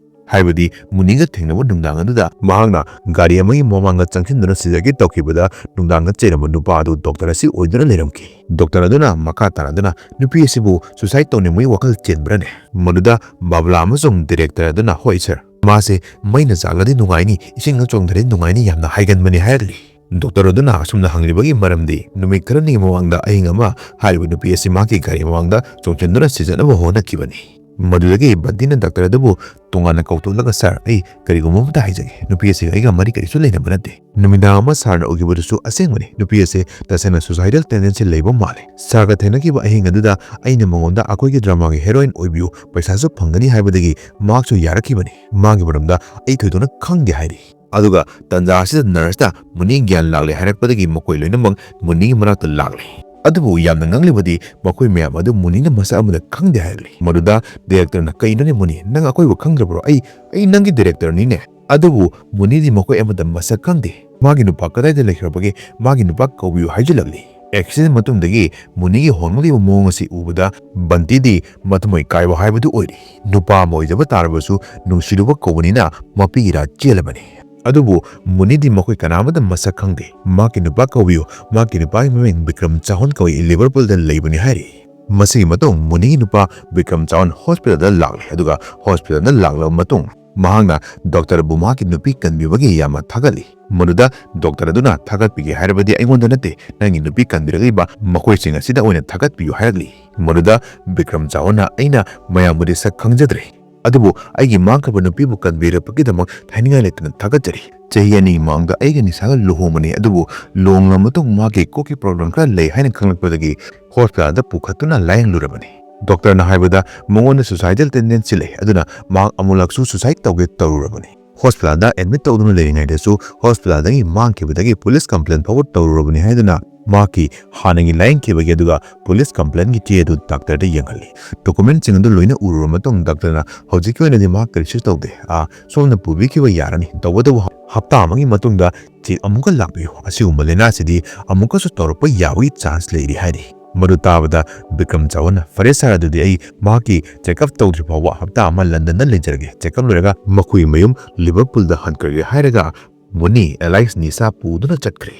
ꯍꯥꯏꯕꯗꯤ ꯃꯨꯅꯤꯒ ꯊꯦꯡꯅꯕ ꯅꯨꯡꯗꯥꯡ ꯑꯗꯨꯗ ꯃꯍꯥꯛꯅ ꯒꯥꯔꯤ ꯑꯃꯒꯤ ꯃꯃꯥꯡꯗ ꯆꯪꯁꯤꯟꯗꯨꯅ ꯁꯤꯖꯒꯦ ꯇꯧꯈꯤꯕꯗ ꯅꯨꯡꯗꯥꯡꯗ ꯆꯦꯜꯂꯝꯕ ꯅꯨꯄꯥ ꯑꯗꯨ doctor ꯑꯁꯤ ꯑꯣꯏꯗꯨꯅ ꯂꯩꯔꯝꯈꯤ꯫ Doctor ꯑꯗꯨꯅ ꯃꯈꯥ ꯇꯥꯅꯗꯨꯅ, "ꯅꯨꯄꯤ ꯑꯁꯤꯕꯨ suicide ꯇꯧꯅꯤꯡꯕꯒꯤ ꯋꯥꯈꯜ ꯆꯦꯟꯕ꯭ꯔꯅꯦ?" ꯃꯗꯨꯗ ꯕꯥꯕꯂꯥ ꯑꯃꯁꯨꯡ director ꯑꯗꯨꯅ, "ꯍꯣꯏ sir, ꯃꯥꯁꯦ ꯃꯩꯅ ꯆꯥꯛꯂꯗꯤ ꯅꯨꯡꯉꯥꯏꯅꯤ, ꯏꯁꯤꯡꯗ ꯆꯣꯡꯊꯔꯗꯤ ꯅꯨꯡꯉꯥꯏꯅꯤ ꯌꯥꯝꯅ ꯍꯥꯏꯒꯟꯕꯅꯤ" ꯍꯥꯏꯔꯛꯂꯤ꯫ Doctor ꯑꯗꯨꯅ ꯑꯁꯨꯝꯅ ꯍꯪꯂꯤꯕꯒꯤ ꯃꯔꯝꯗꯤ ꯅꯨꯃꯤꯠ ꯈꯔꯅꯤꯒꯤ ꯃꯃꯥꯡꯗ ꯑꯍꯤꯡ ꯑꯃ ꯍꯥꯏꯔꯤꯕ ꯅꯨꯄꯤ ꯑꯁꯤ ꯃꯍꯥꯛꯀꯤ ꯒꯥꯔꯤ ꯃꯃꯥꯡꯗ ꯆꯣꯡꯁꯤꯟꯗꯨꯅ ꯁꯤꯖꯅꯕ ꯍꯣꯠꯅꯈꯤꯕꯅꯤ꯫ ꯃꯗꯨꯗꯒꯤ ꯕꯟꯇꯤꯅ doctor ꯑꯗꯨꯕꯨ ꯇꯣꯉꯥꯟꯅ ꯀꯧꯊꯣꯛꯂꯒ, "Sir, ꯑꯩ ꯀꯔꯤꯒꯨꯝꯕ ꯑꯃꯇ ꯍꯥꯏꯖꯒꯦ꯫ ꯅꯨꯄꯤ ꯑꯁꯤꯒ ꯑꯩꯒ ꯃꯔꯤ ꯀꯔꯤꯁꯨ ꯂꯩꯅꯕ ꯅꯠꯇꯦ꯫ ꯅꯨꯃꯤꯗꯥꯡ ꯑꯃ sirꯅ ꯎꯈꯤꯕꯗꯨꯁꯨ ꯑꯁꯦꯡꯕꯅꯤ꯫ ꯅꯨꯄꯤ ꯑꯁꯤ ꯇꯁꯦꯡꯅ suicidal tendency ꯂꯩꯕ ꯃꯥꯜꯂꯦ꯫ Sirꯒ ꯊꯦꯡꯅꯈꯤꯕ ꯑꯍꯤꯡ ꯑꯗꯨꯗ ꯑꯩꯅ ꯃꯉꯣꯟꯗ ꯑꯩꯈꯣꯏꯒꯤ dramaꯒꯤ heroine ꯑꯣꯏꯕꯤꯌꯨ, ꯄꯩꯁꯥꯁꯨ ꯐꯪꯒꯅꯤ ꯍꯥꯏꯕꯗꯒꯤ ꯃꯍꯥꯛꯁꯨ ꯌꯥꯔꯛꯈꯤꯕꯅꯤ꯫ ꯃꯥꯒꯤ ꯃꯔꯝꯗ ꯑꯩ ꯊꯣꯏꯗꯣꯛꯅ ꯈꯪꯗꯦ" ꯍꯥꯏꯔꯤ꯫ ꯑꯗꯨꯒ ꯇꯟꯖꯥ ꯑꯁꯤꯗ nurseꯇ ꯃꯨꯅꯤ ꯒ꯭ꯌꯥꯟ ꯂꯥꯛꯂꯦ ꯍꯥꯏꯔꯛꯄꯗꯒꯤ ꯃꯈꯣꯏ ꯂꯣꯏꯅꯃꯛ ꯃꯨꯅꯤꯒꯤ ꯃꯅꯥꯛꯇ ꯂꯥꯛꯂꯦ꯫ ꯑꯗꯨꯕꯨ ꯌꯥꯝꯅ ꯉꯛꯂꯤꯕꯗꯤ ꯃꯈꯣꯏ ꯃꯌꯥꯝ ꯑꯗꯨ ꯃꯨꯅꯤꯅ ꯃꯁꯛ ꯑꯃꯠꯇ ꯈꯪꯗꯦ ꯍꯥꯏꯔꯛꯂꯤ꯫ ꯃꯗꯨꯗ ꯗꯤꯔꯦꯛꯇꯔꯅ, "ꯀꯩꯅꯣꯅꯦ ꯃꯨꯅꯤ, ꯅꯪ ꯑꯩꯈꯣꯏꯕꯨ ꯈꯪꯗ꯭ꯔꯕ꯭ꯔꯣ? ꯑꯩ, ꯑꯩ ꯅꯪꯒꯤ ꯗꯤꯔꯦꯛꯇꯔꯅꯤꯅꯦ!" ꯑꯗꯨꯕꯨ ꯃꯨꯅꯤꯗꯤ ꯃꯈꯣꯏ ꯑꯃꯠꯇ ꯃꯁꯛ ꯈꯪꯗꯦ꯫ ꯃꯥꯒꯤ ꯅꯨꯄꯥ ꯀꯗꯥꯏꯗ ꯂꯩꯈ꯭ꯔꯕꯒꯦ? ꯃꯥꯒꯤ ꯅꯨꯄꯥ ꯀꯧꯕꯤꯌꯨ ꯍꯥꯏꯖꯤꯜꯂꯛꯂꯤ꯫ ꯑꯦꯛꯁꯤꯗꯦꯟ ꯃꯇꯨꯡꯗꯒꯤ ꯃꯨꯅꯤꯒꯤ ꯍꯣꯡꯂꯛꯂꯤꯕ ꯃꯑꯣꯡ ꯑꯁꯤ ꯎꯕꯗ ꯕꯟꯇꯤꯗꯤ ꯃꯊꯃꯣꯏ ꯀꯥꯏꯕ ꯍꯥꯏꯕꯗꯨ ꯑꯣꯏꯔꯦ꯫ ꯅꯨꯄꯥ ꯑꯃ ꯑꯣꯏꯖꯕ ꯇꯥꯔꯕꯁꯨ ꯅꯨꯡꯁꯤꯔꯨꯕ ꯀꯧꯕꯅꯤꯅ ꯃꯄꯤ ꯏꯔꯥ ꯆꯦꯜꯂꯕꯅꯤ꯫ ꯑꯗꯨꯕꯨ ꯃꯨꯅꯤꯗꯤ ꯃꯈꯣꯏ ꯀꯅꯥꯃꯠꯇ ꯃꯁꯛ ꯈꯪꯗꯦ꯫ "ꯃꯍꯥꯛꯀꯤ ꯅꯨꯄꯥ ꯀꯧꯕꯤꯌꯨ, ꯃꯍꯥꯛꯀꯤ ꯅꯨꯄꯥꯒꯤ ꯃꯃꯤꯡ ꯕꯤꯀ꯭ꯔꯝ ꯆꯥꯎꯍꯟ ꯀꯧꯏ, ꯂꯤꯚꯔꯄꯨꯜꯗ ꯂꯩꯕꯅꯤ" ꯍꯥꯏꯔꯤ꯫ ꯃꯁꯤꯒꯤ ꯃꯇꯨꯡ ꯃꯨꯅꯤꯒꯤ ꯅꯨꯄꯥ ꯕꯤꯀ꯭ꯔꯝ ꯆꯥꯎꯍꯟ ꯍꯣꯁꯄꯤꯇꯥꯜꯗ ꯂꯥꯛꯂꯦ, ꯑꯗꯨꯒ ꯍꯣꯁꯄꯤꯇꯥꯜꯗ ꯂꯥꯛꯂꯕ ꯃꯇꯨꯡ ꯃꯍꯥꯛꯅ ꯗꯣꯛꯇꯔꯕꯨ ꯃꯍꯥꯛꯀꯤ ꯅꯨꯄꯤ ꯀꯟꯕꯤꯕꯒꯤ ꯌꯥꯝꯅ ꯊꯥꯒꯠꯂꯤ꯫ ꯃꯗꯨꯗ ꯗꯣꯛꯇꯔ ꯑꯗꯨꯅ, "ꯊꯥꯒꯠꯄꯤꯒꯦ ꯍꯥꯏꯔꯕꯗꯤ ꯑꯩꯉꯣꯟꯗ ꯅꯠꯇꯦ, ꯅꯪꯒꯤ ꯅꯨꯄꯤ ꯀꯟꯕꯤꯔꯛꯂꯤꯕ ꯃꯈꯣꯏꯁꯤꯡ ꯑꯁꯤꯗ ꯑꯣꯏꯅ ꯊꯥꯒꯠꯄꯤꯌꯨ" ꯍꯥꯏꯔꯛꯂꯤ꯫ ꯃꯗꯨꯗ ꯕꯤꯀ꯭ꯔꯝ ꯆꯥꯎꯍꯟꯅ, "ꯑꯩꯅ ꯃꯌꯥꯝꯕꯨꯗꯤ ꯁꯛ ꯈꯪꯖꯗ꯭ꯔꯦ, ꯑꯗꯨꯕꯨ ꯑꯩꯒꯤ ꯃꯥꯡꯈ꯭ꯔꯕ ꯅꯨꯄꯤꯕꯨ ꯀꯟꯕꯤꯔꯛꯄꯒꯤꯗꯃꯛ ꯍꯥꯏꯅꯤꯡꯉꯥꯏ ꯂꯩꯇꯅ ꯊꯥꯒꯠꯆꯔꯤ꯫ ꯆꯍꯤ ꯑꯅꯤꯒꯤ ꯃꯃꯥꯡꯗ ꯑꯩꯒ ꯅꯤꯁꯥꯒ ꯂꯨꯍꯣꯡꯕꯅꯤ, ꯑꯗꯨꯕꯨ ꯂꯨꯍꯣꯡꯂꯕ ꯃꯇꯨꯡ ꯃꯍꯥꯛꯀꯤ ꯀꯣꯛꯀꯤ ꯄ꯭ꯔꯣꯕ꯭ꯂꯦꯝ ꯈꯔ ꯂꯩ ꯍꯥꯏꯅ ꯈꯪꯂꯛꯄꯗꯒꯤ ꯍꯣꯁꯄꯤꯇꯥꯜꯗ ꯄꯨꯈꯠꯇꯨꯅ ꯂꯥꯌꯦꯡꯂꯨꯔꯕꯅꯤ꯫ ꯗꯣꯛꯇꯔꯅ ꯍꯥꯏꯕꯗ ꯃꯉꯣꯟꯗ ꯁꯨꯁꯥꯏꯗꯜ ꯇꯦꯟꯗꯦꯟꯁꯤ ꯂꯩ, ꯑꯗꯨꯅ ꯃꯍꯥꯛ ꯑꯃꯨꯛꯂꯛꯁꯨ ꯁꯨꯁꯥꯏꯗ ꯇꯧꯒꯦ ꯇꯧꯔꯨꯔꯕꯅꯤ꯫ ꯍꯣꯁꯄꯤꯇꯥꯜꯗ ꯑꯦꯗꯃꯤꯠ ꯇꯧꯗꯨꯅ ꯂꯩꯔꯤꯉꯩꯗꯁꯨ ꯍꯣꯁꯄꯤꯇꯥꯜꯗꯒꯤ ꯃꯥꯡꯈꯤꯕꯗꯒꯤ ꯄꯨꯂꯤꯁ ꯀꯝꯄ꯭ꯂꯦꯟ ꯐꯥꯎꯕ ꯇꯧꯔꯨꯔꯕꯅꯤ" ꯍꯥꯏꯗꯨꯅ ꯃꯍꯥꯛꯀꯤ ꯍꯥꯟꯅꯒꯤ ꯂꯥꯌꯦꯡꯈꯤꯕꯒꯤ ꯑꯗꯨꯒ ꯄꯨꯂꯤꯁ ꯀꯝꯄ꯭ꯂꯦꯟꯒꯤ ꯆꯦ ꯑꯗꯨ ꯗꯥꯛꯇꯔꯗ ꯌꯦꯡꯍꯜꯂꯤ꯫ ꯗꯣꯀꯨꯃꯦꯟꯁꯤꯡ ꯑꯗꯨ ꯂꯣꯏꯅ ꯎꯔꯨꯔꯕ ꯃꯇꯨꯡ ꯗꯥꯛꯇꯔꯅ, "ꯍꯧꯖꯤꯛꯀꯤ ꯑꯣꯏꯅꯗꯤ ꯃꯍꯥꯛ ꯀꯔꯤꯁꯨ ꯇꯧꯗꯦ, ꯑꯥ, ꯁꯣꯝꯅ ꯄꯨꯕꯤꯈꯤꯕ ꯌꯥꯔꯅꯤ, ꯇꯧꯕꯇꯕꯨ ꯍꯞꯇꯥ ꯑꯃꯒꯤ ꯃꯇꯨꯡꯗ ꯆꯦꯛ ꯑꯃꯨꯛꯀ ꯂꯥꯛꯄꯤꯌꯨ, ꯑꯁꯤꯒꯨꯝꯕ ꯂꯥꯏꯅꯥꯁꯤꯗꯤ ꯑꯃꯨꯛꯀꯁꯨ ꯇꯧꯔꯛꯄ ꯌꯥꯕꯒꯤ ꯆꯥꯟꯁ ꯂꯩꯔꯤ" ꯍꯥꯏꯔꯤ꯫ ꯃꯗꯨ ꯇꯥꯕꯗ ꯕꯤꯀ꯭ꯔꯝ ꯆꯥꯎꯍꯟꯅ, "ꯐꯔꯦ ꯁꯥꯔ, ꯑꯗꯨꯗꯤ ꯑꯩ ꯃꯍꯥꯛꯀꯤ ꯆꯦꯛꯑꯞ ꯇꯧꯗ꯭ꯔꯤ ꯐꯥꯎꯕ ꯍꯞꯇꯥ ꯑꯃ ꯂꯟꯗꯟꯗ ꯂꯩꯖꯔꯒꯦ, ꯆꯦꯛꯑꯞ ꯂꯣꯏꯔꯒ ꯃꯈꯣꯏ ꯃꯌꯨꯝ ꯂꯤꯚꯔꯄꯨꯜꯗ ꯍꯟꯈ꯭ꯔꯒꯦ" ꯍꯥꯏꯔꯒ ꯃꯨꯅꯤ ꯑꯦꯂꯥꯏꯁ ꯅꯤꯁꯥ ꯄꯨꯗꯨꯅ ꯆꯠꯈ꯭ꯔꯦ꯫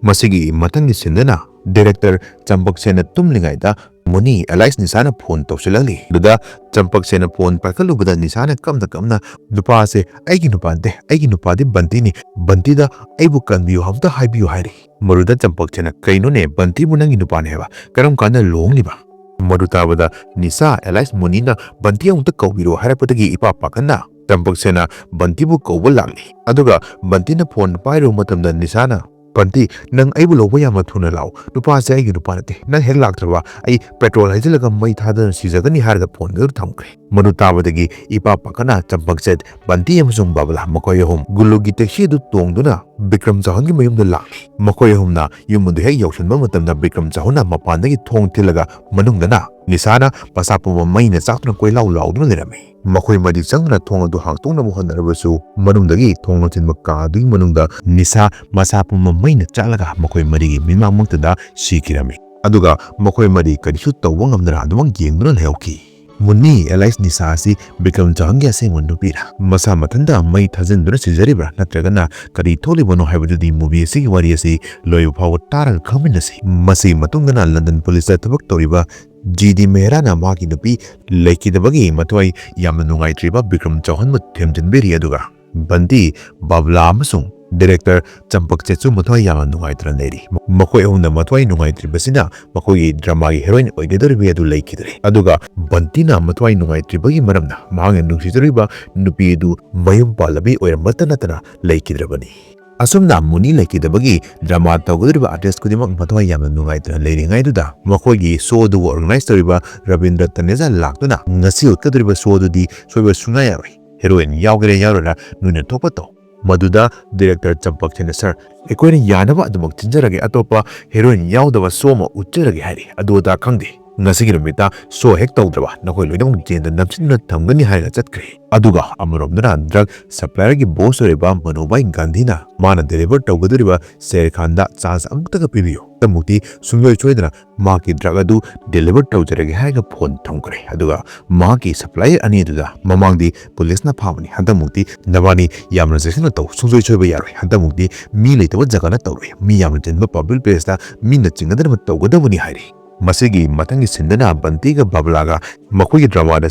ꯃꯁꯤꯒꯤ ꯃꯊꯪꯒꯤ ꯁꯤꯟꯗꯅ ꯗꯤꯔꯦꯛꯇꯔ ꯆꯝꯄꯛꯁꯦꯟꯅ ꯇꯨꯝꯂꯤꯉꯩꯗ ꯃꯨꯅꯤ ꯑꯦꯂꯥꯏꯁ ꯅꯤꯁꯥꯅ ꯐꯣꯟ ꯇꯧꯁꯤꯜꯂꯛꯂꯤ꯫ ꯑꯗꯨꯗ ꯆꯝꯄꯛꯁꯦꯟꯅ ꯐꯣꯟ ꯄꯥꯏꯈꯠꯂꯨꯕꯗ ꯅꯤꯁꯥꯅ ꯀꯞꯅ ꯀꯞꯅ, "ꯅꯨꯄꯥꯁꯦ ꯑꯩꯒꯤ ꯅꯨꯄꯥ ꯅꯠꯇꯦ, ꯑꯩꯒꯤ ꯅꯨꯄꯥꯗꯤ ꯕꯟꯇꯤꯅꯤ, ꯕꯟꯇꯤꯗ ꯑꯩꯕꯨ ꯀꯟꯕꯤꯌꯨ ꯍꯥꯏꯕꯗ ꯍꯥꯏꯕꯤꯌꯨ" ꯍꯥꯏꯔꯤ꯫ ꯃꯗꯨꯗ ꯆꯝꯄꯛꯁꯦꯟꯅ, "ꯀꯩꯅꯣꯅꯦ, ꯕꯟꯇꯤꯕꯨ ꯅꯪꯒꯤ ꯅꯨꯄꯥꯅꯦ ꯍꯥꯏꯕ? ꯀꯔꯝ ꯀꯥꯟꯗ ꯂꯨꯍꯣꯡꯂꯤꯕ?" ꯃꯗꯨ ꯇꯥꯕꯗ ꯅꯤꯁꯥ ꯑꯦꯂꯥꯏꯁ ꯃꯨꯅꯤꯅ ꯕꯟꯇꯤ ꯑꯃꯨꯛꯇ ꯀꯧꯕꯤꯔꯣ ꯍꯥꯏꯔꯛꯄꯗꯒꯤ ꯏꯄꯥ ꯄꯥꯈꯠꯅ ꯆꯝꯄꯛꯁꯦꯟꯅ ꯕꯟꯇꯤꯕꯨ ꯀꯧꯕ ꯂꯥꯛꯂꯤ꯫ ꯑꯗꯨꯒ ꯕꯟꯇꯤꯅ ꯐꯣꯟ ꯄꯥꯏꯔꯨꯕ ꯃꯇꯝꯗ ꯅꯤꯁꯥꯅ, "ꯕꯟꯇꯤ, ꯅꯪ ꯑꯩꯕꯨ ꯂꯧꯕ ꯌꯥꯝꯅ ꯊꯨꯅ ꯂꯥꯛꯑꯣ꯫ ꯅꯨꯄꯥꯁꯦ ꯑꯩꯒꯤ ꯅꯨꯄꯥ ꯅꯠꯇꯦ꯫ ꯅꯪ ꯍꯦꯛ ꯂꯥꯛꯇ꯭ꯔꯕ ꯑꯩ ꯄꯦꯇ꯭ꯔꯣꯜ ꯍꯩꯖꯤꯜꯂꯒ ꯃꯩ ꯊꯥꯗꯅ ꯁꯤꯖꯒꯅꯤ" ꯍꯥꯏꯔꯒ ꯐꯣꯟꯗꯨ ꯊꯝꯈ꯭ꯔꯦ꯫ ꯃꯗꯨ ꯇꯥꯕꯗꯒꯤ ꯏꯄꯥ ꯄꯥꯈꯠꯅ ꯆꯝꯄꯛꯆꯠ, ꯕꯟꯇꯤ ꯑꯃꯁꯨꯡ ꯕꯕꯂꯥ ꯃꯈꯣꯏ ꯑꯍꯨꯝ ꯒꯨꯂꯨꯒꯤ ꯇꯦꯛꯁꯤ ꯑꯗꯨ ꯇꯣꯡꯗꯨꯅ ꯕꯤꯀ꯭ꯔꯝ ꯆꯧꯍꯟꯒꯤ ꯃꯌꯨꯝꯗ ꯂꯥꯛꯂꯤ꯫ ꯃꯈꯣꯏ ꯑꯍꯨꯝꯅ ꯌꯨꯝ ꯑꯗꯨ ꯍꯦꯛ ꯌꯧꯁꯤꯟꯕ ꯃꯇꯝꯗ ꯕꯤꯀ꯭ꯔꯝ ꯆꯧꯍꯟꯅ ꯃꯄꯥꯟꯗꯒꯤ ꯊꯣꯡ ꯊꯤꯜꯂꯒ ꯃꯅꯨꯡꯗꯅ ꯅꯤꯁꯥꯅ ꯃꯁꯥ ꯄꯨꯝꯕ ꯃꯩꯅ ꯆꯥꯛꯇꯨꯅ ꯀꯣꯏꯂꯥꯎ ꯂꯥꯎꯗꯨꯅ ꯂꯩꯔꯝꯃꯤ꯫ ꯃꯈꯣꯏ ꯃꯔꯤ ꯆꯪꯗꯨꯅ ꯊꯣꯡ ꯑꯗꯨ ꯍꯥꯡꯇꯣꯛꯅꯕ ꯍꯣꯠꯅꯔꯕꯁꯨ ꯃꯅꯨꯡꯗꯒꯤ ꯊꯣꯡ ꯂꯣꯟꯁꯤꯟꯕ ꯀꯥ ꯑꯗꯨꯒꯤ ꯃꯅꯨꯡꯗ ꯅꯤꯁꯥ ꯃꯁꯥ ꯄꯨꯝꯕ ꯃꯩꯅ ꯆꯥꯛꯂꯒ ꯃꯈꯣꯏ ꯃꯔꯤꯒꯤ ꯃꯤꯠꯃꯥꯡꯃꯛꯇꯗ ꯁꯤꯈꯤꯔꯝꯃꯤ꯫ ꯑꯗꯨꯒ ꯃꯈꯣꯏ ꯃꯔꯤ ꯀꯔꯤꯁꯨ ꯇꯧꯕ ꯉꯝꯗꯅ ꯑꯗꯨꯃꯛ ꯌꯦꯡꯗꯨꯅ ꯂꯩꯍꯧꯈꯤ꯫ ꯃꯨꯟꯅꯤ ꯑꯦꯂꯥꯏꯁ ꯅꯤꯁꯥ ꯑꯁꯤ ꯕꯤꯀ꯭ꯔꯝ ꯆꯧꯍꯟꯒꯤ ꯑꯁꯦꯡꯕ ꯅꯨꯄꯤꯔꯥ? ꯃꯁꯥ ꯃꯊꯟꯇ ꯃꯩ ꯊꯥꯖꯤꯟꯗꯨꯅ ꯁꯤꯖꯔꯤꯕ꯭ꯔꯥ? ꯅꯠꯇ꯭ꯔꯒꯅ ꯀꯔꯤ ꯊꯣꯛꯂꯤꯕꯅꯣ ꯍꯥꯏꯕꯗꯨꯗꯤ movie ꯑꯁꯤꯒꯤ ꯋꯥꯔꯤ ꯑꯁꯤ ꯂꯣꯏꯕ ꯐꯥꯎꯕ ꯇꯥꯔꯒ ꯈꯪꯃꯤꯟꯅꯁꯤ꯫ ꯃꯁꯤꯒꯤ ꯃꯇꯨꯡꯗꯅ ꯂꯟꯗꯟ ꯄꯨꯂꯤꯁꯇ ꯊꯕꯛ ꯇꯧꯔꯤꯕ ꯖꯤ ꯗꯤ ꯃꯦꯍꯔꯥꯅ ꯃꯍꯥꯛꯀꯤ ꯅꯨꯄꯤ ꯂꯩꯈꯤꯗꯕꯒꯤ ꯃꯊ꯭ꯋꯥꯏ ꯌꯥꯝꯅ ꯅꯨꯡꯉꯥꯏꯇ꯭ꯔꯤꯕ ꯕꯤꯀ꯭ꯔꯝ ꯆꯧꯍꯟꯕꯨ ꯊꯦꯝꯖꯤꯟꯕꯤꯔꯤ꯫ ꯑꯗꯨꯒ ꯕꯟꯇꯤ, ꯕꯕꯂꯥ ꯑꯃꯁꯨꯡ ꯗꯤꯔꯦꯛꯇꯔ ꯆꯝꯄꯛꯆꯠꯁꯨ ꯃꯊ꯭ꯋꯥꯏ ꯌꯥꯝꯅ ꯅꯨꯡꯉꯥꯏꯇꯅ ꯂꯩꯔꯤ꯫ ꯃꯈꯣꯏ ꯑꯍꯨꯝꯅ ꯃꯊ꯭ꯋꯥꯏ ꯅꯨꯡꯉꯥꯏꯇ꯭ꯔꯤꯕꯁꯤꯅ ꯃꯈꯣꯏꯒꯤ ꯗ꯭ꯔꯃꯥꯒꯤ ꯍꯦꯔꯣꯏꯟ ꯑꯣꯏꯒꯗꯧꯔꯤꯕꯤ ꯑꯗꯨ ꯂꯩꯈꯤꯗ꯭ꯔꯦ꯫ ꯑꯗꯨꯒ ꯕꯟꯇꯤꯅ ꯃꯊ꯭ꯋꯥꯏ ꯅꯨꯡꯉꯥꯏꯇ꯭ꯔꯤꯕꯒꯤ ꯃꯔꯝꯅ ꯃꯍꯥꯛꯅ ꯅꯨꯡꯁꯤꯖꯔꯤꯕ ꯅꯨꯄꯤ ꯑꯗꯨ ꯃꯌꯨꯝ ꯄꯥꯜꯂꯕꯤ ꯑꯣꯏꯔꯝꯕꯇ ꯅꯠꯇꯅ ꯂꯩꯈꯤꯗ꯭ꯔꯕꯅꯤ꯫ ꯑꯁꯨꯝꯅ ꯃꯨꯟꯅꯤ ꯂꯩꯈꯤꯗꯕꯒꯤ ꯗ꯭ꯔꯃꯥ ꯇꯧꯒꯗꯧꯔꯤꯕ artist ꯈꯨꯗꯤꯡꯃꯛ ꯃꯊ꯭ꯋꯥꯏ ꯌꯥꯝꯅ ꯅꯨꯡꯉꯥꯏꯇꯅ ꯂꯩꯔꯤꯉꯩꯗꯨꯗ ꯃꯈꯣꯏꯒꯤ show ꯑꯗꯨꯕꯨ organize ꯇꯧꯔꯤꯕ ꯔꯕꯤꯟꯗ꯭ꯔ ꯇꯅꯦꯖꯥ ꯂꯥꯛꯇꯨꯅ ꯉꯁꯤ ꯎꯠꯀꯗꯧꯔꯤꯕ show ꯑꯗꯨꯗꯤ ꯁꯣꯏꯕ ꯁꯨꯡꯌꯥ ꯌꯥꯔꯣꯏ꯫ ꯍꯦꯔꯣꯏꯟ ꯌꯥꯎꯒꯦꯔꯥ ꯌꯥꯎꯔꯣꯏꯔꯥ ꯅꯣꯏꯅ ꯊꯣꯛꯄ ꯇꯧ꯫ ꯃꯗꯨꯗ ꯗꯤꯔꯦꯛꯇꯔ ꯆꯝꯄꯛꯆꯠꯅ, "ꯁꯥꯔ, ꯑꯩꯈꯣꯏꯅ ꯌꯥꯅꯕ ꯑꯗꯨꯃꯛ ꯁꯤꯟꯖꯔꯒꯦ, ꯑꯇꯣꯞꯄ ꯍꯦꯔꯣꯏꯟ ꯌꯥꯎꯗꯕ show ꯑꯃ ꯎꯠꯆꯔꯒꯦ" ꯍꯥꯏꯔꯤ꯫ ꯑꯗꯨ ꯑꯗꯥ ꯈꯪꯗꯦ꯫ ꯉꯁꯤꯒꯤ ꯅꯨꯃꯤꯠꯇ show ꯍꯦꯛ ꯇꯧꯗ꯭ꯔꯕ ꯅꯈꯣꯏ ꯂꯣꯏꯅꯃꯛ ꯖꯦꯜꯗ ꯅꯝꯁꯤꯟꯗꯨꯅ ꯊꯝꯒꯅꯤ ꯍꯥꯏꯔꯒ ꯆꯠꯈ꯭ꯔꯦ꯫ ꯑꯗꯨꯒ ꯑꯃꯔꯣꯝꯗꯅ drug supplierꯒꯤ boss ꯑꯣꯏꯔꯤꯕ ꯃꯅꯨꯚꯥꯏ ꯒꯥꯟꯙꯤꯅ ꯃꯥꯅ deliver ꯇꯧꯒꯗꯧꯔꯤꯕ ꯁꯦꯔ ꯈꯥꯟꯗ chance ꯑꯃꯨꯛꯇꯒ ꯄꯤꯕꯤꯌꯨ꯫ ꯑꯃꯨꯛꯇꯤ ꯁꯨꯡꯁꯣꯏ ꯁꯣꯏꯗꯅ ꯃꯍꯥꯛꯀꯤ drug ꯑꯗꯨ deliver ꯇꯧꯖꯔꯒꯦ ꯍꯥꯏꯔꯒ ꯐꯣꯟ ꯊꯝꯈ꯭ꯔꯦ꯫ ꯑꯗꯨꯒ ꯃꯍꯥꯛꯀꯤ supplier ꯑꯅꯤ ꯑꯗꯨꯗ, "ꯃꯃꯥꯡꯗꯤ ꯄꯨꯂꯤꯁꯅ ꯐꯥꯕꯅꯤ, ꯍꯟꯗꯛꯃꯨꯛꯇꯤ ꯅꯕꯥꯅꯤ ꯌꯥꯝꯅ ꯆꯦꯛꯁꯤꯟꯅ ꯇꯧ, ꯁꯨꯡꯁꯣꯏ ꯁꯣꯏꯕ ꯌꯥꯔꯣꯏ, ꯍꯟꯗꯛꯃꯨꯛꯇꯤ ꯃꯤ ꯂꯩꯇꯕ ꯖꯒꯥꯅ ꯇꯧꯔꯣꯏ, ꯃꯤ ꯌꯥꯝꯅ ꯆꯤꯟꯕ public placeꯇ ꯃꯤꯅ ꯆꯤꯡꯒꯗꯅꯕ ꯇꯧꯒꯗꯕꯅꯤ" ꯍꯥꯏꯔꯤ꯫ ꯃꯁꯤꯒꯤ ꯃꯊꯪꯒꯤ sceneꯗꯅ ꯕꯟꯇꯤꯒ ꯕꯕꯂꯥꯒ ꯃꯈꯣꯏꯒꯤ dramaꯗ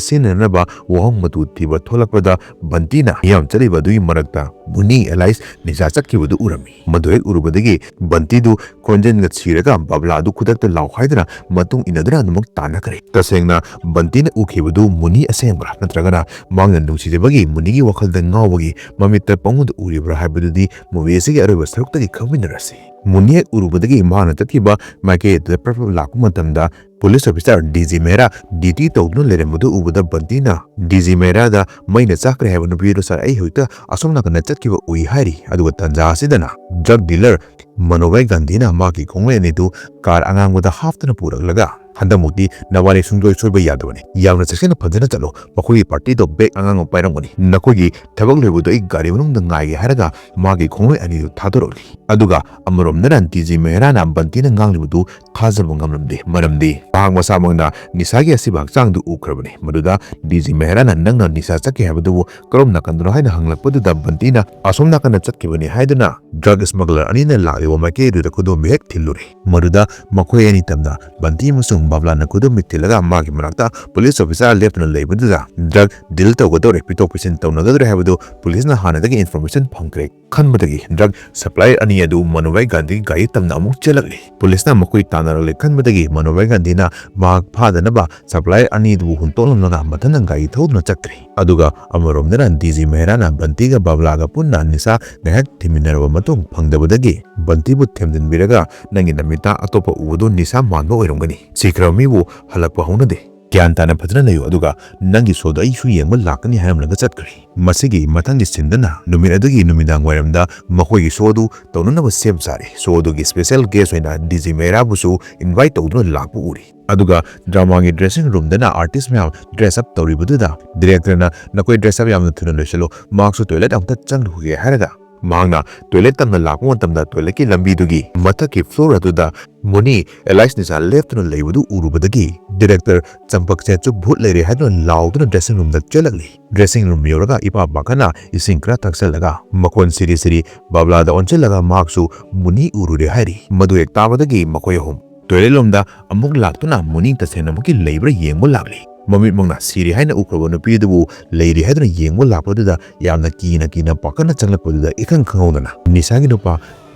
ꯁꯤꯖꯤꯟꯅꯅꯕ ꯋꯥꯍꯣꯡ ꯃꯇꯨ ꯊꯤꯕ ꯊꯣꯛꯂꯛꯄꯗ ꯕꯟꯇꯤꯅ ꯃꯤꯌꯥꯝ ꯆꯠꯂꯤꯕ ꯑꯗꯨꯒꯤ ꯃꯔꯛꯇ ꯃꯨꯅꯤ ꯑꯦꯂꯥꯏꯁ ꯅꯤꯁꯥ ꯆꯠꯈꯤꯕꯗꯨ ꯎꯔꯝꯃꯤ꯫ ꯃꯗꯨ ꯍꯦꯛ ꯎꯔꯨꯕꯗꯒꯤ ꯕꯟꯇꯤꯗꯨ ꯈꯣꯟꯖꯦꯜꯒ ꯁꯤꯔꯒ ꯕꯕ꯭ꯂꯥ ꯑꯗꯨ ꯈꯨꯗꯛꯇ ꯂꯥꯎ ꯍꯥꯏꯗꯨꯅ ꯃꯇꯨꯡ ꯏꯟꯅꯗꯨꯅ ꯑꯗꯨꯃꯛ ꯇꯥꯟꯅꯈ꯭ꯔꯦ꯫ ꯇꯁꯦꯡꯅ ꯕꯟꯇꯤꯅ ꯎꯈꯤꯕꯗꯨ ꯃꯨꯅꯤ ꯑꯁꯦꯡꯕ꯭ꯔꯥ ꯅꯠꯇ꯭ꯔꯒꯅ ꯃꯍꯥꯛꯅ ꯅꯨꯡꯁꯤꯖꯕꯒꯤ ꯃꯨꯅꯤꯒꯤ ꯋꯥꯈꯜꯗ ꯉꯥꯎꯕꯒꯤ ꯃꯃꯤꯠꯇ ꯄꯪꯎꯗ ꯎꯔꯤꯕ꯭ꯔꯥ ꯍꯥꯏꯕꯗꯨꯗꯤ movie ꯑꯁꯤꯒꯤ ꯑꯔꯣꯏꯕ ꯁꯔꯨꯛꯇꯒꯤ ꯈꯪꯃꯤꯟꯅꯔꯁꯤ꯫ ꯃꯨꯅꯤ ꯍꯦꯛ ꯎꯔꯨꯕꯗꯒꯤ ꯃꯍꯥꯛꯅ ꯆꯠꯈꯤꯕ ꯃꯥꯏꯀꯩ ꯑꯗꯨꯗ ꯄ꯭ꯔꯞ ꯄ꯭ꯔꯞ ꯂꯥꯛꯄ ꯃꯇꯝꯗ police officer D G ꯃꯦꯍꯔꯥ duty ꯇꯧꯗꯨꯅ ꯂꯩꯔꯝꯕꯗꯨ ꯎꯕꯗ ꯕꯟꯇꯤꯅ ꯗꯤ ꯖꯤ ꯃꯦꯍꯔꯥꯗ "ꯃꯩꯅ ꯆꯥꯛꯈ꯭ꯔꯦ ꯍꯥꯏꯕ ꯅꯨꯄꯤ ꯑꯗꯨ ꯁꯥꯔ ꯑꯩ ꯍꯧꯖꯤꯛꯇ ꯑꯁꯣꯝ ꯅꯥꯀꯟꯗ ꯆꯠꯈꯤꯕ ꯎꯏ" ꯍꯥꯏꯔꯤ꯫ ꯑꯗꯨꯒ ꯇꯟꯖꯥ ꯑꯁꯤꯗꯅ drug dealer ꯃꯅꯣꯚꯥꯏ ꯒꯥꯟꯙꯤꯅ ꯃꯍꯥꯛꯀꯤ ꯈꯣꯡꯂꯣꯏ ꯑꯅꯤꯗꯨ car ꯑꯉꯥꯡꯕꯗ ꯍꯥꯞꯇꯨꯅ ꯄꯨꯔꯛꯂꯒ "ꯍꯟꯗꯛꯃꯨꯛꯇꯤ ꯅꯕꯥꯅꯤ ꯁꯨꯡꯁꯣꯏ ꯁꯣꯏꯕ ꯌꯥꯗꯕꯅꯤ꯫ ꯌꯥꯝꯅ ꯆꯦꯛꯁꯤꯟꯅ ꯐꯖꯅ ꯆꯠꯂꯣ꯫ ꯃꯈꯣꯏꯒꯤ partyꯗꯣ bag ꯑꯉꯥꯡꯕ ꯄꯥꯏꯔꯝꯒꯅꯤ꯫ ꯅꯈꯣꯏꯒꯤ ꯊꯕꯛ ꯂꯣꯏꯕꯗꯣ ꯑꯩ ꯒꯥꯔꯤ ꯃꯅꯨꯡꯗ ꯉꯥꯏꯒꯦ" ꯍꯥꯏꯔꯒ ꯃꯥꯒꯤ ꯈꯣꯡꯂꯣꯏ ꯑꯅꯤꯗꯨ ꯊꯥꯗꯣꯔꯛꯂꯤ꯫ ꯑꯗꯨꯒ ꯑꯃꯔꯣꯝꯗꯅ ꯗꯤ ꯖꯤ ꯃꯦꯍꯔꯥꯅ ꯕꯟꯇꯤꯅ ꯉꯥꯡꯂꯤꯕꯗꯨ ꯊꯥꯖꯕ ꯉꯝꯂꯝꯗꯦ꯫ ꯃꯔꯝꯗꯤ ꯃꯍꯥꯛ ꯃꯁꯥꯃꯛꯅ ꯅꯤꯁꯥꯒꯤ ꯑꯁꯤꯕ ꯍꯛꯆꯥꯡꯗꯨ ꯎꯈ꯭ꯔꯕꯅꯤ꯫ ꯃꯗꯨꯗ ꯗꯤ ꯖꯤ ꯃꯦꯍꯔꯥꯅ "ꯅꯪꯅ ꯅꯤꯁꯥ ꯆꯠꯈꯤ ꯍꯥꯏꯕꯗꯨꯕꯨ ꯀꯔꯣꯝ ꯅꯥꯀꯟꯗꯅꯣ?" ꯍꯥꯏꯅ ꯍꯪꯂꯛꯄꯗꯨꯗ ꯕꯟꯇꯤꯅ "ꯑꯁꯣꯝ ꯅꯥꯀꯟꯗ ꯆꯠꯈꯤꯕꯅꯤ" ꯍꯥꯏꯗꯨꯅ drug smuggler ꯑꯅꯤꯅ ꯂꯥꯛꯂꯤꯕ ꯃꯥꯏꯀꯩ ꯑꯗꯨꯗ ꯈꯨꯗꯣꯝꯕꯤ ꯍꯦꯛ ꯊꯤꯜꯂꯨꯔꯦ꯫ ꯃꯗꯨꯗ ꯃꯈꯣꯏ ꯑꯅꯤ ꯇꯝꯅ ꯕꯟꯇꯤ ꯑꯃꯁꯨꯡ ꯕꯕ꯭ꯂꯥꯅ ꯈꯨꯗꯣꯝꯕꯤ ꯊꯤꯜꯂꯒ ꯃꯥꯒꯤ ꯃꯅꯥꯛꯇ police officer ꯂꯦꯞꯇꯨꯅ ꯂꯩꯕꯗꯨꯗ drug deal ꯇꯧꯒꯗꯧꯔꯦ, ꯄꯤꯊꯣꯛ ꯄꯤꯁꯤꯟ ꯇꯧꯅꯒꯗꯧꯔꯦ ꯍꯥꯏꯕꯗꯨ policeꯅ ꯍꯥꯟꯅꯗꯒꯤ information ꯐꯪꯈ꯭ꯔꯦ ꯈꯟꯕꯗꯒꯤ drug supplier ꯑꯅꯤ ꯑꯗꯨ ꯃꯅꯣꯚꯥꯏ ꯒꯥꯟꯙꯤꯒꯤ ꯒꯥꯔꯤ ꯇꯝꯅ ꯑꯃꯨꯛ ꯆꯦꯜꯂꯛꯂꯤ꯫ Policeꯅ ꯃꯈꯣꯏ ꯇꯥꯟꯅꯔꯛꯂꯦ ꯈꯟꯕꯗꯒꯤ ꯃꯅꯣꯚꯥꯏ ꯒꯥꯟꯙꯤꯅ ꯃꯍꯥꯛ ꯐꯥꯗꯅꯕ supplier ꯑꯅꯤꯗꯨꯕꯨ ꯍꯨꯟꯇꯣꯛꯂꯝꯂꯒ ꯃꯊꯟꯇ ꯒꯥꯔꯤ ꯊꯧꯗꯨꯅ ꯆꯠꯈ꯭ꯔꯦ꯫ ꯑꯗꯨꯒ ꯑꯃꯔꯣꯝꯗꯅ ꯗꯤ ꯖꯤ ꯃꯦꯍꯔꯥꯅ ꯕꯟꯇꯤꯒ ꯕꯕ꯭ꯂꯥꯒ ꯄꯨꯟꯅ ꯅꯤꯁꯥ ꯉꯥꯏꯍꯥꯛ ꯊꯤꯃꯤꯟꯅꯔꯕ ꯃꯇꯨꯡ ꯐꯪꯗꯕꯗꯒꯤ ꯕꯟꯇꯤꯕꯨ ꯊꯦꯝꯖꯤꯟꯕꯤꯔꯒ "ꯅꯪꯒꯤ ꯅꯃꯤꯠꯇ ꯑꯇꯣꯞꯄ ꯎꯕꯗꯨ ꯅꯤꯁꯥ ꯃꯥꯟꯕ ꯑꯣꯏꯔꯝꯒꯅꯤ꯫ ꯁꯤꯈ꯭ꯔꯕ ꯃꯤꯕꯨ ꯍꯜꯂꯛꯄ ꯍꯧꯅꯗꯦ꯫ ꯒ꯭ꯌꯥꯟ ꯇꯥꯅ ꯐꯖꯅ ꯂꯩꯌꯨ, ꯑꯗꯨꯒ ꯅꯪꯒꯤ showꯗ ꯑꯩꯁꯨ ꯌꯦꯡꯕ ꯂꯥꯛꯀꯅꯤ" ꯍꯥꯏꯔꯝꯂꯒ ꯆꯠꯈ꯭ꯔꯦ꯫ ꯃꯁꯤꯒꯤ ꯃꯊꯪꯒꯤ sceneꯗꯅ ꯅꯨꯃꯤꯠ ꯑꯗꯨꯒꯤ ꯅꯨꯃꯤꯗꯥꯡ ꯋꯥꯏꯔꯝꯗ ꯃꯈꯣꯏꯒꯤ showꯗꯨ ꯇꯧꯅꯅꯕ ꯁꯦꯝ ꯁꯥꯔꯦ꯫ Showꯗꯨꯒꯤ special guest ꯑꯣꯏꯅ ꯗꯤ ꯖꯤ ꯃꯦꯍꯔꯥꯕꯨꯁꯨ invite ꯇꯧꯗꯨꯅ ꯂꯥꯛꯄ ꯎꯔꯤ꯫ ꯑꯗꯨꯒ dramaꯒꯤ dressing roomꯗꯅ artist ꯃꯌꯥꯝ dress up ꯇꯧꯔꯤꯕꯗꯨꯗ directorꯅ "ꯅꯈꯣꯏ dress up ꯌꯥꯝꯅ ꯊꯨꯅ ꯂꯣꯏꯁꯤꯜꯂꯨ, ꯃꯍꯥꯛꯁꯨ toilet ꯑꯃꯨꯛꯇ ꯆꯪꯂꯨꯈꯤꯒꯦ" ꯍꯥꯏꯔꯒ ꯃꯍꯥꯛꯅ toilet ꯇꯝꯅ ꯂꯥꯛꯄ ꯃꯇꯝꯗ toiletꯀꯤ ꯂꯝꯕꯤꯗꯨꯒꯤ ꯃꯊꯛꯀꯤ floor ꯑꯗꯨꯗ ꯃꯨꯅꯤ ꯑꯦꯂꯥꯏꯁ ꯅꯤꯁꯥ ꯂꯦꯞꯇꯨꯅ ꯂꯩꯕꯗꯨ ꯎꯔꯨꯕꯗꯒꯤ director ꯆꯝꯄꯛꯁꯦꯠꯁꯨ "ꯚꯨꯠ ꯂꯩꯔꯦ" ꯍꯥꯏꯗꯨꯅ ꯂꯥꯎꯗꯨꯅ dressing roomꯗ ꯆꯦꯜꯂꯛꯂꯤ꯫ Dressing room ꯌꯧꯔꯒ ꯏꯄꯥ ꯄꯥꯈꯠꯅ ꯏꯁꯤꯡ ꯈꯔ ꯊꯛꯆꯜꯂꯒ ꯃꯈꯣꯟ ꯁꯤꯔꯤ ꯁꯤꯔꯤ ꯕꯕ꯭ꯂꯥꯗ ꯑꯣꯟꯁꯤꯜꯂꯒ ꯃꯍꯥꯛꯁꯨ ꯃꯨꯅꯤ ꯎꯔꯨꯔꯦ ꯍꯥꯏꯔꯤ꯫ ꯃꯗꯨ ꯍꯦꯛ ꯇꯥꯕꯗꯒꯤ ꯃꯈꯣꯏ ꯑꯍꯨꯝ toilet ꯂꯣꯝꯗ ꯑꯃꯨꯛ ꯂꯥꯛꯇꯨꯅ ꯃꯨꯅꯤ ꯇꯁꯦꯡꯅꯃꯛꯀꯤ ꯂꯩꯕ꯭ꯔꯥ ꯌꯦꯡꯕ ꯂꯥꯛꯂꯤ꯫ ꯃꯃꯤꯠꯃꯛꯅ ꯁꯤꯔꯦ ꯍꯥꯏꯅ ꯎꯈ꯭ꯔꯕ ꯅꯨꯄꯤ ꯑꯗꯨꯕꯨ ꯂꯩꯔꯤ ꯍꯥꯏꯗꯨꯅ ꯌꯦꯡꯕ ꯂꯥꯛꯄꯗꯨꯗ ꯌꯥꯝꯅ ꯀꯤꯅ ꯀꯤꯅ ꯄꯥꯈꯠꯅ ꯆꯪꯂꯛꯄꯗꯨꯗ ꯏꯈꯪ ꯈꯪꯍꯧꯗꯅ ꯅꯤꯁꯥꯒꯤ ꯅꯨꯄꯥ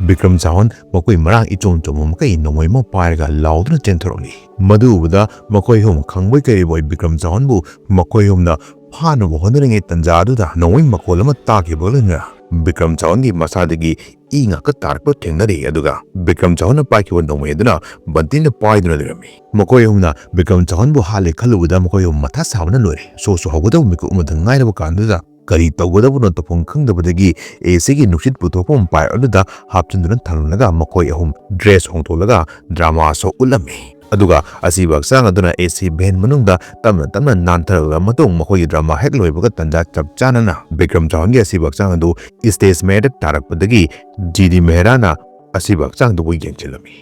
ꯕꯤꯀ꯭ꯔꯝ ꯆꯥꯎꯍꯟ ꯃꯈꯣꯏ ꯃꯔꯥꯡ ꯏꯆꯣꯝ ꯆꯣꯝꯕ ꯃꯈꯩ ꯅꯣꯡꯃꯩ ꯑꯃ ꯄꯥꯏꯔꯒ ꯂꯥꯎꯗꯨꯅ ꯆꯦꯟꯊꯣꯔꯛꯂꯤ꯫ ꯃꯗꯨ ꯎꯕꯗ ꯃꯈꯣꯏ ꯑꯍꯨꯝ ꯈꯪꯕꯣꯏ ꯀꯔꯤꯕꯣꯏ ꯕꯤꯀ꯭ꯔꯝ ꯆꯥꯎꯍꯟꯕꯨ ꯃꯈꯣꯏ ꯑꯍꯨꯝꯅ ꯐꯥꯅꯕ ꯍꯣꯠꯅꯔꯤꯉꯩ ꯇꯟꯖꯥ ꯑꯗꯨꯗ ꯅꯣꯡꯃꯩ ꯃꯈꯣꯜ ꯑꯃ ꯇꯥꯈꯤꯕꯒ ꯂꯣꯏꯅꯅ ꯕꯤꯀ꯭ꯔꯝ ꯆꯥꯎꯍꯟꯒꯤ ꯃꯁꯥꯗꯒꯤ ꯏ ꯉꯥꯛꯇ ꯇꯥꯔꯛꯄ ꯊꯦꯡꯅꯔꯤ꯫ ꯑꯗꯨꯒ ꯕꯤꯀ꯭ꯔꯝ ꯆꯥꯎꯍꯟꯅ ꯄꯥꯏꯈꯤꯕ ꯅꯣꯡꯃꯩ ꯑꯗꯨꯅ ꯕꯟꯇꯤꯅ ꯄꯥꯏꯗꯨꯅ ꯂꯩꯔꯝꯃꯤ꯫ ꯃꯈꯣꯏ ꯑꯍꯨꯝꯅ ꯕꯤꯀ꯭ꯔꯝ ꯆꯥꯎꯍꯟꯕꯨ ꯍꯥꯠꯂꯦ ꯈꯜꯂꯨꯕꯗ ꯃꯈꯣꯏ ꯑꯍꯨꯝ ꯃꯊꯥ ꯁꯥꯕꯅ ꯂꯣꯏꯔꯦ꯫ ꯁꯣꯛꯁꯨ ꯍꯧꯒꯗꯕ ꯃꯤꯀꯨꯞ ꯑꯃꯇ ꯉꯥꯏꯔꯕ ꯀꯥꯟꯗꯨꯗ ꯀꯔꯤ ꯇꯧꯒꯗꯕꯅꯣ ꯇꯧꯐꯝ ꯈꯪꯗꯕꯗꯒꯤ ꯑꯦꯁꯤꯒꯤ ꯅꯨꯡꯁꯤꯠ ꯄꯨꯊꯣꯛꯐꯝ ꯄꯥꯏꯞ ꯑꯗꯨꯗ ꯍꯥꯞꯆꯤꯟꯗꯨꯅ ꯊꯝꯂꯝꯂꯒ ꯃꯈꯣꯏ ꯑꯍꯨꯝ ꯗ꯭ꯔꯦꯁ ꯍꯣꯡꯗꯣꯛꯂꯒ ꯗ꯭ꯔꯃꯥ ꯁꯣ ꯎꯠꯂꯝꯃꯤ꯫ ꯑꯗꯨꯒ ꯑꯁꯤꯕ ꯍꯛꯆꯥꯡ ꯑꯗꯨꯅ ꯑꯦꯁꯤ ꯚꯦꯟ ꯃꯅꯨꯡꯗ ꯇꯞꯅ ꯇꯞꯅ ꯅꯥꯟꯊꯔꯕ ꯃꯇꯨꯡ ꯃꯈꯣꯏꯒꯤ ꯗ꯭ꯔꯃꯥ ꯍꯦꯛ ꯂꯣꯏꯕꯒ ꯇꯟꯖꯥ ꯆꯞ ꯆꯥꯅꯅ ꯕꯤꯀ꯭ꯔꯝ ꯆꯥꯎꯍꯟꯒꯤ ꯑꯁꯤꯕ ꯍꯛꯆꯥꯡ ꯑꯗꯨ ꯁ꯭ꯇꯦꯖ ꯃꯌꯥꯏꯗ ꯇꯥꯔꯛꯄꯗꯒꯤ ꯖꯤ ꯗꯤ ꯃꯦꯍꯔꯥꯅ ꯑꯁꯤꯕ ꯍꯛꯆꯥꯡꯗꯨꯕꯨ ꯌꯦꯡꯁꯤꯜꯂꯝꯃꯤ꯫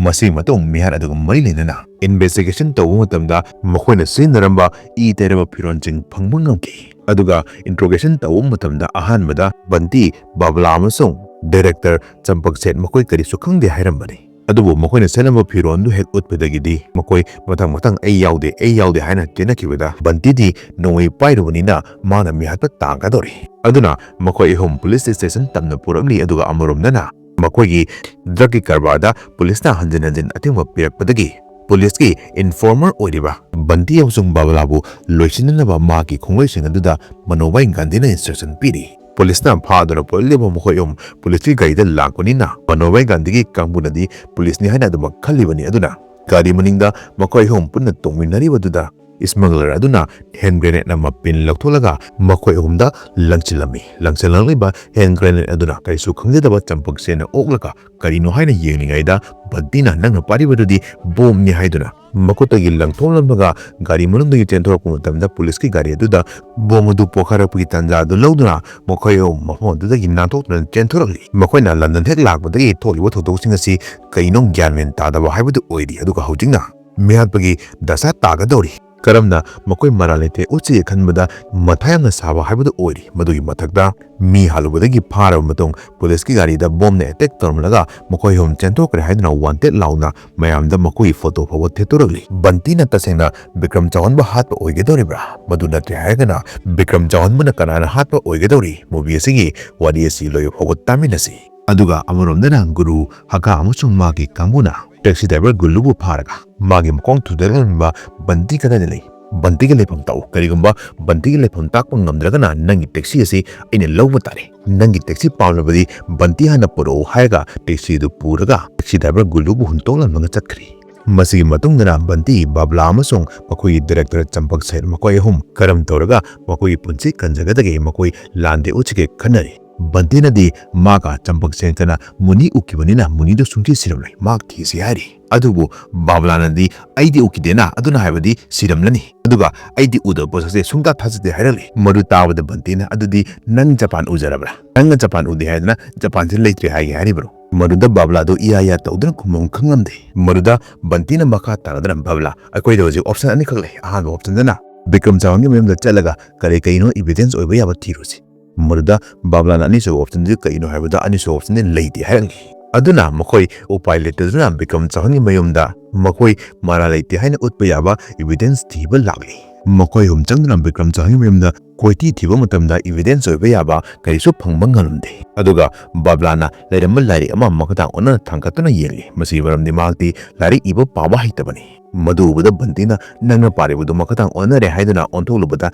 ꯃꯁꯤꯒꯤ ꯃꯇꯨꯡ ꯃꯤꯍꯥꯠ ꯑꯗꯨꯒ ꯃꯔꯤ ꯂꯩꯅꯅ ꯏꯟꯚꯦꯁꯇꯤꯒꯦꯁꯟ ꯇꯧꯕ ꯃꯇꯝꯗ ꯃꯈꯣꯏꯅ ꯁꯤꯖꯤꯟꯅꯔꯝꯕ ꯏ ꯇꯩꯔꯕ ꯐꯤꯔꯣꯜꯁꯤꯡ ꯐꯪꯕ ꯉꯝꯈꯤ꯫ ꯑꯗꯨꯒ ꯏꯟꯇ꯭ꯔꯣꯒꯦꯁꯟ ꯇꯧꯕ ꯃꯇꯝꯗ ꯑꯍꯥꯟꯕꯗ ꯕꯟꯇꯤ, ꯕꯕꯂꯥ ꯑꯃꯁꯨꯡ ꯗꯥꯏꯔꯦꯛꯇꯔ ꯆꯝꯄꯛ ꯁꯦꯠ ꯃꯈꯣꯏ ꯀꯔꯤꯁꯨ ꯈꯪꯗꯦ ꯍꯥꯏꯔꯝꯕꯅꯤ꯫ ꯑꯗꯨꯕꯨ ꯃꯈꯣꯏꯅ ꯁꯦꯠꯂꯝꯕ ꯐꯤꯔꯣꯜꯗꯨ ꯍꯦꯛ ꯎꯠꯄꯗꯒꯤꯗꯤ ꯃꯈꯣꯏ ꯃꯊꯪ ꯃꯊꯪ "ꯑꯩ ꯌꯥꯎꯗꯦ, ꯑꯩ ꯌꯥꯎꯗꯦ" ꯍꯥꯏꯅ ꯆꯦꯟꯅꯈꯤꯕꯗ ꯕꯟꯇꯤꯗꯤ ꯅꯣꯡꯃꯩ ꯄꯥꯏꯔꯨꯕꯅꯤꯅ ꯃꯥꯅ ꯃꯤꯍꯥꯠꯄ ꯇꯥꯒꯗꯧꯔꯤ꯫ ꯑꯗꯨꯅ ꯃꯈꯣꯏ ꯑꯍꯨꯝ ꯄꯨꯂꯤꯁ ꯁ꯭ꯇꯦꯁꯟ ꯇꯝꯅ ꯄꯨꯔꯛꯂꯤ꯫ ꯑꯗꯨꯒ ꯑꯃꯔꯣꯝꯗꯅ ꯃꯈꯣꯏꯒꯤ ꯗ꯭ꯔꯒꯀꯤ ꯀꯔꯕꯥꯔꯗ ꯄꯨꯂꯤꯁꯅ ꯍꯟꯖꯤꯟ ꯍꯟꯖꯤꯟ ꯑꯊꯤꯡꯕ ꯄꯤꯔꯛꯄꯗꯒꯤ ꯄꯨꯂꯤꯁꯀꯤ ꯏꯟꯐꯣꯔꯃꯔ ꯑꯣꯏꯔꯤꯕ ꯕꯟꯇꯤ ꯑꯃꯁꯨꯡ ꯕꯕꯂꯥꯕꯨ ꯂꯣꯏꯁꯤꯟꯅꯅꯕ ꯃꯍꯥꯛꯀꯤ ꯈꯣꯡꯂꯣꯏꯁꯤꯡ ꯑꯗꯨꯗ ꯃꯅꯣꯕꯥꯏ ꯒꯥꯟꯙꯤꯅ ꯏꯟꯁꯇ꯭ꯔꯛꯁꯟ ꯄꯤꯔꯤ꯫ ꯄꯨꯂꯤꯁꯅ ꯐꯥꯗꯨꯅ ꯄꯨꯔꯛꯂꯤꯕ ꯃꯈꯣꯏ ꯑꯍꯨꯝ ꯄꯨꯂꯤꯁꯀꯤ ꯒꯥꯔꯤꯗ ꯂꯥꯛꯄꯅꯤꯅ ꯃꯅꯣꯕꯥꯏ ꯒꯥꯟꯙꯤꯒꯤ ꯀꯥꯡꯕꯨꯅꯗꯤ ꯄꯨꯂꯤꯁꯅꯤ ꯍꯥꯏꯅ ꯑꯗꯨꯃꯛ ꯈꯜꯂꯤꯕꯅꯤ꯫ ꯑꯗꯨꯅ ꯒꯥꯔꯤ ꯃꯅꯤꯡꯗ ꯃꯈꯣꯏ ꯑꯍꯨꯝ ꯄꯨꯟꯅ ꯇꯣꯡꯃꯤꯟꯅꯔꯤꯕꯗꯨꯗ ꯁ꯭ꯃꯒꯂꯔ ꯑꯗꯨꯅ ꯍꯦꯟ ꯒ꯭ꯔꯦꯅꯦꯗ ꯑꯃ ꯄꯤꯟ ꯂꯧꯊꯣꯛꯂꯒ ꯃꯈꯣꯏ ꯑꯍꯨꯝꯗ ꯂꯪꯁꯤꯜꯂꯝꯃꯤ꯫ ꯂꯪꯁꯤꯜꯂꯛꯂꯤꯕ ꯍꯦꯟ ꯒ꯭ꯔꯦꯅꯦꯗ ꯑꯗꯨꯅ ꯀꯔꯤꯁꯨ ꯈꯪꯖꯗꯕ ꯆꯝꯄꯛꯁꯦꯟꯅ ꯑꯣꯛꯂꯒ ꯀꯔꯤꯅꯣ ꯍꯥꯏꯅ ꯌꯦꯡꯂꯤꯉꯩꯗ ꯕꯟꯇꯤꯅ "ꯅꯪꯅ ꯄꯥꯏꯔꯤꯕꯗꯨꯗꯤ ꯕꯣꯝꯅꯤ" ꯍꯥꯏꯗꯨꯅ ꯃꯈꯨꯠꯇꯒꯤ ꯂꯪꯊꯣꯛꯂꯝꯂꯒ ꯒꯥꯔꯤ ꯃꯅꯨꯡꯗꯒꯤ ꯆꯦꯟꯊꯣꯔꯛꯄ ꯃꯇꯝꯗ ꯄꯨꯂꯤꯁꯀꯤ ꯒꯥꯔꯤ ꯑꯗꯨꯗ ꯕꯣꯝ ꯑꯗꯨ ꯄꯣꯈꯥꯏꯔꯛꯄꯒꯤ ꯇꯥꯟꯖꯥ ꯑꯗꯨ ꯂꯧꯗꯨꯅ ꯃꯈꯣꯏ ꯑꯍꯨꯝ ꯃꯐꯝ ꯑꯗꯨꯗꯒꯤ ꯅꯥꯟꯊꯣꯛꯇꯨꯅ ꯆꯦꯟꯊꯣꯔꯛꯂꯤ꯫ ꯃꯈꯣꯏꯅ ꯂꯟꯗꯟ ꯍꯦꯛ ꯂꯥꯛꯄꯗꯒꯤ ꯊꯣꯛꯂꯤꯕ ꯊꯧꯗꯣꯛꯁꯤꯡ ꯑꯁꯤ ꯀꯔꯤꯅꯣ ꯒ꯭ꯌꯥꯟ ꯃꯦꯟ ꯇꯥꯗꯕ ꯍꯥꯏꯕꯗꯨ ꯑꯣꯏꯔꯤ꯫ ꯑꯗꯨꯒ ꯍꯧꯖꯤꯛꯅ ꯃꯤꯍꯥꯠꯄꯒꯤ ꯗꯁꯥ ꯇꯥꯒꯗꯧꯔꯤ꯫ ꯀꯔꯝꯅ ꯃꯈꯣꯏ ꯃꯔꯥꯜ ꯂꯩꯇꯦ ꯎꯠꯁꯤꯒꯦ ꯈꯟꯕꯗ ꯃꯊꯥ ꯌꯥꯝꯅ ꯁꯥꯕ ꯍꯥꯏꯕꯗꯨ ꯑꯣꯏꯔꯤ꯫ ꯃꯗꯨꯒꯤ ꯃꯊꯛꯇ ꯃꯤ ꯍꯥꯠꯂꯨꯕꯗꯒꯤ ꯐꯥꯔꯕ ꯃꯇꯨꯡ ꯄꯨꯂꯤꯁꯀꯤ ꯒꯥꯔꯤꯗ ꯕꯣꯝꯅ ꯑꯦꯇꯦꯛ ꯇꯧꯔꯝꯂꯒ ꯃꯈꯣꯏ ꯑꯍꯨꯝ ꯆꯦꯟꯊꯣꯛꯈ꯭ꯔꯦ ꯍꯥꯏꯗꯨꯅ ꯋꯥꯟꯇꯦꯗ ꯂꯥꯎꯅ ꯃꯌꯥꯝꯗ ꯃꯈꯣꯏꯒꯤ ꯐꯣꯇꯣ ꯐꯥꯎꯕ ꯊꯦꯠꯇꯣꯔꯛꯂꯤ꯫ ꯕꯟꯇꯤꯅ ꯇꯁꯦꯡꯅ ꯕꯤꯀ꯭ꯔꯝ ꯆꯥꯎꯍꯟꯕꯨ ꯍꯥꯠꯄ ꯑꯣꯏꯒꯗꯧꯔꯤꯕ꯭ꯔꯥ? ꯃꯗꯨ ꯅꯠꯇ꯭ꯔꯦ ꯍꯥꯏꯔꯒꯅ ꯕꯤꯀ꯭ꯔꯝ ꯆꯥꯎꯍꯟꯕꯨꯅ ꯀꯅꯥꯅ ꯍꯥꯠꯄ ꯑꯣꯏꯒꯗꯧꯔꯤ? ꯃꯨꯚꯤ ꯑꯁꯤꯒꯤ ꯋꯥꯔꯤ ꯑꯁꯤ ꯂꯣꯏꯕ ꯐꯥꯎꯕ ꯇꯥꯃꯤꯟꯅꯁꯤ꯫ ꯑꯗꯨꯒ ꯑꯃꯔꯣꯝꯗꯅ ꯒꯨꯔꯨ ꯍꯀꯥ ꯑꯃꯁꯨꯡ ꯃꯥꯒꯤ ꯀꯥꯡꯕꯨꯅ ꯇꯦꯛꯁꯤ ꯗ꯭ꯔꯥꯏꯚꯔ ꯒꯨꯜꯂꯨꯕꯨ ꯐꯥꯔꯒ ꯃꯥꯒꯤ ꯃꯈꯣꯡ ꯊꯨꯗꯦꯛꯂꯝꯂꯤꯕ ꯕꯟꯇꯤ ꯀꯗꯥꯏꯗ ꯂꯩ? ꯕꯟꯇꯤꯒꯤ ꯂꯩꯐꯝ ꯇꯥꯛꯎ꯫ ꯀꯔꯤꯒꯨꯝꯕ ꯕꯟꯇꯤꯒꯤ ꯂꯩꯐꯝ ꯇꯥꯛꯄ ꯉꯝꯗ꯭ꯔꯒꯅ ꯅꯪꯒꯤ ꯇꯦꯛꯁꯤ ꯑꯁꯤ ꯑꯩꯅ ꯂꯧꯕ ꯇꯥꯔꯦ꯫ ꯅꯪꯒꯤ ꯇꯦꯛꯁꯤ ꯄꯥꯝꯂꯕꯗꯤ ꯕꯟꯇꯤ ꯍꯥꯟꯅ ꯄꯨꯔꯛꯎ ꯍꯥꯏꯔꯒ ꯇꯦꯛꯁꯤ ꯑꯗꯨ ꯄꯨꯔꯒ ꯇꯦꯛꯁꯤ ꯗ꯭ꯔꯥꯏꯚꯔ ꯒꯨꯜꯂꯨꯕꯨ ꯍꯨꯟꯇꯣꯛꯂꯝꯂꯒ ꯆꯠꯈ꯭ꯔꯤ꯫ ꯃꯁꯤꯒꯤ ꯃꯇꯨꯡꯗꯅ ꯕꯟꯇꯤ, ꯕꯥꯕ꯭ꯂꯥ ꯑꯃꯁꯨꯡ ꯃꯈꯣꯏꯒꯤ ꯗꯤꯔꯦꯛꯇꯔ ꯆꯝꯄꯛ ꯁꯦꯟ ꯃꯈꯣꯏ ꯑꯍꯨꯝ ꯀꯔꯝ ꯇꯧꯔꯒ ꯃꯈꯣꯏꯒꯤ ꯄꯨꯟꯁꯤ ꯀꯟꯖꯒꯗꯒꯦ, ꯃꯈꯣꯏ ꯂꯥꯟꯗ ꯎꯠꯁꯤꯒꯦ ꯈꯟꯅꯔꯤ꯫ ꯕꯟꯇꯤꯅꯗꯤ ꯃꯥꯒ ꯆꯝꯄꯛ ꯁꯦꯟꯒꯅ ꯃꯨꯅꯤ ꯎꯈꯤꯕꯅꯤꯅ ꯃꯨꯅꯤꯗꯨ ꯁꯨꯡꯁꯤ ꯁꯤꯔꯝꯂꯣꯏ, ꯃꯍꯥꯛ ꯊꯤꯁꯤ ꯍꯥꯏꯔꯤ꯫ ꯑꯗꯨꯕꯨ ꯕꯥꯕ꯭ꯂꯥꯅꯗꯤ ꯑꯩꯗꯤ ꯎꯈꯤꯗꯦꯅ, ꯑꯗꯨꯅ ꯍꯥꯏꯕꯗꯤ ꯁꯤꯔꯝꯂꯅꯤ꯫ ꯑꯗꯨꯒ ꯑꯩꯗꯤ ꯎꯗꯕ ꯄꯣꯠꯁꯛꯁꯦ ꯁꯨꯡꯇꯥ ꯊꯥꯖꯗꯦ ꯍꯥꯏꯔꯛꯂꯤ꯫ ꯃꯗꯨ ꯇꯥꯕꯗ ꯕꯟꯇꯤꯅ ꯑꯗꯨꯗꯤ ꯅꯪ ꯖꯄꯥꯟ ꯎꯖꯔꯕ꯭ꯔꯥ? ꯅꯪꯅ ꯖꯄꯥꯟ ꯎꯗꯦ ꯍꯥꯏꯗꯅ ꯖꯄꯥꯟꯁꯤ ꯂꯩꯇ꯭ꯔꯦ ꯍꯥꯏꯒꯦ ꯍꯥꯏꯔꯤꯕ꯭ꯔꯣ? ꯃꯗꯨꯗ ꯕꯥꯕ꯭ꯂꯥꯗꯨ ꯏꯌꯥ ꯏꯌꯥ ꯇꯧꯗꯨꯅ ꯈꯨꯝꯐꯝ ꯈꯪꯂꯝꯗꯦ꯫ ꯃꯗꯨꯗ ꯕꯟꯇꯤꯅ ꯃꯈꯥ ꯇꯥꯅꯗꯅ ꯕꯥꯕ꯭ꯂꯥ, ꯑꯩꯈꯣꯏꯗ ꯍꯧꯖꯤꯛ ꯑꯣꯞꯁꯟ ꯑꯅꯤꯈꯛ ꯂꯩ꯫ ꯑꯍꯥꯟꯕ ꯑꯣꯞꯁꯟꯗꯅ ꯕꯤꯀ꯭ꯔꯝ ꯆꯥꯎꯍꯟꯒꯤ ꯃꯌꯨꯝꯗ ꯆꯠꯂꯒ ꯀꯔꯤ ꯀꯔꯤꯅꯣ ꯏꯚꯤꯗꯦꯟꯁ ꯑꯣꯏꯕ ꯌꯥꯕ ꯊꯤꯔꯨꯁꯤ꯫ ꯃꯗꯨꯗ ꯕꯥꯕ꯭ꯂꯥꯅ ꯑꯅꯤꯁꯨꯕ ꯑꯣꯞꯁꯟꯗꯨ ꯀꯔꯤꯅꯣ ꯍꯥꯏꯕꯗ ꯑꯅꯤꯁꯨꯕ ꯑꯣꯞꯁꯟꯗꯤ ꯂꯩꯇꯦ ꯍꯥꯏꯔꯝꯃꯤ꯫ ꯑꯗꯨꯅ ꯃꯈꯣꯏ ꯎꯄꯥꯏ ꯂꯩꯇꯗꯨꯅ ꯕꯤꯀ꯭ꯔꯝ ꯆꯥꯎꯍꯟꯒꯤ ꯃꯌꯨꯝꯗ ꯃꯈꯣꯏ ꯃꯔꯥꯜ ꯂꯩꯇꯦ ꯍꯥꯏꯅ ꯎꯠꯄ ꯌꯥꯕ ꯏꯚꯤꯗꯦꯟꯁ ꯊꯤꯕ ꯂꯥꯛꯂꯤ꯫ ꯃꯈꯣꯏ ꯑꯍꯨꯝ ꯆꯪꯗꯨꯅ ꯕꯤꯀ꯭ꯔꯝ ꯆꯥꯎꯍꯟꯒꯤ ꯃꯌꯨꯝꯗ ꯀꯣꯏꯊꯤ ꯊꯤꯕ ꯃꯇꯝꯗ ꯏꯚꯤꯗꯦꯟꯁ ꯑꯣꯏꯕ ꯌꯥꯕ ꯀꯔꯤꯁꯨ ꯐꯪꯕ ꯉꯝꯂꯝꯗꯦ꯫ ꯑꯗꯨꯒ ꯕꯥꯕ꯭ꯂꯥꯅ ꯂꯩꯔꯝꯕ ꯂꯥꯏꯔꯤꯛ ꯑꯃ ꯃꯈꯥ ꯇꯥꯡ ꯑꯣꯟꯅ ꯊꯥꯡꯒꯠꯇꯨꯅ ꯌꯦꯡꯂꯤ꯫ ꯃꯁꯤꯒꯤ ꯃꯔꯝꯗꯤ ꯃꯍꯥꯛꯇꯤ ꯂꯥꯏꯔꯤꯛ ꯏꯕ ꯄꯥꯕ ꯍꯩꯇꯕꯅꯤ꯫ ꯃꯗꯨ ꯎꯕꯗ ꯕꯟꯇꯤꯅ ꯅꯪꯅ ꯄꯥꯔꯤꯕꯗꯨ ꯃꯈꯥ ꯇꯥꯡ ꯑꯣꯟꯅꯔꯦ ꯍꯥꯏꯗꯨꯅ ꯑꯣꯟꯊꯣꯛꯂꯨꯕꯗ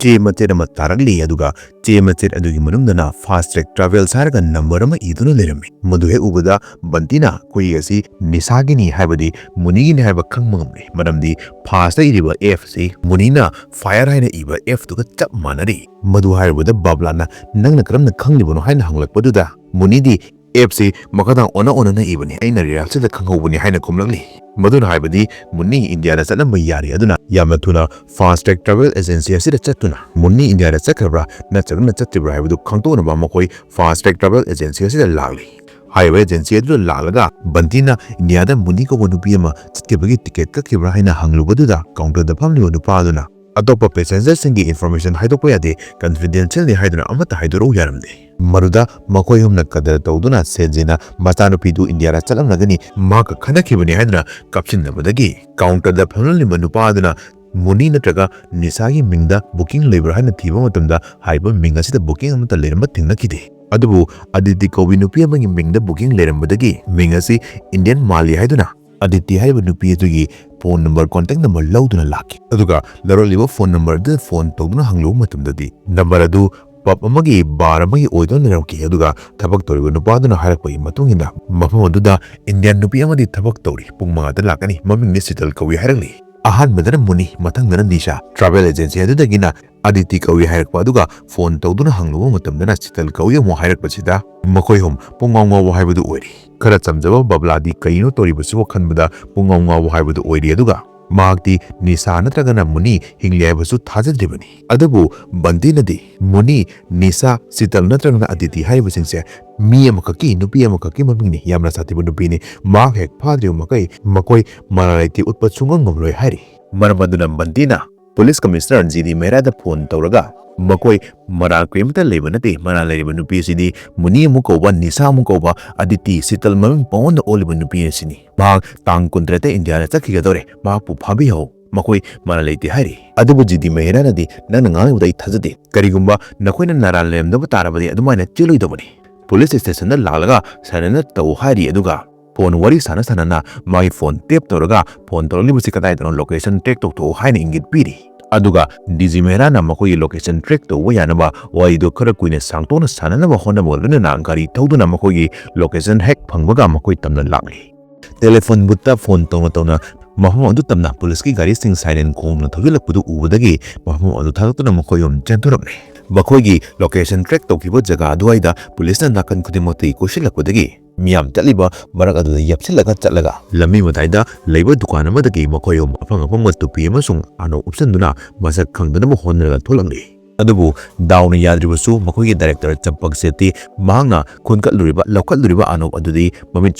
ꯆꯦ ꯃꯆꯦꯠ ꯑꯃ ꯇꯥꯔꯛꯂꯤ꯫ ꯑꯗꯨꯒ ꯆꯦ ꯃꯆꯦꯠ ꯑꯗꯨꯒꯤ ꯃꯅꯨꯡꯗꯅ ꯐꯥꯁ ꯇ꯭ꯔꯦꯛ ꯇ꯭ꯔꯥꯚꯦꯜꯁ ꯍꯥꯏꯔꯒ ꯅꯝꯕꯔ ꯑꯃ ꯏꯗꯨꯅ ꯂꯩꯔꯝꯃꯤ꯫ ꯃꯗꯨ ꯍꯦꯛ ꯎꯕꯗ ꯕꯟꯇꯤꯅ ꯑꯩꯈꯣꯏꯒꯤ ꯑꯁꯤ ꯅꯤꯁꯥꯒꯤꯅꯤ ꯍꯥꯏꯕꯗꯤ ꯃꯨꯅꯤꯒꯤꯅꯤ ꯍꯥꯏꯕ ꯈꯪꯕ ꯉꯝꯂꯦ꯫ ꯃꯔꯝꯗꯤ ꯐꯥꯁꯇ ꯏꯔꯤꯕ ꯑꯦꯐ ꯑꯁꯤ ꯃꯨꯅꯤꯅ ꯐꯥꯌꯔ ꯍꯥꯏꯅ ꯏꯕ ꯑꯦꯐꯇꯨꯒ ꯆꯞ ꯃꯥꯟꯅꯔꯤ꯫ ꯃꯗꯨ ꯍꯥꯏꯔꯨꯕꯗ ꯕꯥꯕ꯭ꯂꯥꯅ ꯅꯪꯅ ꯀꯔꯝꯅ ꯈꯪꯂꯤꯕꯅꯣ ꯍꯥꯏꯅ ꯍꯪꯂꯛꯄꯗꯨꯗ ꯃꯨꯅꯤꯗꯤ ꯑꯦꯐꯁꯤ ꯃꯈꯥ ꯇꯥꯡ ꯑꯣꯟꯅ ꯑꯣꯟꯅꯅ ꯏꯕꯅꯤ, ꯑꯩꯅ ꯔꯤꯌꯦꯜꯁꯤꯗ ꯈꯪꯍꯧꯕꯅꯤ ꯍꯥꯏꯅ ꯈꯨꯝꯂꯛꯂꯤ꯫ ꯃꯗꯨꯅ ꯍꯥꯏꯕꯗꯤ ꯃꯨꯅꯤ ꯏꯟꯗꯤꯌꯥꯗ ꯆꯠꯂꯝꯕ ꯌꯥꯔꯤ꯫ ꯑꯗꯨꯅ ꯌꯥꯝꯅ ꯊꯨꯅ ꯐꯥꯁ ꯇ꯭ꯔꯦꯛ ꯇ꯭ꯔꯥꯚꯦꯜ ꯑꯦꯖꯦꯟꯁꯤ ꯑꯁꯤꯗ ꯆꯠꯇꯨꯅ ꯃꯨꯅꯤ ꯏꯟꯗꯤꯌꯥꯗ ꯆꯠꯈ꯭ꯔꯕ꯭ꯔꯥ ꯅꯠꯇ꯭ꯔꯒꯅ ꯆꯠꯇ꯭ꯔꯤꯕ꯭ꯔꯥ ꯍꯥꯏꯕꯗꯨ ꯈꯪꯗꯣꯛꯅꯕ ꯃꯈꯣꯏ ꯐꯥꯁ ꯇ꯭ꯔꯦꯛ ꯇ꯭ꯔꯥꯚꯦꯜ ꯑꯦꯖꯦꯟꯁꯤ ꯑꯁꯤꯗ ꯂꯥꯛꯂꯤ꯫ ꯍꯥꯏꯔꯤꯕ ꯑꯦꯖꯦꯟꯁꯤ ꯑꯗꯨꯗ ꯂꯥꯛꯂꯒ ꯕꯟꯇꯤꯅ ꯏꯟꯗꯤꯌꯥꯗ ꯃꯨꯅꯤ ꯀꯧꯕ ꯅꯨꯄꯤ ꯑꯃ ꯆꯠꯈꯤꯕꯒꯤ ꯇꯤꯀꯦꯠ ꯀꯛꯈꯤꯕ꯭ꯔꯥ ꯍꯥꯏꯅ ꯍꯪꯂꯨꯕꯗꯨꯗ ꯀꯥꯎꯟꯇꯔꯗ ꯐꯝꯂꯤꯕ ꯅꯨꯄꯥ ꯑꯗꯨꯅ ꯑꯇꯣꯞꯄ ꯄꯦꯁꯦꯟꯖꯔꯁꯤꯡꯒꯤ ꯏꯟꯐꯣꯔꯃꯦꯁꯟ ꯍꯥꯏꯗꯣꯛꯄ ꯌꯥꯗꯦ, ꯀꯟꯐꯤꯗꯦꯟꯁꯤꯌꯦꯜꯅꯤ ꯍꯥꯏꯗꯨꯅ ꯑꯃꯠꯇ ꯍꯥꯏꯗꯣꯔꯛꯎ ꯌꯥꯔꯝꯗꯦ꯫ ꯃꯗꯨꯗ ꯃꯈꯣꯏ ꯑꯍꯨꯝꯅ ꯀꯗꯔ ꯇꯧꯗꯨꯅ ꯁꯦꯟꯖꯦꯅ ꯃꯆꯥꯅꯨꯄꯤꯗꯨ ꯏꯟꯗꯤꯌꯥꯗ ꯆꯠꯂꯝꯂꯒꯅꯤ, ꯃꯍꯥꯛꯀ ꯈꯠꯅꯈꯤꯕꯅꯤ ꯍꯥꯏꯗꯨꯅ ꯀꯥꯞꯁꯤꯟꯅꯕꯗꯒꯤ ꯀꯥꯎꯟꯇꯔꯗ ꯐꯝꯂꯝꯂꯤꯕ ꯅꯨꯄꯥ ꯑꯗꯨꯅ ꯃꯨꯅꯤ ꯅꯠꯇ꯭ꯔꯒ ꯅꯤꯁꯥꯒꯤ ꯃꯤꯡꯗ ꯕꯨꯀꯤꯡ ꯂꯩꯕ꯭ꯔꯥ ꯍꯥꯏꯅ ꯊꯤꯕ ꯃꯇꯝꯗ ꯍꯥꯏꯔꯤꯕ ꯃꯤꯡ ꯑꯁꯤꯗ ꯕꯨꯀꯤꯡ ꯑꯃꯠꯇ ꯂꯩꯔꯝꯕ ꯊꯦꯡꯅꯈꯤꯗꯦ꯫ ꯑꯗꯨꯕꯨ ꯑꯗꯤꯇꯤ ꯀꯧꯕꯤ ꯅꯨꯄꯤ ꯑꯃꯒꯤ ꯃꯤꯡꯗ ꯕꯨꯀꯤꯡ ꯂꯩꯔꯝꯕꯗꯒꯤ ꯃꯤꯡ ꯑꯁꯤ ꯏꯟꯗꯤꯌꯟ ꯃꯥꯜꯂꯤ ꯍꯥꯏꯗꯨꯅ ꯑꯗꯤꯇꯤ ꯍꯥꯏꯔꯤꯕ ꯅꯨꯄꯤ ꯑꯗꯨꯒꯤ ꯐꯣꯟ ꯅꯝꯕꯔ, ꯀꯣꯟꯇꯦꯛ ꯅꯝꯕꯔ ꯂꯧꯗꯨꯅ ꯂꯥꯛꯈꯤ꯫ ꯑꯗꯨꯒ ꯂꯧꯔꯛꯂꯤꯕ ꯐꯣꯟ ꯅꯝꯕꯔ ꯑꯗꯨꯗ ꯐꯣꯟ ꯇꯧꯗꯨꯅ ꯍꯪꯂꯨꯕ ꯃꯇꯝꯗꯗꯤ ꯅꯝꯕꯔ ꯑꯗꯨ ꯄꯕ ꯑꯃꯒꯤ ꯕꯥꯔ ꯑꯃꯒꯤ ꯑꯣꯏꯗꯨꯅ ꯂꯩꯔꯝꯈꯤ꯫ ꯑꯗꯨꯒ ꯊꯕꯛ ꯇꯧꯔꯤꯕ ꯅꯨꯄꯥꯗꯨꯅ ꯍꯥꯏꯔꯛꯄꯒꯤ ꯃꯇꯨꯡ ꯏꯟꯅ ꯃꯐꯝ ꯑꯗꯨꯗ ꯏꯟꯗꯤꯌꯟ ꯅꯨꯄꯤ ꯑꯃꯗꯤ ꯊꯕꯛ ꯇꯧꯔꯤ, ꯄꯨꯡ ꯃꯉꯥꯗ ꯂꯥꯛꯀꯅꯤ, ꯃꯃꯤꯡꯗꯤ ꯁꯤꯇꯜ ꯀꯧꯏ ꯍꯥꯏꯔꯛꯂꯤ꯫ ꯑꯍꯥꯟꯕꯗꯅ ꯃꯨꯅꯤ, ꯃꯊꯪꯗꯅ ꯅꯤꯁꯥ꯫ ꯇ꯭ꯔꯥꯚꯦꯜ ꯑꯦꯖꯦꯟꯁꯤ ꯑꯗꯨꯗꯒꯤꯅ ꯑꯗꯤꯇꯤ ꯀꯧꯏ ꯍꯥꯏꯔꯛꯄ ꯑꯗꯨꯒ ꯐꯣꯟ ꯇꯧꯗꯨꯅ ꯍꯪꯂꯨꯕ ꯃꯇꯝꯗꯅ ꯁꯤꯇꯜ ꯀꯧꯏ ꯑꯃꯨꯛ ꯍꯥꯏꯔꯛꯄꯁꯤꯗ ꯃꯈꯣꯏ ꯑꯍꯨꯝ ꯄꯨꯡꯉꯥꯎ ꯉꯥꯎꯕ ꯍꯥꯏꯕꯗꯨ ꯑꯣꯏꯔꯦ꯫ ꯈꯔ ꯆꯝꯖꯕ ꯕꯕ꯭ꯂꯥꯗꯤ ꯀꯩꯅꯣ ꯇꯧꯔꯤꯕꯁꯤꯕꯣ ꯈꯟꯕꯗ ꯄꯨꯡꯉꯥꯎ ꯉꯥꯎꯕ ꯍꯥꯏꯕꯗꯨ ꯑꯣꯏꯔꯤ꯫ ꯑꯗꯨꯒ ꯃꯍꯥꯛꯇꯤ ꯅꯤꯁꯥ ꯅꯠꯇ꯭ꯔꯒꯅ ꯃꯨꯅꯤ ꯍꯤꯡꯂꯤ ꯍꯥꯏꯕꯁꯨ ꯊꯥꯖꯗ꯭ꯔꯤꯕꯅꯤ꯫ ꯑꯗꯨꯕꯨ ꯕꯟꯇꯤꯅꯗꯤ ꯃꯨꯅꯤ, ꯅꯤꯁꯥ, ꯁꯤꯇꯜ ꯅꯠꯇ꯭ꯔꯒꯅ ꯑꯗꯤꯇꯤ ꯍꯥꯏꯔꯤꯕꯁꯤꯡꯁꯦ ꯃꯤ ꯑꯃꯈꯛꯀꯤ, ꯅꯨꯄꯤ ꯑꯃꯈꯛꯀꯤ ꯃꯃꯤꯡꯅꯤ, ꯌꯥꯝꯅ ꯁꯥꯊꯤꯕ ꯅꯨꯄꯤꯅꯤ꯫ ꯃꯍꯥꯛ ꯍꯦꯛ ꯐꯥꯗ꯭ꯔꯤꯕ ꯃꯈꯩ ꯃꯈꯣꯏ ꯃꯔꯥꯜ ꯂꯩꯇꯦ ꯎꯠꯄ ꯁꯨꯡꯉꯝ ꯉꯝꯂꯣꯏ ꯍꯥꯏꯔꯤ꯫ ꯃꯔꯝ ꯑꯗꯨꯅ ꯕꯟꯇꯤꯅ ꯄꯨꯂꯤꯁ ꯀꯃꯤꯁꯅꯔ ꯖꯤ ꯗꯤ ꯃꯦꯍꯔꯥꯗ ꯐꯣꯟ ꯇꯧꯔꯒ ꯃꯈꯣꯏ ꯃꯔꯥꯜ ꯀꯔꯤꯃꯇ ꯂꯩꯕ ꯅꯠꯇꯦ, ꯃꯔꯥꯜ ꯂꯩꯔꯤꯕ ꯅꯨꯄꯤ ꯑꯁꯤꯗꯤ ꯃꯨꯅꯤ ꯑꯃꯨꯛ ꯀꯧꯕ, ꯅꯤꯁꯥ ꯑꯃꯨꯛ ꯀꯧꯕ, ꯑꯗꯤꯇꯤ, ꯁꯤꯇꯜ ꯃꯃꯤꯡ ꯄꯪꯑꯣꯟꯗ ꯑꯣꯜꯂꯤꯕ ꯅꯨꯄꯤ ꯑꯁꯤꯅꯤ꯫ ꯃꯍꯥꯛ ꯇꯥꯡ ꯀꯨꯟꯇꯔꯦꯠꯇ ꯏꯟꯗꯤꯌꯥꯗ ꯆꯠꯈꯤꯒꯗꯧꯔꯦ, ꯃꯍꯥꯛꯄꯨ ꯐꯥꯕꯤꯍꯧ, ꯃꯈꯣꯏ ꯃꯔꯥꯜ ꯂꯩꯇꯦ ꯍꯥꯏꯔꯤ꯫ ꯑꯗꯨꯕꯨ ꯖꯤ ꯗꯤ ꯃꯦꯍꯔꯥꯅꯗꯤ ꯅꯪꯅ ꯉꯥꯡꯂꯤꯕꯗ ꯑꯩ ꯊꯥꯖꯗꯦ, ꯀꯔꯤꯒꯨꯝꯕ ꯅꯈꯣꯏꯅ ꯅꯔꯥꯜ ꯂꯩꯔꯝꯗꯕ ꯇꯥꯔꯕꯗꯤ ꯑꯗꯨꯃꯥꯏꯅ ꯆꯦꯜꯂꯣꯏꯗꯧꯕꯅꯤ꯫ ꯄꯨꯂꯤꯁ ꯁ꯭ꯇꯦꯁꯟꯗ ꯂꯥꯛꯂꯒ ꯁꯔꯦꯟꯗꯔ ꯇꯧ ꯍꯥꯏꯔꯤ꯫ ꯑꯗꯨꯒ ꯐꯣꯟ ꯋꯥꯔꯤ ꯁꯥꯟꯅ ꯁꯥꯟꯅꯅ ꯃꯥꯒꯤ ꯐꯣꯟ ꯇꯦꯞ ꯇꯧꯔꯒ ꯐꯣꯟ ꯇꯧꯔꯛꯂꯤꯕꯁꯤ ꯀꯗꯥꯏꯗꯅꯣ ꯂꯣꯀꯦꯁꯟ ꯇ꯭ꯔꯦꯛ ꯇꯧꯊꯣꯛꯎ ꯍꯥꯏꯅ ꯏꯪꯒꯤꯠ ꯄꯤꯔꯤ꯫ ꯑꯗꯨꯒ ꯗꯤ ꯖꯤ ꯃꯦꯍꯔꯥꯅ ꯃꯈꯣꯏꯒꯤ ꯂꯣꯀꯦꯁꯟ ꯇ꯭ꯔꯦꯛ ꯇꯧꯕ ꯌꯥꯅꯕ ꯋꯥꯔꯤꯗꯨ ꯈꯔ ꯀꯨꯏꯅ ꯁꯥꯡꯗꯣꯛꯅ ꯁꯥꯟꯅꯅꯕ ꯍꯣꯠꯅꯕꯒ ꯂꯣꯏꯅꯅ ꯒꯥꯔꯤ ꯊꯧꯗꯨꯅ ꯃꯈꯣꯏꯒꯤ ꯂꯣꯀꯦꯁꯟ ꯍꯦꯛ ꯐꯪꯕꯒ ꯃꯈꯣꯏ ꯇꯝꯅ ꯂꯥꯛꯂꯤ꯫ ꯇꯦꯂꯤꯐꯣꯟ ꯕꯨꯠꯇ ꯐꯣꯟ ꯇꯧꯅ ꯇꯧꯅ ꯃꯐꯝ ꯑꯗꯨ ꯇꯝꯅ ꯄꯨꯂꯤꯁꯀꯤ ꯒꯥꯔꯤꯁꯤꯡ ꯁꯥꯏꯔꯦꯟ ꯈꯣꯡꯅ ꯊꯧꯖꯤꯜꯂꯛꯄꯗꯨ ꯎꯕꯗꯒꯤ ꯃꯐꯝ ꯑꯗꯨ ꯊꯥꯗꯣꯛꯇꯨꯅ ꯃꯈꯣꯏ ꯑꯍꯨꯝ ꯆꯦꯟꯊꯣꯔꯛꯂꯦ꯫ ꯃꯈꯣꯏꯒꯤ ꯂꯣꯀꯦꯁꯟ ꯇ꯭ꯔꯦꯛ ꯇꯧꯈꯤꯕ ꯖꯒꯥ ꯑꯗꯨꯋꯥꯏꯗ ꯄꯨꯂꯤꯁꯅ ꯅꯥꯀꯟ ꯈꯨꯗꯤꯡꯃꯛꯇꯒꯤ ꯀꯣꯏꯁꯤꯜꯂꯛꯄꯗꯒꯤ ꯃꯤꯌꯥꯝ ꯆꯠꯂꯤꯕ ꯃꯔꯛ ꯑꯗꯨꯗ ꯌꯥꯞꯁꯤꯜꯂꯒ ꯆꯠꯂꯒ ꯂꯝꯕꯤ ꯃꯇꯥꯏꯗ ꯂꯩꯕ ꯗꯨꯀꯥꯟ ꯑꯃꯗꯒꯤ ꯃꯈꯣꯏ ꯑꯍꯨꯝ ꯑꯐꯪ ꯑꯐꯪꯕ ꯇꯨꯄꯤ ꯑꯃꯁꯨꯡ ꯑꯅꯧ ꯎꯞꯁꯤꯟꯗꯨꯅ ꯃꯁꯛ ꯈꯪꯗꯅꯕ ꯍꯣꯠꯅꯔꯒ ꯊꯣꯛꯂꯛꯂꯤ꯫ ꯑꯗꯨꯕꯨ ꯗꯥꯎꯅ ꯌꯥꯗ꯭ꯔꯤꯕꯁꯨ ꯃꯈꯣꯏꯒꯤ ꯗꯥꯏꯔꯦꯛꯇꯔ ꯆꯝꯄꯛꯁꯦꯠꯇꯤ ꯃꯍꯥꯛꯅ ꯈꯨꯟꯒꯠꯂꯨꯔꯤꯕ, ꯂꯧꯈꯠꯂꯨꯔꯤꯕ ꯑꯅꯣꯞ ꯑꯗꯨꯗꯤ ꯃꯃꯤꯠ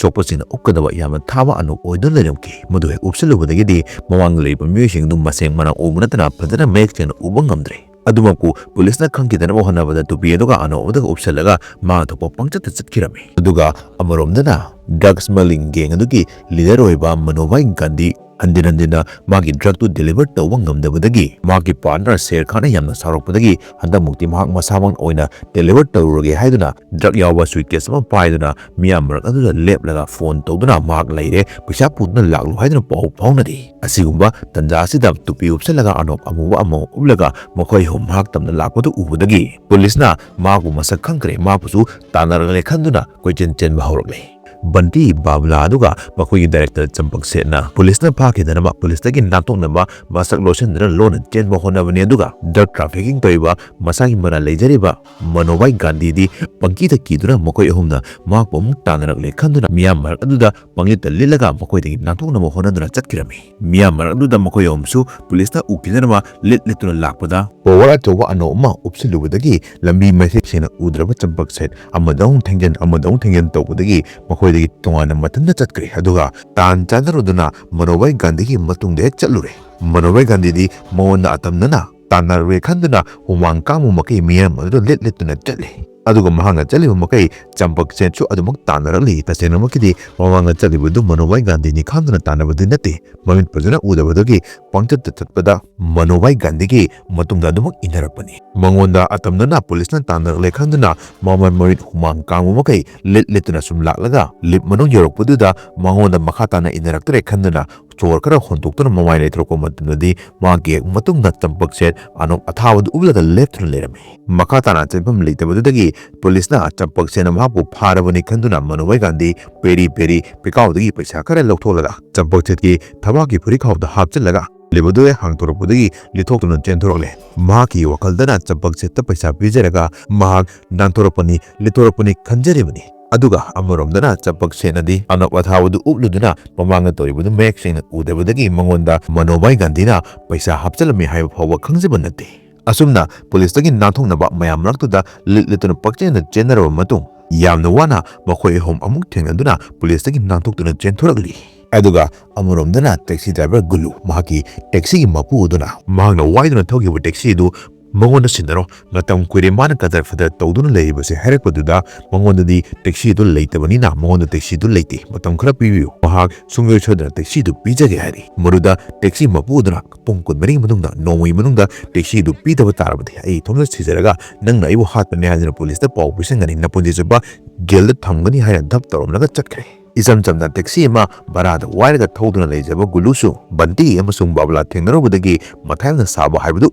ꯁꯣꯛꯄꯁꯤꯡꯅ ꯎꯞꯀꯗꯕ ꯌꯥꯝꯅ ꯊꯥꯕ ꯑꯅꯣꯞ ꯑꯣꯏꯗꯨꯅ ꯂꯩꯔꯝꯈꯤ꯫ ꯃꯗꯨ ꯍꯦꯛ ꯎꯞꯁꯜꯂꯨꯕꯗꯒꯤꯗꯤ ꯃꯃꯥꯡꯗ ꯂꯩꯔꯤꯕ ꯃꯤꯑꯣꯏꯁꯤꯡ ꯑꯗꯨ ꯃꯁꯦꯡ ꯃꯔꯥꯡ ꯎꯕ ꯅꯠꯇꯅ ꯐꯖꯅ ꯃꯌꯦꯛ ꯁꯦꯡꯅ ꯎꯕ ꯉꯝꯗ꯭ꯔꯦ꯫ ꯑꯗꯨꯃꯛꯄꯨ ꯄꯨꯂꯤꯁꯅ ꯈꯪꯈꯤꯗꯅꯕ ꯍꯣꯠꯅꯕꯗ ꯇꯨꯄꯤ ꯑꯗꯨꯒ ꯑꯅꯣꯞ ꯑꯗꯨꯒ ꯎꯞꯁꯜꯂꯒ ꯃꯥ ꯊꯣꯛꯄ ꯄꯪꯆꯠꯇ ꯆꯠꯈꯤꯔꯝꯃꯤ꯫ ꯑꯗꯨꯒ ꯑꯃꯔꯣꯝꯗꯅ ꯗ꯭ꯔꯒ ꯁ꯭ꯃꯒ꯭ꯂꯤꯡ ꯒꯦꯡ ꯑꯗꯨꯒꯤ ꯂꯤꯗꯔ ꯑꯣꯏꯕ ꯃꯅꯣꯚꯥꯏ ꯒꯥꯟꯙꯤ ꯍꯟꯖꯤꯟ ꯍꯟꯖꯤꯟꯅ ꯃꯥꯒꯤ ꯗ꯭ꯔꯒꯇꯨ ꯗꯦꯂꯤꯚꯔ ꯇꯧꯕ ꯉꯝꯗꯕꯗꯒꯤ ꯃꯥꯒꯤ ꯄꯥꯔꯠꯅꯔ ꯁꯦꯔ ꯈꯥꯟꯅ ꯌꯥꯝꯅ ꯁꯥꯎꯔꯛꯄꯗꯒꯤ ꯍꯟꯗꯛꯃꯨꯛꯇꯤ ꯃꯍꯥꯛ ꯃꯁꯥꯃꯛ ꯑꯣꯏꯅ ꯗꯦꯂꯤꯚꯔ ꯇꯧꯔꯨꯔꯒꯦ ꯍꯥꯏꯗꯨꯅ ꯗ꯭ꯔꯒ ꯌꯥꯎꯕ ꯁꯨꯏꯠꯀꯦꯁ ꯑꯃ ꯄꯥꯏꯗꯨꯅ ꯃꯤꯌꯥꯝ ꯃꯔꯛ ꯑꯗꯨꯗ ꯂꯦꯞꯂꯒ ꯐꯣꯟ ꯇꯧꯗꯨꯅ ꯃꯍꯥꯛ ꯂꯩꯔꯦ, ꯄꯩꯁꯥ ꯄꯨꯗꯨꯅ ꯂꯥꯛꯂꯨ ꯍꯥꯏꯗꯨꯅ ꯄꯥꯎ ꯐꯥꯎꯅꯔꯤ꯫ ꯑꯁꯤꯒꯨꯝꯕ ꯇꯟꯖꯥ ꯑꯁꯤꯗ ꯇꯨꯄꯤ ꯎꯞꯁꯜꯂꯒ ꯑꯅꯣꯞ ꯑꯃꯨꯕ ꯑꯃ ꯎꯞꯂꯒ ꯃꯈꯣꯏ ꯑꯍꯨꯝ ꯃꯍꯥꯛ ꯇꯝꯅ ꯂꯥꯛꯄꯗꯨ ꯎꯕꯗꯒꯤ ꯄꯨꯂꯤꯁꯅ ꯃꯍꯥꯛꯄꯨ ꯃꯁꯛ ꯈꯪꯈ꯭ꯔꯦ, ꯃꯍꯥꯛꯄꯨꯁꯨ ꯇꯥꯟꯅꯔꯛꯂꯦ ꯈꯟꯗꯨꯅ ꯀꯣꯏꯆꯦꯟ ꯆꯦꯟꯕ ꯍꯧꯔꯛꯂꯦ꯫ ꯕꯟꯇꯤ, ꯕꯥꯕꯨꯂꯥ ꯑꯗꯨꯒ ꯃꯈꯣꯏꯒꯤ ꯗꯥꯏꯔꯦꯛꯇꯔ ꯆꯝꯄꯛꯁꯦꯠꯅ ꯄꯨꯂꯤꯁꯅ ꯐꯥꯈꯤꯗꯅꯕ ꯄꯨꯂꯤꯁꯇꯒꯤ ꯅꯥꯟꯊꯣꯛꯅꯕ ꯃꯁꯛ ꯂꯣꯠꯁꯤꯟꯗꯨꯅ ꯂꯣꯟꯅ ꯆꯦꯟꯕ ꯍꯣꯠꯅꯕꯅꯤ꯫ ꯑꯗꯨꯒ ꯗ꯭ꯔꯒ ꯇ꯭ꯔꯥꯐꯤꯀꯤꯡ ꯇꯧꯔꯤꯕ ꯃꯁꯥꯒꯤ ꯃꯔꯥꯜ ꯂꯩꯖꯔꯤꯕ ꯃꯅꯣꯚꯥꯏ ꯒꯥꯟꯙꯤꯗꯤ ꯄꯪꯀꯤꯗ ꯀꯤꯗꯨꯅ ꯃꯈꯣꯏ ꯑꯍꯨꯝꯅ ꯃꯍꯥꯛꯄꯨ ꯑꯃꯨꯛ ꯇꯥꯟꯅꯔꯛꯂꯦ ꯈꯟꯗꯨꯅ ꯃꯤꯌꯥꯝ ꯃꯔꯛ ꯑꯗꯨꯗ ꯄꯪꯂꯤꯠꯇ ꯂꯤꯠꯂꯒ ꯃꯈꯣꯏꯗꯒꯤ ꯅꯥꯟꯊꯣꯛꯅꯕ ꯍꯣꯠꯅꯗꯨꯅ ꯆꯠꯈꯤꯔꯝꯃꯤ꯫ ꯃꯤꯌꯥꯝ ꯃꯔꯛ ꯑꯗꯨꯗ ꯃꯈꯣꯏ ꯑꯍꯨꯝꯁꯨ ꯄꯨꯂꯤꯁꯅ ꯎꯈꯤꯗꯅꯕ ꯂꯤꯠ ꯂꯤꯠꯇꯨꯅ ꯂꯥꯛꯄꯗ ꯄꯋꯥꯔ ꯑꯆꯧꯕ ꯑꯅꯧ ꯑꯃ ꯎꯞꯁꯤꯜꯂꯨꯕꯗꯒꯤ ꯂꯝꯕꯤ ꯃꯥꯏꯀꯩ ꯁꯦꯡꯅ ꯎꯗ꯭ꯔꯕ ꯆꯝꯄꯛꯁꯦꯠ ꯑꯃꯗ ꯑꯃꯨꯛ ꯊꯦꯡꯖꯤꯟ, ꯑꯃꯗ ꯑꯃꯨꯛ ꯊꯦꯡꯖꯤꯟ ꯇꯧꯕꯗꯒꯤ ꯃꯈꯣꯏꯗꯒꯤ ꯇꯣꯉꯥꯟꯅ ꯃꯊꯟꯇ ꯆꯠꯈ꯭ꯔꯦ꯫ ꯑꯗꯨꯒ ꯇꯥꯟ ꯆꯥꯟꯅꯔꯨꯗꯨꯅ ꯃꯅꯣꯚꯥꯏ ꯒꯥꯟꯙꯤꯒꯤ ꯃꯇꯨꯡꯗ ꯍꯦꯛ ꯆꯠꯂꯨꯔꯦ꯫ ꯃꯅꯣꯚꯥꯏ ꯒꯥꯟꯙꯤꯗꯤ ꯃꯉꯣꯟꯗ ꯑꯇꯝꯅꯅ ꯇꯥꯟꯅꯔꯨꯔꯦ ꯈꯟꯗꯨꯅ ꯍꯨꯃꯥꯡ ꯀꯥꯡꯕ ꯃꯈꯩ ꯃꯤꯌꯥꯝ ꯑꯗꯨꯗ ꯂꯤꯠ ꯂꯤꯠꯇꯨꯅ ꯆꯠꯂꯤ꯫ ꯑꯗꯨꯒ ꯃꯍꯥꯛꯅ ꯆꯠꯂꯤꯕ ꯃꯈꯩ ꯆꯝꯄꯛꯁꯦꯠꯁꯨ ꯑꯗꯨꯃꯛ ꯇꯥꯟꯅꯔꯛꯂꯤ꯫ ꯇꯁꯦꯡꯅꯃꯛꯀꯤꯗꯤ ꯃꯃꯥꯡꯗ ꯆꯠꯂꯤꯕꯗꯨ ꯃꯅꯣꯚꯥꯏ ꯒꯥꯟꯙꯤꯅꯤ ꯈꯟꯗꯨꯅ ꯇꯥꯟꯅꯕꯗꯤ ꯅꯠꯇꯦ꯫ ꯃꯃꯤꯠ ꯐꯖꯅ ꯎꯗꯕꯗꯒꯤ ꯄꯪꯆꯠꯇ ꯆꯠꯄꯗ ꯃꯅꯣꯚꯥꯏ ꯒꯥꯟꯙꯤꯒꯤ ꯃꯇꯨꯡꯗ ꯑꯗꯨꯃꯛ ꯏꯟꯅꯔꯛꯄꯅꯤ꯫ ꯃꯉꯣꯟꯗ ꯑꯇꯝꯅꯅ ꯄꯨꯂꯤꯁꯅ ꯇꯥꯟꯅꯔꯛꯂꯦ ꯈꯟꯗꯨꯅ ꯃꯃꯥꯏ ꯃꯃꯤꯠ ꯍꯨꯃꯥꯡ ꯀꯥꯡꯕ ꯃꯈꯩ ꯂꯤꯠ ꯂꯤꯠꯇꯨꯅ ꯁꯨꯝ ꯂꯥꯛꯂꯒ ꯂꯤꯞ ꯃꯅꯨꯡ ꯌꯧꯔꯛꯄꯗꯨꯗ ꯃꯉꯣꯟꯗ ꯃꯈꯥ ꯇꯥꯅ ꯏꯟꯅꯔꯛꯇ꯭ꯔꯦ ꯈꯟꯗꯨꯅ ꯁꯣꯔ ꯈꯔ ꯍꯣꯟꯗꯣꯛꯇꯨꯅ ꯃꯃꯥꯏ ꯂꯩꯊꯣꯔꯛꯄ ꯃꯇꯝꯗꯗꯤ ꯃꯍꯥꯛꯀꯤ ꯍꯦꯛ ꯃꯇꯨꯡꯗ ꯆꯝꯄꯛꯁꯦꯠ ꯑꯅꯣꯞ ꯑꯊꯥꯕꯗꯨ ꯎꯞꯂꯒ ꯂꯦꯞꯇꯨꯅ ꯂꯩꯔꯝꯃꯤ꯫ ꯃꯈꯥ ꯇꯥꯅ ꯆꯦꯟꯐꯝ ꯂꯩꯇꯕꯗꯨꯗꯒꯤ ꯄꯨꯂꯤꯁꯅ ꯆꯝꯄꯛꯁꯦꯠꯅ ꯃꯍꯥꯛꯄꯨ ꯐꯥꯔꯕꯅꯤ ꯈꯟꯗꯨꯅ ꯃꯅꯣꯚꯥꯏ ꯒꯥꯟꯙꯤ ꯄꯦꯔꯤ ꯄꯦꯔꯤ ꯄꯤꯀꯥꯎꯗꯒꯤ ꯄꯩꯁꯥ ꯈꯔ ꯂꯧꯊꯣꯛꯂꯒ ꯆꯝꯄꯛꯁꯦꯠꯀꯤ ꯊꯕꯥꯛꯀꯤ ꯐꯨꯔꯤꯈꯥꯎꯗ ꯍꯥꯞꯆꯤꯜꯂꯒ ꯂꯩꯕꯗꯨ ꯍꯦꯛ ꯍꯥꯡꯗꯣꯔꯛꯄꯗꯒꯤ ꯂꯤꯠꯊꯣꯛꯇꯨꯅ ꯆꯦꯟꯊꯣꯔꯛꯂꯦ꯫ ꯃꯍꯥꯛꯀꯤ ꯋꯥꯈꯜꯗꯅ ꯆꯝꯄꯛꯁꯦꯠꯇ ꯄꯩꯁꯥ ꯄꯤꯖꯔꯒ ꯃꯍꯥꯛ ꯅꯥꯟꯊꯣꯔꯛꯄꯅꯤ, ꯂꯤꯠꯊꯣꯔꯛꯄꯅꯤ ꯈꯟꯖꯔꯤꯕꯅꯤ꯫ ꯑꯗꯨꯒ ꯑꯃꯔꯣꯝꯗꯅ ꯆꯝꯄꯛꯁꯦꯠꯅꯗꯤ ꯑꯅꯣꯞ ꯑꯊꯥꯕꯗꯨ ꯎꯞꯂꯨꯗꯨꯅ ꯃꯃꯥꯡꯗ ꯇꯧꯔꯤꯕꯗꯨ ꯃꯌꯦꯛ ꯁꯦꯡꯅ ꯎꯗꯕꯗꯒꯤ ꯃꯉꯣꯟꯗ ꯃꯅꯣꯚꯥꯏ ꯒꯥꯟꯙꯤꯅ ꯄꯩꯁꯥ ꯍꯥꯞꯆꯤꯜꯂꯝꯃꯤ ꯍꯥꯏꯕ ꯐꯥꯎꯕ ꯈꯪꯖꯕ ꯅꯠꯇꯦ꯫ ꯑꯁꯨꯝꯅ ꯄꯨꯂꯤꯁꯇꯒꯤ ꯅꯥꯟꯊꯣꯛꯅꯕ ꯃꯌꯥꯝ ꯃꯔꯛꯇꯨꯗ ꯂꯤꯠ ꯂꯤꯠꯇꯨꯅ ꯄꯪꯆꯦꯟꯗ ꯆꯦꯟꯅꯔꯕ ꯃꯇꯨꯡ, ꯌꯥꯝꯅ ꯋꯥꯅ ꯃꯈꯣꯏ ꯑꯍꯨꯝ ꯑꯃꯨꯛ ꯊꯦꯡꯅꯗꯨꯅ ꯄꯨꯂꯤꯁꯇꯒꯤ ꯅꯥꯟꯊꯣꯛꯇꯨꯅ ꯆꯦꯟꯊꯣꯔꯛꯂꯤ꯫ ꯑꯗꯨꯒ ꯑꯃꯔꯣꯝꯗꯅ ꯇꯦꯛꯁꯤ ꯗ꯭ꯔꯥꯏꯚꯔ ꯒꯨꯂꯨ, ꯃꯍꯥꯛꯀꯤ ꯇꯦꯛꯁꯤꯒꯤ ꯃꯄꯨ ꯑꯗꯨꯅ ꯃꯍꯥꯛꯅ ꯋꯥꯏꯗꯨꯅ ꯊꯧꯈꯤꯕ ꯇꯦꯛꯁꯤ ꯑꯗꯨ ꯃꯉꯣꯟꯗ ꯁꯤꯟꯅꯔꯣ, ꯃꯇꯝ ꯀꯨꯏꯔꯦ ꯃꯥꯅ ꯀꯗꯔ ꯐꯗꯔ ꯇꯧꯗꯨꯅ ꯂꯩꯔꯤꯕꯁꯦ ꯍꯥꯏꯔꯛꯄꯗꯨꯗ ꯃꯉꯣꯟꯗꯗꯤ ꯇꯦꯛꯁꯤ ꯑꯗꯨ ꯂꯩꯇꯕꯅꯤꯅ ꯃꯉꯣꯟꯗ ꯇꯦꯛꯁꯤ ꯑꯗꯨ ꯂꯩꯇꯦ, ꯃꯇꯝ ꯈꯔ ꯄꯤꯕꯤꯌꯨ, ꯃꯍꯥꯛ ꯁꯨꯡꯁꯣꯏ ꯁꯣꯏꯗꯅ ꯇꯦꯛꯁꯤ ꯑꯗꯨ ꯄꯤꯖꯒꯦ ꯍꯥꯏꯔꯤ꯫ ꯃꯗꯨꯗ ꯇꯦꯛꯁꯤ ꯃꯄꯨ ꯑꯗꯨꯅ ꯄꯨꯡ ꯀꯨꯟꯃꯔꯤꯒꯤ ꯃꯅꯨꯡꯗ, ꯅꯣꯡꯃꯒꯤ ꯃꯅꯨꯡꯗ ꯇꯦꯛꯁꯤ ꯑꯗꯨ ꯄꯤꯗꯕ ꯇꯥꯔꯕꯗꯤ ꯑꯩ ꯏꯊꯣꯝꯇ ꯁꯤꯖꯔꯒ ꯅꯪꯅ ꯑꯩꯕꯨ ꯍꯥꯠꯄꯅꯤ ꯍꯥꯏꯗꯨꯅ ꯄꯨꯂꯤꯁꯇ ꯄꯥꯎ ꯄꯤꯁꯟꯒꯅꯤ, ꯅꯄꯨꯟꯁꯤ ꯆꯨꯞꯄ ꯖꯦꯜꯗ ꯊꯝꯒꯅꯤ ꯍꯥꯏꯅ ꯙꯞ ꯇꯧꯔꯝꯂꯒ ꯆꯠꯈ꯭ꯔꯦ꯫ ꯏꯆꯝ ꯆꯝꯅ ꯇꯦꯛꯁꯤ ꯑꯃ ꯚꯔꯥꯗ ꯋꯥꯏꯔꯒ ꯊꯧꯗꯨꯅ ꯂꯩꯖꯕ ꯒꯨꯂꯨꯁꯨ ꯕꯟꯇꯤ ꯑꯃꯁꯨꯡ ꯕꯥꯕꯂꯥ ꯊꯦꯡꯅꯔꯨꯕꯗꯒꯤ ꯃꯊꯥ ꯌꯥꯝꯅ ꯁꯥꯕ ꯍꯥꯏꯕꯗꯨ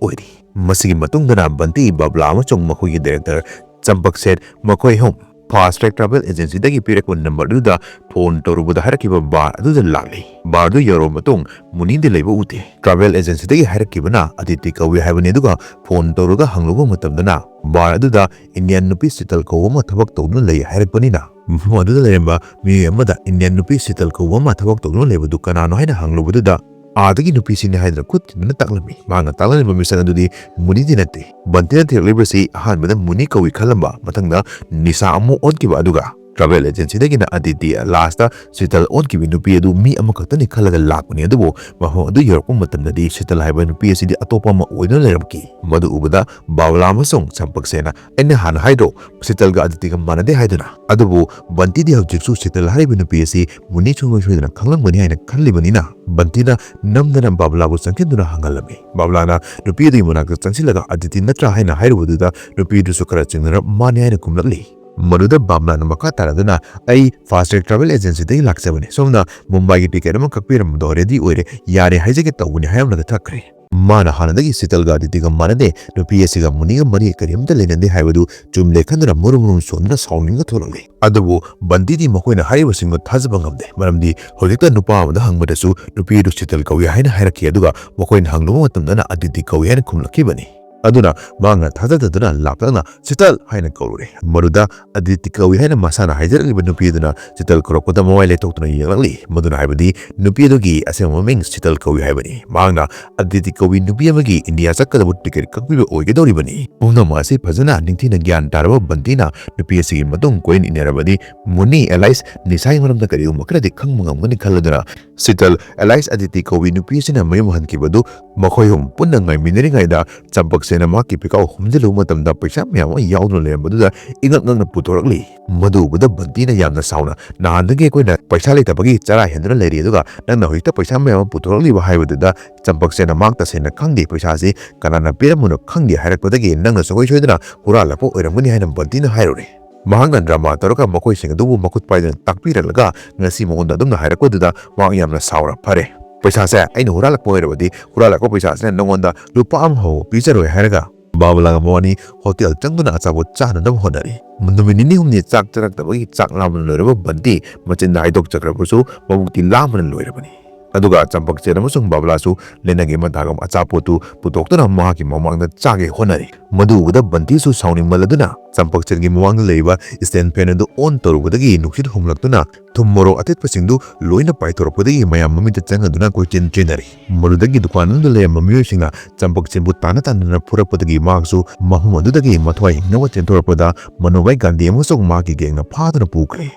ꯑꯣꯏꯔꯤ꯫ ꯃꯁꯤꯒꯤ ꯃꯇꯨꯡꯗꯅ ꯕꯟꯇꯤ, ꯕꯥꯕꯂꯥ ꯑꯃꯁꯨꯡ ꯃꯈꯣꯏꯒꯤ ꯗꯥꯏꯔꯦꯛꯇꯔ ꯆꯝꯄꯛ ꯁꯦꯠ, ꯃꯈꯣꯏ ꯑꯍꯨꯝ ꯐꯥꯁ ꯇ꯭ꯔꯦꯛ ꯇ꯭ꯔꯥꯚꯦꯜ ꯑꯦꯖꯦꯟꯁꯤꯗꯒꯤ ꯄꯤꯔꯛꯄ ꯅꯝꯕꯔꯗꯨꯗ ꯐꯣꯟ ꯇꯧꯔꯨꯕꯗ ꯍꯥꯏꯔꯛꯈꯤꯕ ꯕꯥꯔ ꯑꯗꯨꯗ ꯂꯥꯛꯂꯤ꯫ ꯕꯥꯔꯗꯨ ꯌꯧꯔꯕ ꯃꯇꯨꯡ ꯃꯨꯅꯤꯗꯤ ꯂꯩꯕ ꯎꯗꯦ꯫ ꯇ꯭ꯔꯥꯚꯦꯜ ꯑꯦꯖꯦꯟꯁꯤꯗꯒꯤ ꯍꯥꯏꯔꯛꯈꯤꯕꯅ ꯑꯗꯤꯇꯤ ꯀꯧꯏ ꯍꯥꯏꯕꯅꯤ, ꯑꯗꯨꯒ ꯐꯣꯟ ꯇꯧꯔꯒ ꯍꯪꯂꯨꯕ ꯃꯇꯝꯗꯅ ꯕꯥꯔ ꯑꯗꯨꯗ ꯏꯟꯗꯤꯌꯥꯟ ꯅꯨꯄꯤ ꯁꯤꯇꯜ ꯀꯧꯕ ꯑꯃ ꯊꯕꯛ ꯇꯧꯗꯨꯅ ꯂꯩ ꯍꯥꯏꯔꯛꯄꯅꯤꯅ, ꯃꯐꯝ ꯑꯗꯨꯗ ꯂꯩꯔꯝꯕ ꯃꯤꯑꯣꯏ ꯑꯃꯗ ꯏꯟꯗꯤꯌꯥꯟ ꯅꯨꯄꯤ ꯁꯤꯇꯜ ꯀꯧꯕ ꯑꯃ ꯊꯕꯛ ꯇꯧꯗꯨꯅ ꯂꯩꯕꯗꯨ ꯀꯅꯥꯅꯣ ꯍꯥꯏꯅ ꯍꯪꯂꯨꯕꯗꯨꯗ, ꯑꯥꯗꯒꯤ ꯅꯨꯄꯤꯁꯤꯡꯅꯤ ꯍꯥꯏꯗꯨꯅ ꯈꯨꯠ ꯊꯤꯟꯗꯨꯅ ꯇꯥꯛꯂꯝꯃꯤ꯫ ꯃꯍꯥꯛꯅ ꯇꯥꯛꯂꯝꯃꯤꯕ ꯃꯤꯁꯛ ꯑꯗꯨꯗꯤ ꯃꯨꯅꯤꯗꯤ ꯅꯠꯇꯦ꯫ ꯕꯟꯇꯤꯅ ꯊꯤꯔꯛꯂꯤꯕꯁꯤ ꯑꯍꯥꯟꯕꯗ ꯃꯨꯅꯤ ꯀꯧꯏ ꯈꯜꯂꯝꯕ, ꯃꯊꯪꯗ ꯅꯤꯁꯥ ꯑꯃꯨꯛ ꯑꯣꯟꯈꯤꯕ, ꯑꯗꯨꯒ ꯇ꯭ꯔꯥꯚꯦꯜ ꯑꯦꯖꯦꯟꯁꯤꯗꯒꯤꯅ ꯑꯗꯤꯇꯤ, ꯂꯥꯁꯇ ꯁꯤꯇꯜ ꯑꯣꯟꯈꯤꯕ ꯅꯨꯄꯤ ꯑꯗꯨ ꯃꯤ ꯑꯃꯈꯛꯇꯅꯤ ꯈꯜꯂꯒ ꯂꯥꯛꯄꯅꯤ꯫ ꯑꯗꯨꯕꯨ ꯃꯐꯝ ꯑꯗꯨ ꯌꯧꯔꯛꯄ ꯃꯇꯝꯗꯗꯤ ꯁꯤꯇꯜ ꯍꯥꯏꯕ ꯅꯨꯄꯤ ꯑꯁꯤꯗꯤ ꯑꯇꯣꯞꯄ ꯑꯃ ꯑꯣꯏꯗꯨꯅ ꯂꯩꯔꯝꯈꯤ꯫ ꯃꯗꯨ ꯎꯕꯗ ꯕꯥꯕꯂꯥ ꯑꯃꯁꯨꯡ ꯆꯝꯄꯛꯁꯦꯅ, "ꯑꯩꯅ ꯍꯥꯟꯅ ꯍꯥꯏꯗ꯭ꯔꯣ ꯁꯤꯇꯜꯒ ꯑꯗꯤꯇꯤꯒ ꯃꯥꯟꯅꯗꯦ ꯍꯥꯏꯗꯨꯅ?" ꯑꯗꯨꯕꯨ ꯕꯟꯇꯤꯗꯤ ꯍꯧꯖꯤꯛꯁꯨ ꯁꯤꯇꯜ ꯍꯥꯏꯔꯤꯕ ꯅꯨꯄꯤ ꯑꯁꯤ ꯃꯨꯅꯤ ꯁꯨꯡꯁꯣꯏ ꯁꯣꯏꯗꯅ ꯈꯪꯂꯝꯒꯅꯤ ꯍꯥꯏꯅ ꯈꯜꯂꯤꯕꯅꯤꯅ, ꯕꯟꯇꯤꯅ ꯅꯝꯗꯅ ꯕꯥꯕꯂꯥꯕꯨ ꯆꯪꯁꯤꯟꯗꯨꯅ ꯍꯪꯍꯜꯂꯝꯃꯤ꯫ ꯕꯥꯕꯂꯥꯅ ꯅꯨꯄꯤ ꯑꯗꯨꯒꯤ ꯃꯅꯥꯛꯇ ꯆꯪꯁꯤꯜꯂꯒ "ꯑꯗꯤꯇꯤ ꯅꯠꯇ꯭ꯔꯥ?" ꯍꯥꯏꯅ ꯍꯥꯏꯔꯨꯕꯗꯨꯗ ꯅꯨꯄꯤꯗꯨꯁꯨ ꯈꯔ ꯆꯤꯡꯅꯔꯞ "ꯃꯥꯅꯤ" ꯍꯥꯏꯅ ꯈꯨꯝꯂꯛꯂꯤ꯫ ꯃꯗꯨꯗ ꯕꯥꯕꯂꯥꯅ ꯃꯈꯥ ꯇꯥꯔꯗꯨꯅ, "ꯑꯩ ꯐꯥꯁ ꯇ꯭ꯔꯦꯛ ꯇ꯭ꯔꯥꯚꯦꯜ ꯑꯦꯖꯦꯟꯁꯤꯗꯒꯤ ꯂꯥꯛꯆꯕꯅꯤ꯫ ꯁꯣꯝꯅ ꯃꯨꯝꯕꯥꯏꯒꯤ ꯇꯤꯀꯦꯠ ꯑꯃ ꯀꯛꯄꯤꯔꯝꯕꯗꯣ ꯔꯦꯗꯤ ꯑꯣꯏꯔꯦ, ꯌꯥꯔꯦ ꯍꯥꯏꯖꯒꯦ ꯇꯧꯕꯅꯤ" ꯍꯥꯏꯔꯝꯂꯒ ꯊꯛꯈ꯭ꯔꯦ꯫ ꯃꯥꯅ ꯍꯥꯟꯅꯗꯒꯤ ꯁꯤꯇꯜꯒ ꯑꯗꯤꯇꯤꯒ ꯃꯥꯟꯅꯗꯦ, ꯅꯨꯄꯤ ꯑꯁꯤꯒ ꯃꯨꯅꯤꯒ ꯃꯔꯤ ꯀꯔꯤꯝꯇ ꯂꯩꯅꯗꯦ ꯍꯥꯏꯕꯗꯨ ꯆꯨꯝꯂꯦ ꯈꯟꯗꯨꯅ ꯃꯨꯔꯨꯝ ꯃꯨꯔꯨꯝ ꯁꯣꯟꯗꯨꯅ ꯁꯥꯎꯅꯤꯡꯉ ꯊꯣꯛꯂꯛꯂꯦ꯫ ꯑꯗꯨꯕꯨ ꯕꯟꯇꯤꯗꯤ ꯃꯈꯣꯏꯅ ꯍꯥꯏꯔꯤꯕꯁꯤꯡꯗꯨ ꯊꯥꯖꯕ ꯉꯝꯗꯦ, ꯃꯔꯝꯗꯤ ꯍꯧꯖꯤꯛꯇ ꯅꯨꯄꯥ ꯑꯃꯗ ꯍꯪꯕꯗꯁꯨ ꯅꯨꯄꯤ ꯑꯗꯨ ꯁꯤꯇꯜ ꯀꯧꯏ ꯍꯥꯏꯅ ꯍꯥꯏꯔꯛꯈꯤ, ꯑꯗꯨꯒ ꯃꯈꯣꯏꯅ ꯍꯪꯂꯨꯕ ꯃꯇꯝꯗꯅ ꯑꯗꯤꯇꯤ ꯀꯧꯏ ꯍꯥꯏꯅ ꯈꯨꯝꯂꯛꯈꯤꯕꯅꯤ꯫ ꯑꯗꯨꯅ ꯃꯍꯥꯛꯅ ꯊꯥꯖꯗꯗꯨꯅ ꯂꯥꯞꯇꯛꯅ "ꯁꯤꯇꯜ" ꯍꯥꯏꯅ ꯀꯧꯔꯨꯔꯦ꯫ ꯃꯗꯨꯗ "ꯑꯗꯤꯇꯤ ꯀꯧꯏ" ꯍꯥꯏꯅ ꯃꯁꯥꯅ ꯍꯥꯏꯖꯔꯛꯂꯤꯕ ꯅꯨꯄꯤ ꯑꯗꯨꯅ ꯁꯤꯇꯜ ꯀꯧꯔꯛꯄꯗ ꯃꯃꯥꯏ ꯂꯩꯊꯣꯛꯇꯨꯅ ꯌꯦꯡꯂꯛꯂꯤ꯫ ꯃꯗꯨꯅ ꯍꯥꯏꯕꯗꯤ ꯅꯨꯄꯤ ꯑꯗꯨꯒꯤ ꯑꯁꯦꯡꯕ ꯃꯃꯤꯡ ꯁꯤꯇꯜ ꯀꯧꯏ ꯍꯥꯏꯕꯅꯤ꯫ ꯃꯍꯥꯛꯅ "ꯑꯗꯤꯇꯤ ꯀꯧꯏ ꯅꯨꯄꯤ ꯑꯃꯒꯤ ꯏꯟꯗꯤꯌꯥ ꯆꯠꯀꯗꯕ ꯇꯤꯀꯦꯠ ꯀꯛꯄꯤꯕ ꯑꯣꯏꯒꯗꯧꯔꯤꯕꯅꯤ"꯫ ꯄꯨꯝꯅꯃꯛ ꯑꯁꯤ ꯐꯖꯅ ꯅꯤꯡꯊꯤꯅ ꯒ꯭ꯌꯥꯟ ꯇꯥꯔꯕ ꯕꯟꯇꯤꯅ ꯅꯨꯄꯤ ꯑꯁꯤꯒꯤ ꯃꯇꯨꯡ ꯀꯣꯏꯏꯟ ꯏꯟꯅꯔꯕꯗꯤ ꯃꯨꯅꯤ ꯑꯦꯂꯥꯏꯁ ꯅꯤꯁꯥꯒꯤ ꯃꯔꯝꯗ ꯀꯔꯤꯒꯨꯝꯕ ꯈꯔꯗꯤ ꯈꯪꯕ ꯉꯝꯒꯅꯤ ꯈꯜꯂꯗꯨꯅ ꯁꯤꯇꯜ ꯑꯦꯂꯥꯏꯁ ꯑꯗꯤꯇꯤ ꯀꯧꯏ ꯅꯨꯄꯤ ꯑꯁꯤꯅ ꯃꯌꯨꯝ ꯍꯟꯈꯤꯕꯗꯨ ꯃꯈꯣꯏ ꯑꯍꯨꯝ ꯄꯨꯟꯅ ꯉꯥꯏꯃꯤꯟꯅꯔꯤꯉꯩꯗ ꯆꯝꯄꯛꯁꯦꯅ ꯃꯍꯥꯛꯀꯤ ꯄꯤꯀꯥꯎ ꯍꯨꯝꯖꯤꯜꯂꯨꯕ ꯃꯇꯝꯗ ꯄꯩꯁꯥ ꯃꯌꯥꯝ ꯑꯃ ꯌꯥꯎꯗꯨꯅ ꯂꯩꯔꯝꯕꯗꯨꯗ ꯏꯉꯛ ꯉꯛꯅ ꯄꯨꯊꯣꯔꯛꯂꯤ꯫ ꯃꯗꯨ ꯎꯕꯗ ꯕꯟꯇꯤꯅ ꯌꯥꯝꯅ ꯁꯥꯎꯅ, "ꯅꯍꯥꯟꯗꯒꯤ ꯑꯩꯈꯣꯏꯅ ꯄꯩꯁꯥ ꯂꯩꯇꯕꯒꯤ ꯆꯔꯥ ꯍꯦꯟꯗꯨꯅ ꯂꯩꯔꯤ, ꯑꯗꯨꯒ ꯅꯪꯅ ꯍꯧꯖꯤꯛꯇ ꯄꯩꯁꯥ ꯃꯌꯥꯝ ꯑꯃ ꯄꯨꯊꯣꯔꯛꯂꯤꯕ?" ꯍꯥꯏꯕꯗꯨꯗ ꯆꯝꯄꯛꯁꯦꯅ ꯃꯍꯥꯛ ꯇꯁꯦꯡꯅ ꯈꯪꯗꯦ, ꯄꯩꯁꯥꯁꯤ ꯀꯅꯥꯅ ꯄꯤꯔꯝꯕꯅꯣ ꯈꯪꯗꯦ ꯍꯥꯏꯔꯛꯄꯗꯒꯤ ꯅꯪꯅ ꯁꯨꯡꯁꯣꯏ ꯁꯣꯏꯗꯅ ꯍꯨꯔꯥꯜꯂꯛꯄ ꯑꯣꯏꯔꯝꯒꯅꯤ ꯍꯥꯏꯅ ꯕꯟꯇꯤꯅ ꯍꯥꯏꯔꯨꯔꯦ꯫ ꯃꯍꯥꯛꯅ ꯗ꯭ꯔꯃꯥ ꯇꯧꯔꯒ ꯃꯈꯣꯏꯁꯤꯡ ꯑꯗꯨꯕꯨ ꯃꯈꯨꯠ ꯄꯥꯏꯗꯨꯅ ꯇꯥꯛꯄꯤꯔꯛꯂꯒ ꯉꯁꯤ ꯃꯉꯣꯟꯗ ꯑꯗꯨꯝꯅ ꯍꯥꯏꯔꯛꯄꯗꯨꯗ ꯃꯍꯥꯛ ꯌꯥꯝꯅ ꯁꯥꯎꯔ, "ꯐꯔꯦ, ꯄꯩꯁꯥꯁꯦ ꯑꯩꯅ ꯍꯨꯔꯥꯜꯂꯛꯄ ꯑꯣꯏꯔꯕꯗꯤ ꯍꯨꯔꯥꯜꯂꯛꯄ ꯄꯩꯁꯥꯁꯤꯅ ꯅꯉꯣꯟꯗ ꯂꯨꯄꯥ ꯑꯃ ꯐꯥꯎꯕ ꯄꯤꯖꯔꯣꯏ" ꯍꯥꯏꯔꯒ ꯕꯥꯕꯨꯂꯥꯒ ꯃꯕꯥꯅꯤ ꯍꯣꯇꯦꯜ ꯆꯪꯗꯨꯅ ꯑꯆꯥꯄꯣꯠ ꯆꯥꯅꯅꯕ ꯍꯣꯠꯅꯔꯤ꯫ ꯅꯨꯃꯤꯠ ꯅꯤꯅꯤ ꯍꯨꯝꯅꯤ ꯆꯥꯛ ꯆꯥꯔꯛꯇꯕꯒꯤ ꯆꯥꯛ ꯂꯥꯝꯕꯅ ꯂꯣꯏꯔꯕ ꯕꯟꯇꯤ ꯃꯆꯤꯟꯗ ꯍꯥꯏꯗꯣꯛꯆꯈ꯭ꯔꯕꯁꯨ ꯃꯕꯨꯛꯇꯤ ꯂꯥꯝꯕꯅ ꯂꯣꯏꯔꯕꯅꯤ꯫ ꯑꯗꯨꯒ ꯆꯝꯄꯛꯆꯦꯠ ꯑꯃꯁꯨꯡ ꯕꯥꯕꯨꯂꯥꯁꯨ ꯂꯩꯅꯒꯤ ꯃꯇꯥꯒꯨꯝ ꯑꯆꯥꯄꯣꯠꯇꯨ ꯄꯨꯊꯣꯛꯇꯨꯅ ꯃꯍꯥꯛꯀꯤ ꯃꯃꯥꯡꯗ ꯆꯥꯒꯦ ꯍꯣꯠꯅꯔꯤ꯫ ꯃꯗꯨ ꯎꯕꯗ ꯕꯟꯇꯤꯁꯨ ꯁꯥꯎꯅꯤꯡꯃꯜꯂꯗꯨꯅ ꯆꯝꯄꯛꯆꯦꯠꯀꯤ ꯃꯃꯥꯡꯗ ꯂꯩꯔꯤꯕ stand fan ꯑꯗꯨ on ꯇꯧꯔꯨꯕꯗꯒꯤ ꯅꯨꯡꯁꯤꯠ ꯍꯨꯝꯂꯛꯇꯨꯅ ꯊꯨꯝ ꯃꯣꯔꯣꯛ ꯑꯇꯦꯛꯄꯁꯤꯡꯗꯨ ꯂꯣꯏꯅ ꯄꯥꯏꯊꯣꯔꯛꯄꯗꯒꯤ ꯃꯌꯥꯝ ꯃꯃꯤꯠꯇ ꯆꯪꯉꯗꯨꯅ ꯀꯣꯏꯆꯦꯟ ꯆꯦꯟꯅꯔꯤ꯫ ꯃꯗꯨꯗꯒꯤ ꯗꯨꯀꯥꯟ ꯑꯗꯨꯗ ꯂꯩꯔꯝꯕ ꯃꯤꯑꯣꯏꯁꯤꯡꯅ ꯆꯝꯄꯛꯆꯦꯠꯄꯨ ꯇꯥꯟꯅ ꯇꯥꯟꯅꯅ ꯐꯨꯔꯛꯄꯗꯒꯤ ꯃꯍꯥꯛꯁꯨ ꯃꯐꯝ ꯑꯗꯨꯗꯒꯤ ꯃꯊ꯭ꯋꯥꯏ ꯍꯤꯡꯅꯕ ꯆꯦꯟꯊꯣꯔꯛꯄꯗ ꯃꯅꯣꯚꯥꯏ ꯒꯥꯟꯙꯤ ꯑꯃꯁꯨꯡ ꯃꯍꯥꯛꯀꯤ ꯒꯦꯡꯅ ꯐꯥꯗꯨꯅ ꯄꯨꯈ꯭ꯔꯦ꯫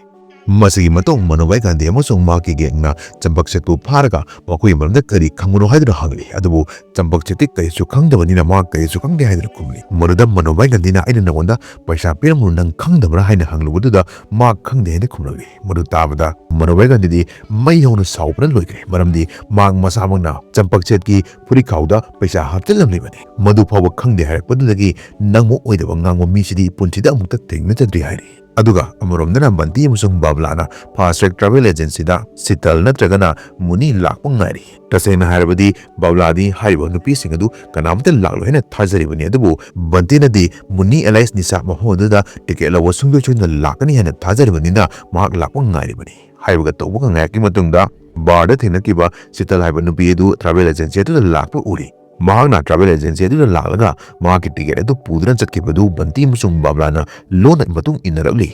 ꯃꯁꯤꯒꯤ ꯃꯇꯨꯡ ꯃꯅꯣꯚꯥꯏ ꯒꯥꯟꯙꯤ ꯑꯃꯁꯨꯡ ꯃꯍꯥꯛꯀꯤ ꯒꯦꯡꯅ ꯆꯝꯄꯛꯆꯦꯠꯄꯨ ꯐꯥꯔꯒ ꯃꯈꯣꯏꯒꯤ ꯃꯔꯝꯗ ꯀꯔꯤ ꯈꯪꯕꯅꯣ ꯍꯥꯏꯗꯨꯅ ꯍꯪꯂꯤ꯫ ꯑꯗꯨꯕꯨ ꯆꯝꯄꯛꯆꯦꯠꯇꯤ ꯀꯔꯤꯁꯨ ꯈꯪꯗꯕꯅꯤꯅ ꯃꯍꯥꯛ ꯀꯔꯤꯁꯨ ꯈꯪꯗꯦ ꯍꯥꯏꯗꯨꯅ ꯈꯨꯝꯂꯤ꯫ ꯃꯗꯨꯗ ꯃꯅꯣꯚꯥꯏ ꯒꯥꯟꯙꯤꯅ "ꯑꯩꯅ ꯅꯉꯣꯟꯗ ꯄꯩꯁꯥ ꯄꯤꯔꯝꯕꯗꯨ ꯅꯪ ꯈꯪꯗꯕ꯭ꯔꯥ?" ꯍꯥꯏꯅ ꯍꯪꯂꯨꯕꯗꯨꯗ ꯃꯍꯥꯛ "ꯈꯪꯗꯦ" ꯍꯥꯏꯅ ꯈꯨꯝꯂꯛꯂꯤ꯫ ꯃꯗꯨ ꯇꯥꯕꯗ ꯃꯅꯣꯚꯥꯏ ꯒꯥꯟꯙꯤꯗꯤ ꯃꯩ ꯍꯧꯅ ꯁꯥꯎꯕꯅ ꯂꯣꯏꯈ꯭ꯔꯦ, ꯃꯔꯝꯗꯤ ꯃꯍꯥꯛ ꯃꯁꯥꯃꯛꯅ ꯆꯝꯄꯛꯆꯦꯠꯀꯤ ꯐꯨꯔꯤꯠꯈꯥꯎꯗ ꯄꯩꯁꯥ ꯍꯥꯞꯆꯤꯜꯂꯝꯂꯤꯕꯅꯤ꯫ ꯃꯗꯨ ꯐꯥꯎꯕ ꯈꯪꯗꯦ ꯍꯥꯏꯔꯛꯄꯗꯨꯗꯒꯤ "ꯅꯪꯃꯨꯛ ꯑꯣꯏꯗꯕ ꯉꯥꯡꯕ ꯃꯤꯁꯤꯗꯤ ꯄꯨꯟꯁꯤꯗ ꯑꯃꯨꯛꯇ ꯊꯦꯡꯅꯖꯗ꯭ꯔꯤ" ꯍꯥꯏꯔꯤ꯫ ꯑꯗꯨꯒ ꯑꯃꯔꯣꯝꯗꯅ ꯕꯟꯇꯤ ꯑꯃꯁꯨꯡ ꯕꯥꯕꯂꯥꯅ fast track travel agencyꯗ ꯁꯤꯇꯜ ꯅꯠꯇ꯭ꯔꯒꯅ ꯃꯨꯅꯤ ꯂꯥꯛꯄ ꯉꯥꯏꯔꯤ꯫ ꯇꯁꯦꯡꯅ ꯍꯥꯏꯔꯕꯗꯤ ꯕꯥꯕꯂꯥꯗꯤ ꯍꯥꯏꯔꯤꯕ ꯅꯨꯄꯤꯁꯤꯡ ꯑꯗꯨ ꯀꯅꯥꯃꯠꯇ ꯂꯥꯛꯂꯣꯏ ꯍꯥꯏꯅ ꯊꯥꯖꯔꯤꯕꯅꯤ, ꯑꯗꯨꯕꯨ ꯕꯟꯇꯤꯅꯗꯤ ꯃꯨꯅꯤ ꯑꯦꯂꯥꯏꯁ ꯅꯤꯁꯥ ꯃꯐꯝ ꯑꯗꯨꯗ ꯇꯤꯀꯦꯠ ꯂꯧꯕ ꯁꯨꯡꯁꯣꯏ ꯁꯣꯏꯗꯅ ꯂꯥꯛꯀꯅꯤ ꯍꯥꯏꯅ ꯊꯥꯖꯔꯤꯕꯅꯤꯅ ꯃꯍꯥꯛ ꯂꯥꯛꯄ ꯉꯥꯏꯔꯤꯕꯅꯤ꯫ ꯍꯥꯏꯕꯒ ꯇꯧꯕꯒ ꯉꯥꯏꯍꯥꯛꯀꯤ ꯃꯇꯨꯡꯗ ꯕꯥꯔꯗ ꯊꯦꯡꯅꯈꯤꯕ ꯁꯤꯇꯜ ꯍꯥꯏꯕ ꯅꯨꯄꯤ ꯑꯗꯨ travel agency ꯑꯗꯨꯗ ꯂꯥꯛꯄ ꯎꯔꯤ꯫ ꯃꯍꯥꯛꯅ travel agency ꯑꯗꯨꯗ ꯂꯥꯛꯂꯒ ꯃꯍꯥꯛꯀꯤ ticket ꯑꯗꯨ ꯄꯨꯗꯨꯅ ꯆꯠꯈꯤꯕꯗꯨ ꯕꯟꯇꯤ ꯑꯃꯁꯨꯡ ꯕꯕꯂꯥꯅ ꯂꯣꯟꯅ ꯃꯇꯨꯡ ꯏꯟꯅꯔꯛꯂꯤ꯫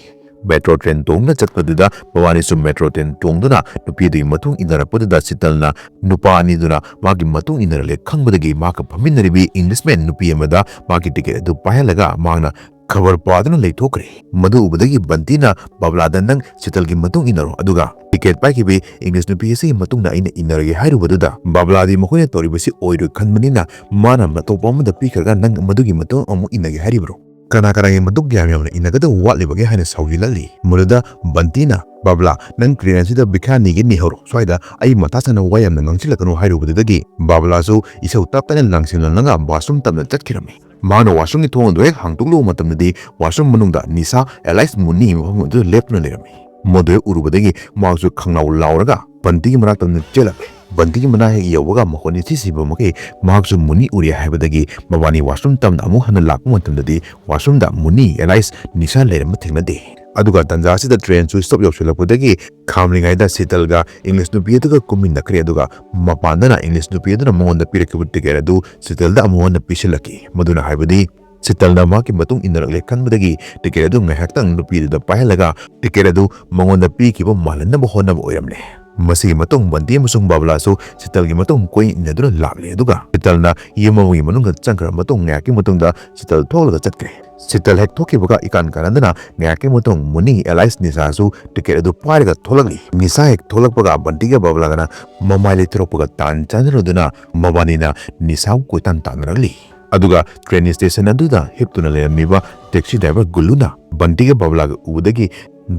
Metro train ꯇꯣꯡꯗꯨꯅ ꯆꯠꯄꯗꯨꯗ ꯃꯕꯥꯅꯤꯁꯨ metro train ꯇꯣꯡꯗꯨꯅ ꯅꯨꯄꯤ ꯑꯗꯨꯒꯤ ꯃꯇꯨꯡ ꯏꯟꯅꯔꯛꯄꯗꯨꯗ ꯁꯤꯇꯜꯅ ꯅꯨꯄꯥ ꯑꯅꯤꯗꯨꯅ ꯃꯥꯒꯤ ꯃꯇꯨꯡ ꯏꯟꯅꯔꯛꯂꯦ ꯈꯪꯕꯗꯒꯤ ꯃꯍꯥꯛꯀ ꯐꯝꯃꯤꯟꯅꯔꯤꯕꯤ Englishman ꯅꯨꯄꯤ ꯑꯃꯗ ꯃꯥꯒꯤ ticket ꯑꯗꯨ ꯄꯥꯏꯍꯜꯂꯒ ꯃꯍꯥꯛꯅ ꯈꯕꯔ ꯄꯥꯗꯨꯅ ꯂꯩꯊꯣꯛꯈ꯭ꯔꯦ꯫ ꯃꯗꯨ ꯎꯕꯗꯒꯤ ꯕꯟꯇꯤꯅ ꯕꯕꯂꯥꯗ "ꯅꯪ ꯁꯤꯇꯜꯒꯤ ꯃꯇꯨꯡ ꯏꯟꯅꯔꯣ, ꯑꯗꯨꯒ ticket ꯄꯥꯏꯈꯤꯕꯤ English ꯅꯨꯄꯤ ꯑꯁꯤꯒꯤ ꯃꯇꯨꯡꯗ ꯑꯩꯅ ꯏꯟꯅꯔꯒꯦ" ꯍꯥꯏꯔꯨꯕꯗꯨꯗ ꯕꯕꯂꯥꯗꯤ ꯃꯈꯣꯏꯅ ꯇꯧꯔꯤꯕꯁꯤ ꯑꯣꯏꯔꯣꯏ ꯈꯟꯕꯅꯤꯅ ꯃꯥꯅ ꯑꯇꯣꯞꯄ ꯑꯃꯗ ꯄꯤꯈ꯭ꯔꯒ "ꯅꯪ ꯃꯗꯨꯒꯤ ꯃꯇꯨꯡ ꯑꯃꯨꯛ ꯏꯟꯅꯒꯦ ꯍꯥꯏꯔꯤꯕ꯭ꯔꯣ? ꯀꯅꯥ ꯀꯅꯥꯒꯤ ꯃꯇꯨꯡ ꯀꯌꯥꯝ ꯌꯥꯝꯅ ꯏꯟꯅꯒꯗꯕ ꯋꯥꯠꯂꯤꯕꯒꯦ?" ꯍꯥꯏꯅ ꯁꯥꯎꯖꯤꯜꯂꯛꯂꯤ꯫ ꯃꯗꯨꯗ ꯕꯟꯇꯤꯅ, "ꯕꯕꯂꯥ, ꯅꯪ train ꯑꯁꯤꯗ ꯕꯤꯈ꯭ꯌꯥꯅꯤꯒꯤ ꯅꯤꯍꯧꯔꯣ, ꯁ꯭ꯋꯥꯏꯗ ꯑꯩ ꯃꯊꯥ ꯁꯥꯅ ꯋꯥ ꯌꯥꯝꯅ ꯉꯥꯡꯁꯤꯜꯂꯛꯀꯅꯨ" ꯍꯥꯏꯔꯨꯕꯗꯨꯗꯒꯤ ꯕꯕꯂꯥꯁꯨ ꯏꯁꯧ ꯇꯞ ꯇꯞꯅ ꯂꯥꯡꯁꯤꯜꯂꯝꯂꯒ washroom ꯇꯝꯅ ꯆꯠꯈꯤꯔꯝꯃꯤ꯫ ꯃꯍꯥꯛꯅ washroomꯒꯤ ꯊꯣꯡ ꯑꯗꯨ ꯍꯦꯛ ꯍꯥꯡꯗꯣꯛꯂꯨꯕ ꯃꯇꯝꯗꯗꯤ washroom ꯃꯅꯨꯡꯗ ꯅꯤꯁꯥ alias ꯃꯨꯅꯤ ꯃꯐꯝ ꯑꯗꯨꯗ ꯂꯦꯞꯇꯨꯅ ꯂꯩꯔꯝꯃꯤ꯫ ꯃꯗꯨ ꯍꯦꯛ ꯎꯔꯨꯕꯗꯒꯤ ꯃꯍꯥꯛꯁꯨ ꯈꯪꯂꯥꯎ ꯂꯥꯎꯔꯒ ꯕꯟꯇꯤꯒꯤ ꯃꯅꯥꯛꯇ ꯑꯗꯨꯝ ꯆꯦꯜꯂꯛꯂꯦ꯫ ꯕꯟꯇꯤꯒꯤ ꯃꯅꯥꯛ ꯍꯦꯛ ꯌꯧꯕꯒ ꯃꯈꯣꯟ ꯏꯁꯤ ꯁꯤꯕ ꯃꯈꯩ ꯃꯍꯥꯛꯁꯨ ꯃꯨꯅꯤ ꯎꯔꯦ ꯍꯥꯏꯕꯗꯒꯤ ꯃꯕꯥꯅꯤ washroom ꯇꯝꯅ ꯑꯃꯨꯛ ꯍꯟꯅ ꯂꯥꯛꯄ ꯃꯇꯝꯗꯗꯤ washroomꯗ ꯃꯨꯅꯤ alias ꯅꯤꯁꯥ ꯂꯩꯔꯝꯕ ꯊꯦꯡꯅꯗꯦ꯫ ꯑꯗꯨꯒ ꯇꯟꯖꯥ ꯑꯁꯤꯗ trainꯁꯨ stop ꯌꯧꯁꯤꯜꯂꯛꯄꯗꯒꯤ ꯈꯥꯝꯂꯤꯉꯩꯗ ꯁꯤꯇꯜꯒ English ꯅꯨꯄꯤ ꯑꯗꯨꯒ ꯀꯨꯝꯃꯤꯟꯅꯈ꯭ꯔꯦ꯫ ꯑꯗꯨꯒ ꯃꯄꯥꯟꯗꯅ English ꯅꯨꯄꯤ ꯑꯗꯨꯅ ꯃꯉꯣꯟꯗ ꯄꯤꯔꯛꯈꯤꯕ ticket ꯑꯗꯨ ꯁꯤꯇꯜꯗ ꯑꯃꯨꯛ ꯍꯟꯅ ꯄꯤꯁꯤꯜꯂꯛꯈꯤ꯫ ꯃꯗꯨꯅ ꯍꯥꯏꯕꯗꯤ ꯁꯤꯇꯜꯅ ꯃꯍꯥꯛꯀꯤ ꯃꯇꯨꯡ ꯏꯟꯅꯔꯛꯂꯦ ꯈꯟꯕꯗꯒꯤ ticket ꯑꯗꯨ ꯉꯥꯏꯍꯥꯛꯇꯪ ꯅꯨꯄꯤ ꯑꯗꯨꯗ ꯄꯥꯏꯍꯜꯂꯒ ticket ꯑꯗꯨ ꯃꯉꯣꯟꯗ ꯄꯤꯈꯤꯕ ꯃꯥꯜꯍꯟꯅꯕ ꯍꯣꯠꯅꯕ ꯑꯣꯏꯔꯝꯂꯦ꯫ ꯃꯁꯤꯒꯤ ꯃꯇꯨꯡ ꯕꯟꯇꯤ ꯑꯃꯁꯨꯡ ꯕꯕꯂꯥꯁꯨ ꯁꯤꯇꯜꯒꯤ ꯃꯇꯨꯡ ꯀꯣꯏ ꯏꯟꯅꯗꯨꯅ ꯂꯥꯛꯂꯦ꯫ ꯑꯗꯨꯒ ꯁꯤꯇꯜꯅ ꯌꯨꯝ ꯑꯃꯒꯤ ꯃꯅꯨꯡꯗ ꯆꯪꯈ꯭ꯔꯕ ꯃꯇꯨꯡ ꯉꯥꯏꯍꯥꯛꯀꯤ ꯃꯇꯨꯡꯗ ꯁꯤꯇꯜ ꯊꯣꯛꯂꯒ ꯆꯠꯈ꯭ꯔꯦ꯫ ꯁꯤꯇꯜ ꯍꯦꯛ ꯊꯣꯛꯈꯤꯕꯒ ꯏꯀꯥꯟ ꯀꯥꯟꯅꯗꯅ ꯉꯥꯏꯍꯥꯛꯀꯤ ꯃꯇꯨꯡ ꯃꯨꯅꯤ alias ꯅꯤꯁꯥꯁꯨ ticket ꯑꯗꯨ ꯄꯥꯏꯔꯒ ꯊꯣꯛꯂꯛꯂꯤ꯫ ꯅꯤꯁꯥ ꯍꯦꯛ ꯊꯣꯛꯂꯛꯄꯒ ꯕꯟꯇꯤꯒ ꯕꯕꯂꯥꯒꯅ ꯃꯃꯥꯏ ꯂꯩꯊꯣꯔꯛꯄꯒ ꯇꯥꯟ ꯆꯥꯟꯅꯔꯨꯗꯨꯅ ꯃꯕꯥꯅꯤꯅ ꯅꯤꯁꯥꯕꯨ ꯀꯣꯏꯇꯥꯟ ꯇꯥꯟꯅꯔꯛꯂꯤ꯫ ꯑꯗꯨꯒ train station ꯑꯗꯨꯗ ꯍꯤꯞꯇꯨꯅ ꯂꯩꯔꯝꯃꯤꯕ taxi driver ꯒꯨꯂꯨꯅ ꯕꯟꯇꯤꯒ ꯕꯕꯂꯥꯒ ꯎꯕꯗꯒꯤ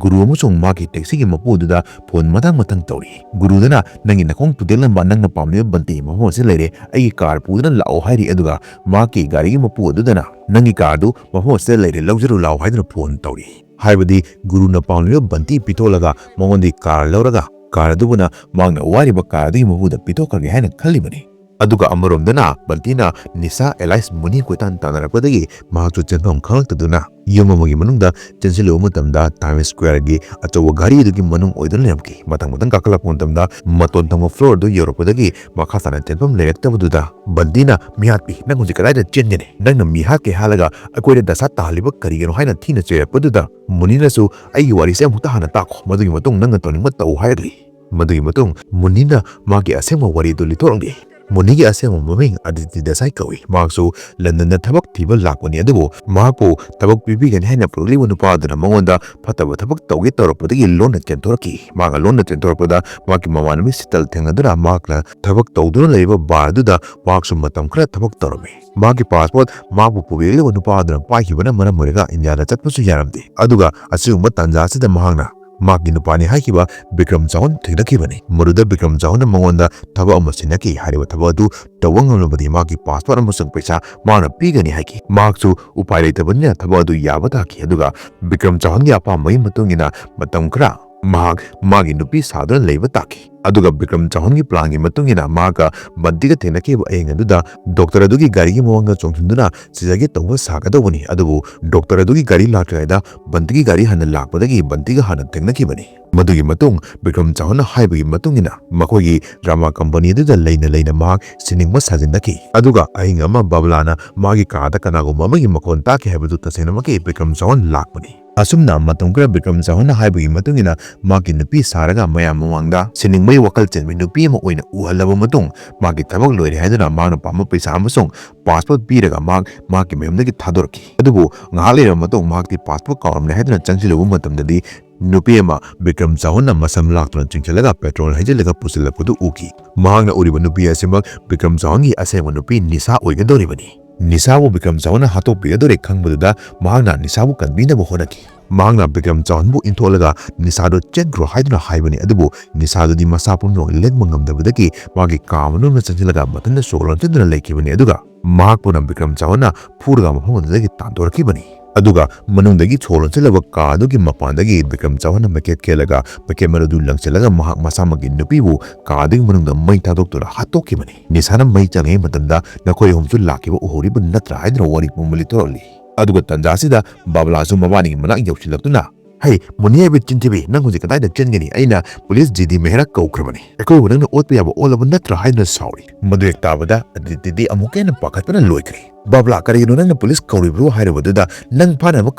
ꯒꯨꯔꯨ ꯑꯃꯁꯨꯡ ꯃꯥꯒꯤ taxiꯒꯤ ꯃꯄꯨ ꯑꯗꯨꯗ phone ꯃꯊꯪ ꯃꯊꯪ ꯇꯧꯔꯤ꯫ ꯒꯨꯔꯨꯗꯨꯅ "ꯅꯪꯒꯤ ꯅꯈꯣꯡ ꯇꯨꯗꯦꯛꯂꯝꯕ ꯅꯪꯅ ꯄꯥꯝꯂꯤꯕ ꯕꯟꯇꯤ ꯃꯐꯝ ꯑꯁꯤꯗ ꯂꯩꯔꯦ, ꯑꯩꯒꯤ car ꯄꯨꯗꯨꯅ ꯂꯥꯛꯑꯣ" ꯍꯥꯏꯔꯤ꯫ ꯑꯗꯨꯒ ꯃꯍꯥꯛꯀꯤ ꯒꯥꯔꯤꯒꯤ ꯃꯄꯨ ꯑꯗꯨꯗꯅ "ꯅꯪꯒꯤ carꯗꯨ ꯃꯐꯝ ꯑꯁꯤꯗ ꯂꯩꯔꯦ, ꯂꯧꯖꯔꯨ ꯂꯥꯛꯑꯣ" ꯍꯥꯏꯗꯨꯅ phone ꯇꯧꯔꯤ꯫ ꯍꯥꯏꯕꯗꯤ ꯒꯨꯔꯨꯅ ꯄꯥꯝꯂꯤꯕ ꯕꯟꯇꯤ ꯄꯤꯊꯣꯛꯂꯒ ꯃꯉꯣꯟꯗꯒꯤ car ꯂꯧꯔꯒ car ꯑꯗꯨꯕꯨꯅ ꯃꯍꯥꯛꯅ ꯋꯥꯏꯔꯤꯕ car ꯑꯗꯨꯒꯤ ꯃꯄꯨꯗ ꯄꯤꯊꯣꯛꯈ꯭ꯔꯒꯦ ꯍꯥꯏꯅ ꯈꯜꯂꯤꯕꯅꯤ꯫ ꯑꯗꯨꯒ ꯑꯃꯔꯣꯝꯗꯅ ꯕꯟꯇꯤꯅ ꯅꯤꯁꯥ alias ꯃꯨꯅꯤ ꯀꯣꯏꯇꯥꯟ ꯇꯥꯟꯅꯔꯛꯄꯗꯒꯤ ꯃꯍꯥꯛꯁꯨ ꯆꯦꯟꯐꯝ ꯈꯪꯂꯛꯇꯗꯨꯅ ꯌꯨꯝ ꯑꯃꯒꯤ ꯃꯅꯨꯡꯗ ꯆꯦꯟꯁꯤꯜꯂꯨꯕ ꯃꯇꯝꯗ Times Squareꯒꯤ ꯑꯆꯧꯕ ꯘꯔꯤ ꯑꯗꯨꯒꯤ ꯃꯅꯨꯡ ꯑꯣꯏꯗꯨꯅ ꯂꯩꯔꯝꯈꯤ꯫ ꯃꯊꯪ ꯃꯊꯪ ꯀꯥꯈꯠꯂꯛꯄ ꯃꯇꯝꯗ ꯃꯇꯣꯟ ꯊꯪꯕ floor ꯑꯗꯨ ꯌꯧꯔꯛꯄꯗꯒꯤ ꯃꯈꯥ ꯇꯥꯅ ꯆꯦꯟꯐꯝ ꯂꯩꯔꯛꯇꯕꯗꯨꯗ ꯕꯟꯇꯤꯅ, "ꯃꯤꯍꯥꯠꯄꯤ, ꯅꯪ ꯍꯧꯖꯤꯛ ꯀꯗꯥꯏꯗ ꯆꯦꯟꯒꯅꯤ? ꯅꯪꯅ ꯃꯤ ꯍꯥꯠꯀꯦ ꯍꯥꯠꯂꯒ ꯑꯩꯈꯣꯏꯗ ꯗꯁꯥ ꯇꯥꯍꯜꯂꯤꯕ ꯀꯔꯤꯒꯤꯅꯣ?" ꯍꯥꯏꯅ ꯊꯤꯅ ꯆꯩꯔꯛꯄꯗꯨꯗ ꯃꯨꯅꯤꯅꯁꯨ, "ꯑꯩꯒꯤ ꯋꯥꯔꯤꯁꯦ ꯑꯃꯨꯛꯇ ꯍꯥꯟꯅ ꯇꯥꯈꯣ, ꯃꯗꯨꯒꯤ ꯃꯇꯨꯡ ꯅꯪꯅ ꯇꯧꯅꯤꯡꯕ ꯇꯧ" ꯍꯥꯏꯔꯛꯂꯤ꯫ ꯃꯗꯨꯒꯤ ꯃꯇꯨꯡ ꯃꯨꯅꯤꯅ ꯃꯥꯒꯤ ꯑꯁꯦꯡꯕ ꯋꯥꯔꯤꯗꯨ ꯂꯤꯊꯣꯔꯛꯂꯤ꯫ ꯃꯨꯅꯤꯒꯤ ꯑꯁꯦꯡꯕ ꯃꯃꯤꯡ ꯑꯗꯤꯇꯤ ꯗꯦꯁꯥꯏ ꯀꯧꯏ꯫ ꯃꯍꯥꯛꯁꯨ ꯂꯟꯗꯟꯗ ꯊꯕꯛ ꯊꯤꯕ ꯂꯥꯛꯄꯅꯤ, ꯑꯗꯨꯕꯨ ꯃꯍꯥꯛꯄꯨ ꯊꯕꯛ ꯄꯤꯕꯤꯒꯅꯤ ꯍꯥꯏꯅ ꯄꯨꯔꯛꯂꯤꯕ ꯅꯨꯄꯥ ꯑꯗꯨꯅ ꯃꯉꯣꯟꯗ ꯐꯠꯇꯕ ꯊꯕꯛ ꯇꯧꯒꯦ ꯇꯧꯔꯛꯄꯗꯒꯤ ꯂꯣꯟꯅ ꯆꯦꯟꯊꯣꯔꯛꯈꯤ꯫ ꯃꯍꯥꯛꯅ ꯂꯣꯟꯅ ꯆꯦꯟꯊꯣꯔꯛꯄꯗ ꯃꯍꯥꯛꯀꯤ ꯃꯃꯥꯟꯅꯕꯤ ꯁꯤꯇꯜ ꯊꯦꯡꯅꯗꯨꯅ ꯃꯍꯥꯛꯅ ꯊꯕꯛ ꯇꯧꯗꯨꯅ ꯂꯩꯔꯤꯕ bar ꯑꯗꯨꯗ ꯃꯍꯥꯛꯁꯨ ꯃꯇꯝ ꯈꯔ ꯊꯕꯛ ꯇꯧꯔꯝꯃꯤ꯫ ꯃꯍꯥꯛꯀꯤ passport ꯃꯍꯥꯛꯄꯨ ꯄꯨꯕꯤꯔꯛꯂꯤꯕ ꯅꯨꯄꯥ ꯑꯗꯨꯅ ꯄꯥꯏꯈꯤꯕꯅ ꯃꯔꯝ ꯑꯣꯏꯔꯒ ꯏꯟꯗꯤꯌꯥꯗ ꯆꯠꯄꯁꯨ ꯌꯥꯔꯝꯗꯦ꯫ ꯑꯗꯨꯒ ꯑꯁꯤꯒꯨꯝꯕ ꯇꯥꯟꯖꯥ ꯑꯁꯤꯗ ꯃꯍꯥꯛꯅ ꯃꯍꯥꯛꯀꯤ ꯅꯨꯄꯥꯅꯤ ꯍꯥꯏꯈꯤꯕ ꯕꯤꯀ꯭ꯔꯝ ꯆꯥꯎꯍꯟ ꯊꯦꯡꯅꯈꯤꯕꯅꯤ꯫ ꯃꯗꯨꯗ ꯕꯤꯀ꯭ꯔꯝ ꯆꯥꯎꯍꯟꯅ ꯃꯉꯣꯟꯗ ꯊꯕꯛ ꯑꯃ ꯁꯤꯟꯅꯈꯤ꯫ ꯍꯥꯏꯔꯤꯕ ꯊꯕꯛ ꯑꯗꯨ ꯇꯧꯕ ꯉꯝꯂꯕꯗꯤ ꯃꯍꯥꯛꯀꯤ passport ꯑꯃꯁꯨꯡ ꯄꯩꯁꯥ ꯃꯍꯥꯛꯅ ꯄꯤꯒꯅꯤ ꯍꯥꯏꯈꯤ꯫ ꯃꯍꯥꯛꯁꯨ ꯎꯄꯥꯏ ꯂꯩꯇꯕꯅꯤꯅ ꯊꯕꯛ ꯑꯗꯨ ꯌꯥꯕ ꯇꯥꯈꯤ꯫ ꯑꯗꯨꯒ ꯕꯤꯀ꯭ꯔꯝ ꯆꯥꯎꯍꯟꯒꯤ ꯑꯄꯥꯝꯕꯒꯤ ꯃꯇꯨꯡ ꯏꯟꯅ ꯃꯇꯝ ꯈꯔ ꯃꯍꯥꯛ ꯃꯥꯒꯤ ꯅꯨꯄꯤ ꯁꯥꯗꯨꯅ ꯂꯩꯕ ꯇꯥꯈꯤ꯫ ꯑꯗꯨꯒ ꯕꯤꯀ꯭ꯔꯝ ꯆꯥꯎꯍꯟꯒꯤ planꯒꯤ ꯃꯇꯨꯡ ꯏꯟꯅ ꯃꯍꯥꯛꯀ ꯕꯟꯇꯤꯒ ꯊꯦꯡꯅꯈꯤꯕ ꯑꯍꯤꯡ ꯑꯗꯨꯗ doctor ꯑꯗꯨꯒꯤ ꯒꯥꯔꯤꯒꯤ ꯃꯃꯥꯡꯗ ꯆꯣꯡꯁꯤꯟꯗꯨꯅ ꯁꯤꯖꯒꯦ ꯇꯧꯕ ꯁꯥꯒꯗꯧꯕꯅꯤ꯫ ꯑꯗꯨꯕꯨ doctor ꯑꯗꯨꯒꯤ ꯒꯥꯔꯤ ꯂꯥꯛꯇ꯭ꯔꯤꯉꯩꯗ ꯕꯟꯇꯤꯒꯤ ꯒꯥꯔꯤ ꯍꯥꯟꯅ ꯂꯥꯛꯄꯗꯒꯤ ꯕꯟꯇꯤꯒ ꯍꯥꯟꯅ ꯊꯦꯡꯅꯈꯤꯕꯅꯤ꯫ ꯃꯗꯨꯒꯤ ꯃꯇꯨꯡ ꯕꯤꯀ꯭ꯔꯝ ꯆꯥꯎꯍꯟꯅ ꯍꯥꯏꯕꯒꯤ ꯃꯇꯨꯡ ꯏꯟꯅ ꯃꯈꯣꯏꯒꯤ drama company ꯑꯗꯨꯗ ꯂꯩꯅ ꯂꯩꯅ ꯃꯍꯥꯛ ꯁꯤꯅꯤꯡꯕ ꯁꯥꯖꯤꯟꯅꯈꯤ꯫ ꯑꯗꯨꯒ ꯑꯍꯤꯡ ꯑꯃ ꯕꯕꯂꯥꯅ ꯃꯥꯒꯤ ꯀꯥꯗ ꯀꯅꯥꯒꯨꯝꯕ ꯑꯃꯒꯤ ꯃꯈꯣꯟ ꯇꯥꯈꯤ ꯍꯥꯏꯕꯗꯨ ꯇꯁꯦꯡꯅꯃꯛꯀꯤ ꯕꯤꯀ꯭ꯔꯝ ꯆꯥꯎꯍꯟ ꯂꯥꯛꯄꯅꯤ꯫ ꯑꯁꯨꯝꯅ ꯃꯇꯝ ꯈꯔ ꯕꯤꯀ꯭ꯔꯝ ꯆꯥꯎꯍꯟꯅ ꯍꯥꯏꯕꯒꯤ ꯃꯇꯨꯡ ꯏꯟꯅ ꯃꯍꯥꯛꯀꯤ ꯅꯨꯄꯤ ꯁꯥꯔꯒ ꯃꯌꯥꯝ ꯃꯃꯥꯡꯗ ꯁꯤꯅꯤꯡꯕꯒꯤ ꯋꯥꯈꯜ ꯆꯦꯟꯕꯤ ꯅꯨꯄꯤ ꯑꯃ ꯑꯣꯏꯅ ꯎꯍꯜꯂꯕ ꯃꯇꯨꯡ ꯃꯍꯥꯛꯀꯤ ꯊꯕꯛ ꯂꯣꯏꯔꯦ ꯍꯥꯏꯗꯨꯅ ꯃꯍꯥꯛꯅ ꯄꯥꯝꯕ ꯄꯩꯁꯥ ꯑꯃꯁꯨꯡ passport ꯄꯤꯔꯒ ꯃꯍꯥꯛ ꯃꯍꯥꯛꯀꯤ ꯃꯌꯨꯝꯗꯒꯤ ꯊꯥꯗꯣꯔꯛꯈꯤ꯫ ꯑꯗꯨꯕꯨ ꯉꯥꯏꯍꯥꯛ ꯂꯩꯔꯕ ꯃꯇꯨꯡ ꯃꯍꯥꯛꯀꯤ passport ꯀꯥꯎꯔꯝꯂꯦ ꯍꯥꯏꯗꯨꯅ ꯆꯪꯁꯤꯜꯂꯨꯕ ꯃꯇꯝꯗꯗꯤ ꯅꯨꯄꯤ ꯑꯃ ꯕꯤꯀ꯭ꯔꯝ ꯆꯥꯎꯍꯟꯅ ꯃꯁꯝ ꯂꯥꯛꯇꯨꯅ ꯆꯤꯡꯁꯤꯜꯂꯒ petrol ꯍꯩꯖꯤꯜꯂꯒ ꯄꯨꯁꯤꯜꯂꯛꯄꯗꯨ ꯎꯈꯤ꯫ ꯃꯍꯥꯛꯅ ꯎꯔꯤꯕ ꯅꯨꯄꯤ ꯑꯁꯤꯃꯛ ꯕꯤꯀ꯭ꯔꯝ ꯆꯥꯎꯍꯟꯒꯤ ꯑꯁꯦꯡꯕ ꯅꯨꯄꯤ ꯅꯤꯁꯥ ꯑꯣꯏꯒꯗꯧꯔꯤꯕꯅꯤ꯫ ꯅꯤꯁꯥꯕꯨ ꯕꯤꯀ꯭ꯔꯝ ꯆꯥꯎꯍꯟꯅ ꯍꯥꯠꯇꯣꯛꯄꯤꯒꯗꯧꯔꯦ ꯈꯪꯕꯗꯨꯗ ꯃꯍꯥꯛꯅ ꯅꯤꯁꯥꯕꯨ ꯀꯟꯕꯤꯅꯕ ꯍꯣꯠꯅꯈꯤ꯫ ꯃꯍꯥꯛꯅ ꯕꯤꯀ꯭ꯔꯝ ꯆꯥꯎꯍꯟꯕꯨ ꯏꯟꯊꯣꯛꯂꯒ ꯅꯤꯁꯥꯗꯨ ꯆꯦꯟꯈ꯭ꯔꯣ ꯍꯥꯏꯗꯨꯅ ꯍꯥꯏꯕꯅꯤ, ꯑꯗꯨꯕꯨ ꯅꯤꯁꯥꯗꯨꯗꯤ ꯃꯁꯥ ꯄꯨꯝꯅꯃꯛ ꯂꯦꯡꯕ ꯉꯝꯗꯕꯗꯒꯤ ꯃꯥꯒꯤ ꯀꯥ ꯃꯅꯨꯡꯗ ꯆꯪꯁꯤꯜꯂꯒ ꯃꯊꯟꯇ ꯁꯣꯔ ꯂꯣꯟꯁꯤꯟꯗꯨꯅ ꯂꯩꯈꯤꯕꯅꯤ꯫ ꯑꯗꯨꯒ ꯃꯍꯥꯛꯄꯨꯅ ꯕꯤꯀ꯭ꯔꯝ ꯆꯥꯎꯍꯟꯅ ꯐꯨꯔꯒ ꯃꯐꯝ ꯑꯗꯨꯗꯒꯤ ꯇꯥꯟꯊꯣꯔꯛꯈꯤꯕꯅꯤ꯫ ꯑꯗꯨꯒ ꯃꯅꯨꯡꯗꯒꯤ ꯊꯣꯡ ꯂꯣꯟꯁꯤꯜꯂꯕ ꯀꯥ ꯑꯗꯨꯒꯤ ꯃꯄꯥꯟꯗꯒꯤ ꯕꯤꯀ꯭ꯔꯝ ꯆꯥꯎꯍꯟꯅ ꯃꯩꯈꯦꯠ ꯈꯦꯠꯂꯒ ꯃꯩꯈꯦꯠ ꯃꯔꯨꯗꯨ ꯂꯪꯁꯤꯜꯂꯒ ꯃꯍꯥꯛ ꯃꯁꯥꯃꯛꯀꯤ ꯅꯨꯄꯤꯕꯨ ꯀꯥ ꯑꯗꯨꯒꯤ ꯃꯅꯨꯡꯗ ꯃꯩ ꯊꯥꯗꯣꯛꯇꯨꯅ ꯍꯥꯠꯇꯣꯛꯈꯤꯕꯅꯤ꯫ ꯅꯤꯁꯥꯅ ꯃꯩ ꯆꯪꯂꯤꯉꯩ ꯃꯇꯝꯗ ꯅꯈꯣꯏ ꯑꯍꯨꯝꯁꯨ ꯂꯥꯛꯈꯤꯕ ꯎꯍꯧꯔꯤꯕ ꯅꯠꯇ꯭ꯔꯥ ꯍꯥꯏꯗꯨꯅ ꯋꯥꯔꯤ ꯄꯨꯝꯕ ꯂꯤꯊꯣꯔꯛꯂꯤ꯫ ꯑꯗꯨꯒ ꯇꯟꯖꯥ ꯑꯁꯤꯗ ꯕꯥꯕꯂꯥꯁꯨ ꯃꯕꯥꯅꯤꯒꯤ ꯃꯅꯥꯛ ꯌꯧꯁꯤꯜꯂꯛꯇꯨꯅ, "ꯍꯩ, ꯃꯨꯅꯤ ꯍꯥꯏꯕ ꯆꯤꯟꯊꯤꯕꯤ, ꯅꯪ ꯍꯧꯖꯤꯛ ꯀꯗꯥꯏꯗ ꯆꯦꯟꯒꯅꯤ? ꯑꯩꯅ ꯄꯨꯂꯤꯁ ꯖꯦ ꯗꯤ ꯃꯦꯍꯔꯥ ꯀꯧꯈ꯭ꯔꯕꯅꯤ꯫ ꯑꯩꯈꯣꯏꯕꯨ ꯅꯪꯅ ꯑꯣꯠꯄ ꯌꯥꯕ ꯑꯣꯜꯂꯕ ꯅꯠꯇ꯭ꯔꯥ?" ꯍꯥꯏꯗꯨꯅ ꯁꯥꯎꯔꯤ꯫ ꯃꯗꯨ ꯍꯦꯛ ꯇꯥꯕꯗ ꯑꯗꯤꯇꯤꯗꯤ ꯑꯃꯨꯛꯀ ꯍꯦꯟꯅ ꯄꯥꯈꯠꯄꯅ ꯂꯣꯏꯈ꯭ꯔꯦ꯫ "ꯕꯥꯕꯂꯥ, ꯀꯔꯤꯒꯤꯅꯣ ꯅꯪꯅ ꯄꯨꯂꯤꯁ ꯀꯧꯔꯤꯕ꯭ꯔꯣ?" ꯍꯥꯏꯔꯨꯕꯗꯨꯗ, "ꯅꯪ ꯐꯥꯅꯕ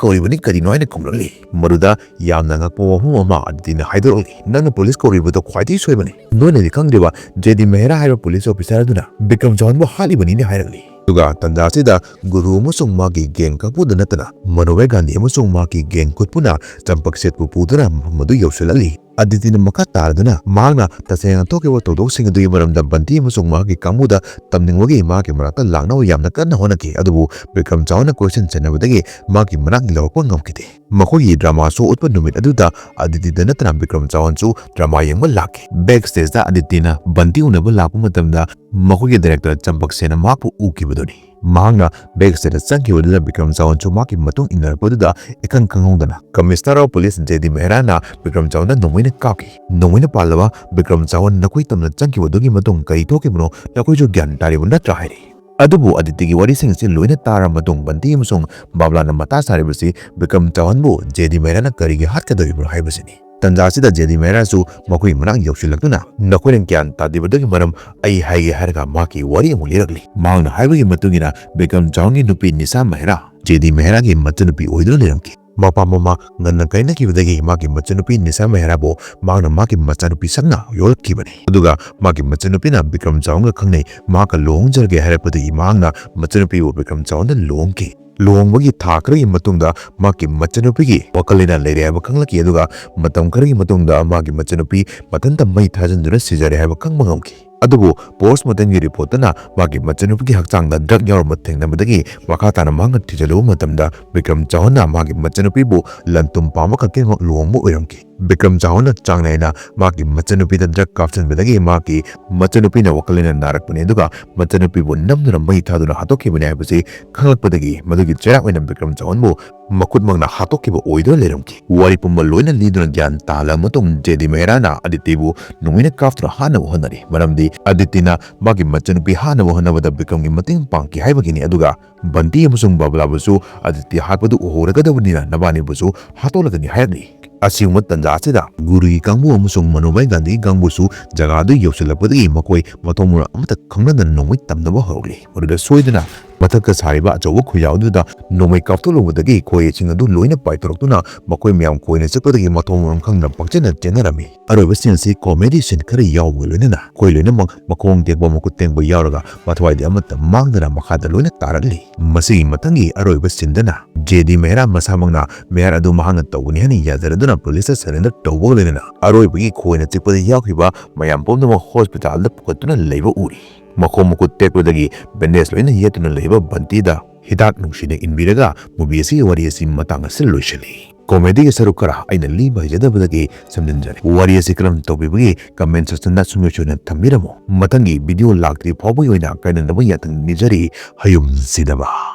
ꯀꯧꯔꯤꯕꯅꯤ ꯀꯔꯤꯅꯣ?" ꯍꯥꯏꯅ ꯈꯨꯝꯂꯛꯂꯤ꯫ ꯃꯗꯨꯗ ꯌꯥꯝꯅ ꯉꯛꯄ ꯋꯥꯐꯝ ꯑꯃ ꯑꯗꯤꯇꯤꯅ ꯍꯥꯏꯗꯣꯔꯛꯂꯤ꯫ "ꯅꯪꯅ ꯄꯨꯂꯤꯁ ꯀꯧꯔꯤꯕꯗꯣ ꯈ꯭ꯋꯥꯏꯗꯒꯤ ꯁꯣꯏꯕꯅꯤ꯫ ꯅꯣꯏꯅꯗꯤ ꯈꯪꯗ꯭ꯔꯤꯕ, ꯖꯦ ꯗꯤ ꯃꯦꯍꯔꯥ ꯍꯥꯏꯕ ꯄꯨꯂꯤꯁ ꯑꯣꯐꯤꯁꯥꯔ ꯑꯗꯨꯅ ꯕꯤꯀ꯭ꯔꯝ ꯆꯥꯎꯍꯟꯕꯨ ꯍꯥꯠꯂꯤꯕꯅꯤꯅꯦ" ꯍꯥꯏꯔꯛꯂꯤ꯫ ꯑꯗꯨꯒ ꯇꯟꯖꯥ ꯑꯁꯤꯗ ꯒꯨꯔꯨ ꯑꯃꯁꯨꯡ ꯃꯥꯒꯤ ꯒꯦꯡ ꯀꯥꯡꯕꯨꯗ ꯅꯠꯇꯅ ꯃꯅꯣꯍꯔ ꯒꯥꯟꯙꯤ ꯑꯃꯁꯨꯡ ꯃꯍꯥꯛꯀꯤ ꯒꯦꯡ ꯈꯨꯠꯄꯨꯅ ꯆꯝꯄꯛ ꯁꯦꯠꯄꯨ ꯄꯨꯗꯨꯅ ꯃꯐꯝ ꯑꯗꯨ ꯌꯧꯁꯤꯜꯂꯛꯂꯤ꯫ ꯑꯗꯤꯇꯤꯅ ꯃꯈꯥ ꯇꯥꯔꯗꯨꯅ ꯃꯍꯥꯛꯅ ꯇꯁꯦꯡꯅ ꯊꯣꯛꯈꯤꯕ ꯊꯧꯗꯣꯛꯁꯤꯡ ꯑꯗꯨꯒꯤ ꯃꯔꯝꯗ ꯕꯟꯇꯤ ꯑꯃꯁꯨꯡ ꯃꯍꯥꯛꯀꯤ ꯀꯥꯡꯕꯨꯗ ꯇꯝꯅꯤꯡꯕꯒꯤ ꯃꯍꯥꯛꯀꯤ ꯃꯅꯥꯛꯇ ꯂꯥꯛꯅꯕ ꯌꯥꯝꯅ ꯀꯟꯅ ꯍꯣꯠꯅꯈꯤ, ꯑꯗꯨꯕꯨ ꯕꯤꯀ꯭ꯔꯝ ꯆꯥꯎꯍꯟꯅ ꯀꯣꯏꯁꯟ ꯁꯦꯟꯅꯕꯗꯒꯤ ꯃꯍꯥꯛꯀꯤ ꯃꯅꯥꯛ ꯌꯧꯔꯛꯄ ꯉꯝꯈꯤꯗꯦ꯫ ꯃꯈꯣꯏꯒꯤ ꯗ꯭ꯔꯃꯥ ꯁꯣ ꯎꯠꯄ ꯅꯨꯃꯤꯠ ꯑꯗꯨꯗ ꯑꯗꯤꯇꯤꯗ ꯅꯠꯇꯅ ꯕꯤꯀ꯭ꯔꯝ ꯆꯥꯎꯍꯟꯁꯨ ꯗ꯭ꯔꯃꯥ ꯌꯦꯡꯕ ꯂꯥꯛꯈꯤ꯫ ꯕꯦꯛ ꯁ꯭ꯇꯦꯖꯇ ꯑꯗꯤꯇꯤꯅ ꯕꯟꯇꯤ ꯎꯅꯕ ꯂꯥꯛꯄ ꯃꯇꯝꯗ ꯃꯈꯣꯏꯒꯤ ꯗꯥꯏꯔꯦꯛꯇꯔ ꯆꯝꯄꯛ ꯁꯦꯟꯅ ꯃꯍꯥꯛꯄꯨ ꯎꯈꯤꯕꯗꯨꯅꯤ꯫ ꯃꯍꯥꯛꯅ ꯕꯦꯛ ꯁ꯭ꯇꯦꯖꯇ ꯆꯪꯈꯤꯕꯗꯨꯗ ꯕꯤꯀ꯭ꯔꯝ ꯆꯥꯎꯍꯟꯁꯨ ꯃꯍꯥꯛꯀꯤ ꯃꯇꯨꯡ ꯏꯟꯅꯔꯛꯄꯗꯨꯗ ꯏꯈꯪ ꯈꯪꯍꯧꯗꯅ ꯀꯃꯤꯁꯅꯔ ꯑꯣꯐ ꯄꯨꯂꯤꯁ ꯖꯦ ꯗꯤ ꯃꯦꯍꯔꯥꯅ ꯕꯤꯀ꯭ꯔꯝ ꯆꯥꯎꯍꯟꯗ ꯅꯣꯡꯃꯩꯅ ꯀꯥꯞꯈꯤ꯫ "ꯅꯣꯡꯃꯩꯅ ꯄꯥꯜꯂꯕ ꯕꯤꯀ꯭ꯔꯝ ꯆꯥꯎꯍꯟ, ꯅꯈꯣꯏ ꯇꯝꯅ ꯆꯪꯈꯤꯕꯗꯨꯒꯤ ꯃꯇꯨꯡ ꯀꯔꯤ ꯊꯣꯛꯈꯤꯕꯅꯣ ꯅꯈꯣꯏꯁꯨ ꯒ꯭ꯌꯥꯟ ꯇꯥꯔꯤꯕ ꯅꯠꯇ꯭ꯔꯥ?" ꯍꯥꯏꯔꯤ꯫ ꯑꯗꯨꯕꯨ ꯑꯗꯤꯇꯤꯒꯤ ꯋꯥꯔꯤꯁꯤꯡ ꯑꯁꯤ ꯂꯣꯏꯅ ꯇꯥꯔꯕ ꯃꯇꯨꯡ ꯕꯟꯇꯤ ꯑꯃꯁꯨꯡ ꯕꯥꯕꯂꯥꯅ ꯃꯊꯥ ꯁꯥꯔꯤꯕꯁꯤ ꯕꯤꯀ꯭ꯔꯝ ꯆꯥꯎꯍꯟꯕꯨ ꯖꯦ ꯗꯤ ꯃꯦꯍꯔꯥꯅ ꯀꯔꯤꯒꯤ ꯍꯥꯠꯀꯗꯧꯔꯤꯕꯅꯣ ꯍꯥꯏꯕꯁꯤꯅꯤ꯫ ꯇꯟꯖꯥ ꯑꯁꯤꯗ ꯖꯦ ꯗꯤ ꯃꯦꯍꯔꯥꯁꯨ ꯃꯈꯣꯏꯒꯤ ꯃꯅꯥꯛ ꯌꯧꯁꯤꯜꯂꯛꯇꯨꯅ, "ꯅꯈꯣꯏꯅ ꯒ꯭ꯌꯥꯟ ꯇꯥꯗ꯭ꯔꯤꯕꯗꯨꯒꯤ ꯃꯔꯝ ꯑꯩ ꯍꯥꯏꯒꯦ" ꯍꯥꯏꯔꯒ ꯃꯍꯥꯛꯀꯤ ꯋꯥꯔꯤ ꯑꯃꯨꯛ ꯂꯤꯔꯛꯂꯤ꯫ ꯃꯍꯥꯛꯅ ꯍꯥꯏꯕꯒꯤ ꯃꯇꯨꯡ ꯏꯟꯅ ꯕꯤꯀ꯭ꯔꯝ ꯆꯥꯎꯍꯟꯒꯤ ꯅꯨꯄꯤ ꯅꯤꯁꯥ ꯃꯦꯍꯔꯥ ꯖꯦ ꯗꯤ ꯃꯦꯍꯔꯥꯒꯤ ꯃꯆꯟꯅꯨꯄꯤ ꯑꯣꯏꯗꯨꯅ ꯂꯩꯔꯝꯈꯤ꯫ ꯃꯄꯥ ꯃꯃꯥ ꯉꯟꯅ ꯀꯥꯏꯅꯈꯤꯕꯗꯒꯤ ꯃꯍꯥꯛꯀꯤ ꯃꯆꯟꯅꯨꯄꯤ ꯅꯤꯁꯥ ꯃꯦꯍꯔꯥꯕꯨ ꯃꯍꯥꯛꯅ ꯃꯍꯥꯛꯀꯤ ꯃꯆꯥꯅꯨꯄꯤ ꯁꯛꯅ ꯌꯣꯛꯂꯛꯈꯤꯕꯅꯤ꯫ ꯑꯗꯨꯒ ꯃꯍꯥꯛꯀꯤ ꯃꯆꯟꯅꯨꯄꯤꯅ ꯕꯤꯀ꯭ꯔꯝ ꯆꯥꯎꯍꯟꯒ ꯈꯪꯅꯩ꯫ ꯃꯍꯥꯛꯀ ꯂꯨꯍꯣꯡꯖꯔꯒꯦ ꯍꯥꯏꯔꯛꯄꯗꯒꯤ ꯃꯍꯥꯛꯅ ꯃꯆꯟꯅꯨꯄꯤꯕꯨ ꯕꯤꯀ꯭ꯔꯝ ꯆꯥꯎꯍꯟꯗ ꯂꯨꯍꯣꯡꯈꯤ꯫ ꯂꯨꯍꯣꯡꯕꯒꯤ ꯊꯥ ꯈꯔꯒꯤ ꯃꯇꯨꯡꯗ ꯃꯍꯥꯛꯀꯤ ꯃꯆꯟꯅꯨꯄꯤꯒꯤ ꯋꯥꯈꯜ ꯂꯩꯅꯥ ꯂꯩꯔꯦ ꯍꯥꯏꯕ ꯈꯪꯂꯛꯈꯤ, ꯑꯗꯨꯒ ꯃꯇꯝ ꯈꯔꯒꯤ ꯃꯇꯨꯡꯗ ꯃꯍꯥꯛꯀꯤ ꯃꯆꯟꯅꯨꯄꯤ ꯃꯊꯟꯇ ꯃꯩ ꯊꯥꯖꯤꯟꯗꯨꯅ ꯁꯤꯖꯔꯦ ꯍꯥꯏꯕ ꯈꯪꯕ ꯉꯝꯈꯤ꯫ ꯑꯗꯨꯕꯨ ꯄꯣꯁꯃꯣꯔꯇꯦꯝꯒꯤ ꯔꯤꯄꯣꯔꯠꯇꯅ ꯃꯍꯥꯛꯀꯤ ꯃꯆꯟꯅꯨꯄꯤꯒꯤ ꯍꯛꯆꯥꯡꯗ ꯗ꯭ꯔꯒ ꯌꯥꯎꯔꯝꯕ ꯊꯦꯡꯅꯕꯗꯒꯤ ꯃꯈꯥ ꯇꯥꯅ ꯃꯍꯥꯛꯅ ꯊꯤꯖꯤꯜꯂꯨꯕ ꯃꯇꯝꯗ ꯕꯤꯀ꯭ꯔꯝ ꯆꯥꯎꯍꯟꯅ ꯃꯍꯥꯛꯀꯤ ꯃꯆꯟꯅꯨꯄꯤꯕꯨ ꯂꯟ ꯊꯨꯝ ꯄꯥꯝꯕ ꯈꯛꯀꯤꯗꯃꯛ ꯂꯨꯍꯣꯡꯕ ꯑꯣꯏꯔꯝꯈꯤ꯫ ꯕꯤꯀ꯭ꯔꯝ ꯆꯥꯎꯍꯟꯅ ꯆꯥꯡ ꯅꯥꯏꯅ ꯃꯥꯒꯤ ꯃꯆꯟꯅꯨꯄꯤꯗ ꯗ꯭ꯔꯒ ꯀꯥꯞꯁꯤꯟꯕꯗꯒꯤ ꯃꯥꯒꯤ ꯃꯆꯟꯅꯨꯄꯤꯅ ꯋꯥꯈꯜ ꯂꯩꯅꯥ ꯅꯥꯔꯛꯄꯅꯤ, ꯑꯗꯨꯒ ꯃꯆꯟꯅꯨꯄꯤꯕꯨ ꯅꯝꯗꯨꯅ ꯃꯩ ꯊꯥꯗꯨꯅ ꯍꯥꯠꯇꯣꯛꯈꯤꯕꯅꯤ ꯍꯥꯏꯕꯁꯤ ꯈꯪꯂꯛꯄꯗꯒꯤ ꯃꯗꯨꯒꯤ ꯆꯩꯔꯥꯛ ꯑꯣꯏꯅ ꯕꯤꯀ꯭ꯔꯝ ꯆꯥꯎꯍꯟꯕꯨ ꯃꯈꯨꯠꯃꯛꯅ ꯍꯥꯠꯇꯣꯛꯈꯤꯕ ꯑꯣꯏꯗꯨꯅ ꯂꯩꯔꯝꯈꯤ꯫ ꯋꯥꯔꯤ ꯄꯨꯝꯕ ꯂꯣꯏꯅ ꯂꯤꯗꯨꯅ ꯒ꯭ꯌꯥꯟ ꯇꯥꯍꯜꯂꯕ ꯃꯇꯨꯡ ꯖꯦ ꯗꯤ ꯃꯦꯍꯔꯥꯅ ꯑꯗꯤꯇꯤꯕꯨ ꯅꯣꯡꯃꯩꯅ ꯀꯥꯞꯇꯨꯅ ꯍꯥꯠꯅꯕ ꯍꯣꯠꯅꯔꯤ, ꯃꯔꯝꯗꯤ ꯑꯗꯤꯇꯤꯅ ꯃꯥꯒꯤ ꯃꯆꯟꯅꯨꯄꯤ ꯍꯥꯠꯅꯕ ꯍꯣꯠꯅꯕꯗ ꯕꯤꯀ꯭ꯔꯝꯒꯤ ꯃꯇꯦꯡ ꯄꯥꯡꯈꯤ ꯍꯥꯏꯕꯒꯤꯅꯤ꯫ ꯑꯗꯨꯒ ꯕꯟꯇꯤ ꯑꯃꯁꯨꯡ ꯕꯕ꯭ꯂꯥꯕꯨꯁꯨ ꯑꯗꯤꯇꯤ ꯍꯥꯠꯄꯗꯨ ꯎꯍꯧꯔꯒꯗꯕꯅꯤꯅ ꯅꯕꯥꯅꯤꯕꯨꯁꯨ ꯍꯥꯠꯇꯣꯛꯂꯒꯅꯤ ꯍꯥꯏꯔꯛꯂꯤ꯫ ꯑꯁꯤꯒꯨꯝꯕ ꯇꯥꯟꯖꯥ ꯑꯁꯤꯗ ꯒꯨꯔꯨꯒꯤ ꯀꯥꯡꯕꯨ ꯑꯃꯁꯨꯡ ꯃꯅꯨꯚꯥꯏ ꯒꯥꯟꯙꯤꯒꯤ ꯀꯥꯡꯕꯨꯁꯨ ꯖꯒꯥꯗꯨ ꯌꯧꯁꯤꯜꯂꯛꯄꯗꯒꯤ ꯃꯈꯣꯏ ꯃꯊꯣꯡ ꯃꯔꯝ ꯑꯃꯠꯇ ꯈꯪꯅꯗꯅ ꯅꯣꯡꯃꯩ ꯇꯝꯅꯕ ꯍꯧꯔꯛꯂꯤ꯫ ꯃꯗꯨꯗ ꯁꯣꯏꯗꯅ ꯃꯊꯛꯇ ꯁꯥꯔꯤꯕ ꯑꯆꯧꯕ ꯈꯣꯏꯖꯥꯎ ꯑꯗꯨꯗ ꯅꯣꯡꯃꯩ ꯀꯥꯞꯊꯣꯛꯂꯨꯕꯗꯒꯤ ꯈꯣꯏꯁꯤꯡ ꯑꯗꯨ ꯂꯣꯏꯅ ꯄꯥꯏꯊꯣꯔꯛꯇꯨꯅ ꯃꯈꯣꯏ ꯃꯌꯥꯝ ꯈꯣꯏꯅ ꯆꯠꯄꯗꯒꯤ ꯃꯊꯣꯡ ꯃꯔꯝ ꯈꯪꯗꯅ ꯄꯪꯆꯦꯟꯅ ꯆꯦꯟꯅꯔꯝꯃꯤ꯫ ꯑꯔꯣꯏꯕ ꯁꯤꯟ ꯑꯁꯤ ꯀꯣꯃꯦꯗꯤ ꯁꯤꯟ ꯈꯔ ꯌꯥꯎꯕꯒ ꯂꯣꯏꯅꯅ ꯑꯩꯈꯣꯏ ꯂꯣꯏꯅꯃꯛ ꯃꯈꯣꯡ ꯇꯦꯛꯄ ꯃꯈꯨꯠ ꯇꯦꯛꯄ ꯌꯥꯎꯔꯒ ꯃꯊ꯭ꯋꯥꯏꯗꯤ ꯑꯃꯠꯇ ꯃꯥꯡꯗꯅ ꯃꯈꯥꯗ ꯂꯣꯏꯅ ꯇꯥꯔꯛꯂꯤ꯫ ꯃꯁꯤꯒꯤ ꯃꯊꯪꯒꯤ ꯑꯔꯣꯏꯕ ꯁꯤꯟꯗꯅ ꯖꯦ ꯗꯤ ꯃꯦꯍꯔꯥ ꯃꯁꯥꯃꯛꯅ ꯃꯦꯍꯔ ꯑꯗꯨ ꯃꯍꯥꯛꯅ ꯇꯧꯕꯅꯤ ꯍꯥꯏꯅ ꯌꯥꯖꯔꯗꯨꯅ ꯄꯨꯂꯤꯁꯇ ꯁꯔꯦꯟꯗꯔ ꯇꯧꯕꯒ ꯂꯣꯏꯅꯅ ꯑꯔꯣꯏꯕꯒꯤ ꯈꯣꯏꯅ ꯆꯤꯛꯄꯗ ꯌꯥꯎꯈꯤꯕ ꯃꯌꯥꯝ ꯄꯨꯝꯅꯃꯛ ꯍꯣꯁꯄꯤꯇꯥꯜꯗ ꯄꯨꯈꯠꯇꯨꯅ ꯂꯩꯕ ꯎꯔꯤ꯫ ꯃꯈꯣꯡ ꯃꯈꯨꯠ ꯇꯦꯛꯄꯗꯒꯤ ꯕꯦꯟꯗꯦꯖ ꯂꯣꯏꯅ ꯌꯦꯠꯇꯨꯅ ꯂꯩꯕ ꯕꯟꯇꯤꯗ ꯍꯤꯗꯥꯛ ꯅꯨꯡꯁꯤꯅ ꯏꯟꯕꯤꯔꯒ ꯃꯨꯚꯤ ꯑꯁꯤꯒꯤ ꯋꯥꯔꯤ ꯑꯁꯤ ꯃꯇꯥꯡ ꯑꯁꯤꯗ ꯂꯣꯏꯁꯤꯜꯂꯤ꯫ ꯀꯣꯃꯦꯗꯤꯒꯤ ꯁꯔꯨꯛ ꯈꯔ ꯑꯩꯅ ꯂꯤꯕ ꯍꯩꯖꯗꯕꯗꯒꯤ ꯁꯝꯖꯤꯟꯖꯔꯦ꯫ ꯋꯥꯔꯤ ꯑꯁꯤ ꯀꯔꯝ ꯇꯧꯕꯤꯕꯒꯦ ꯀꯃꯦꯟ ꯁꯦꯛꯁꯟꯗ ꯁꯨꯡꯁꯣꯏ ꯁꯣꯏꯗꯅ ꯊꯝꯕꯤꯔꯝꯃꯨ꯫ ꯃꯊꯪꯒꯤ ꯚꯤꯗꯤꯑꯣ ꯂꯥꯛꯇ꯭ꯔꯤ ꯐꯥꯎꯕꯒꯤ ꯑꯣꯏꯅ ꯀꯥꯏꯅꯅꯕ ꯌꯥꯊꯪ ꯅꯤꯖꯔꯤ꯫ ꯍꯌꯨꯝ ꯁꯤꯗꯕ꯫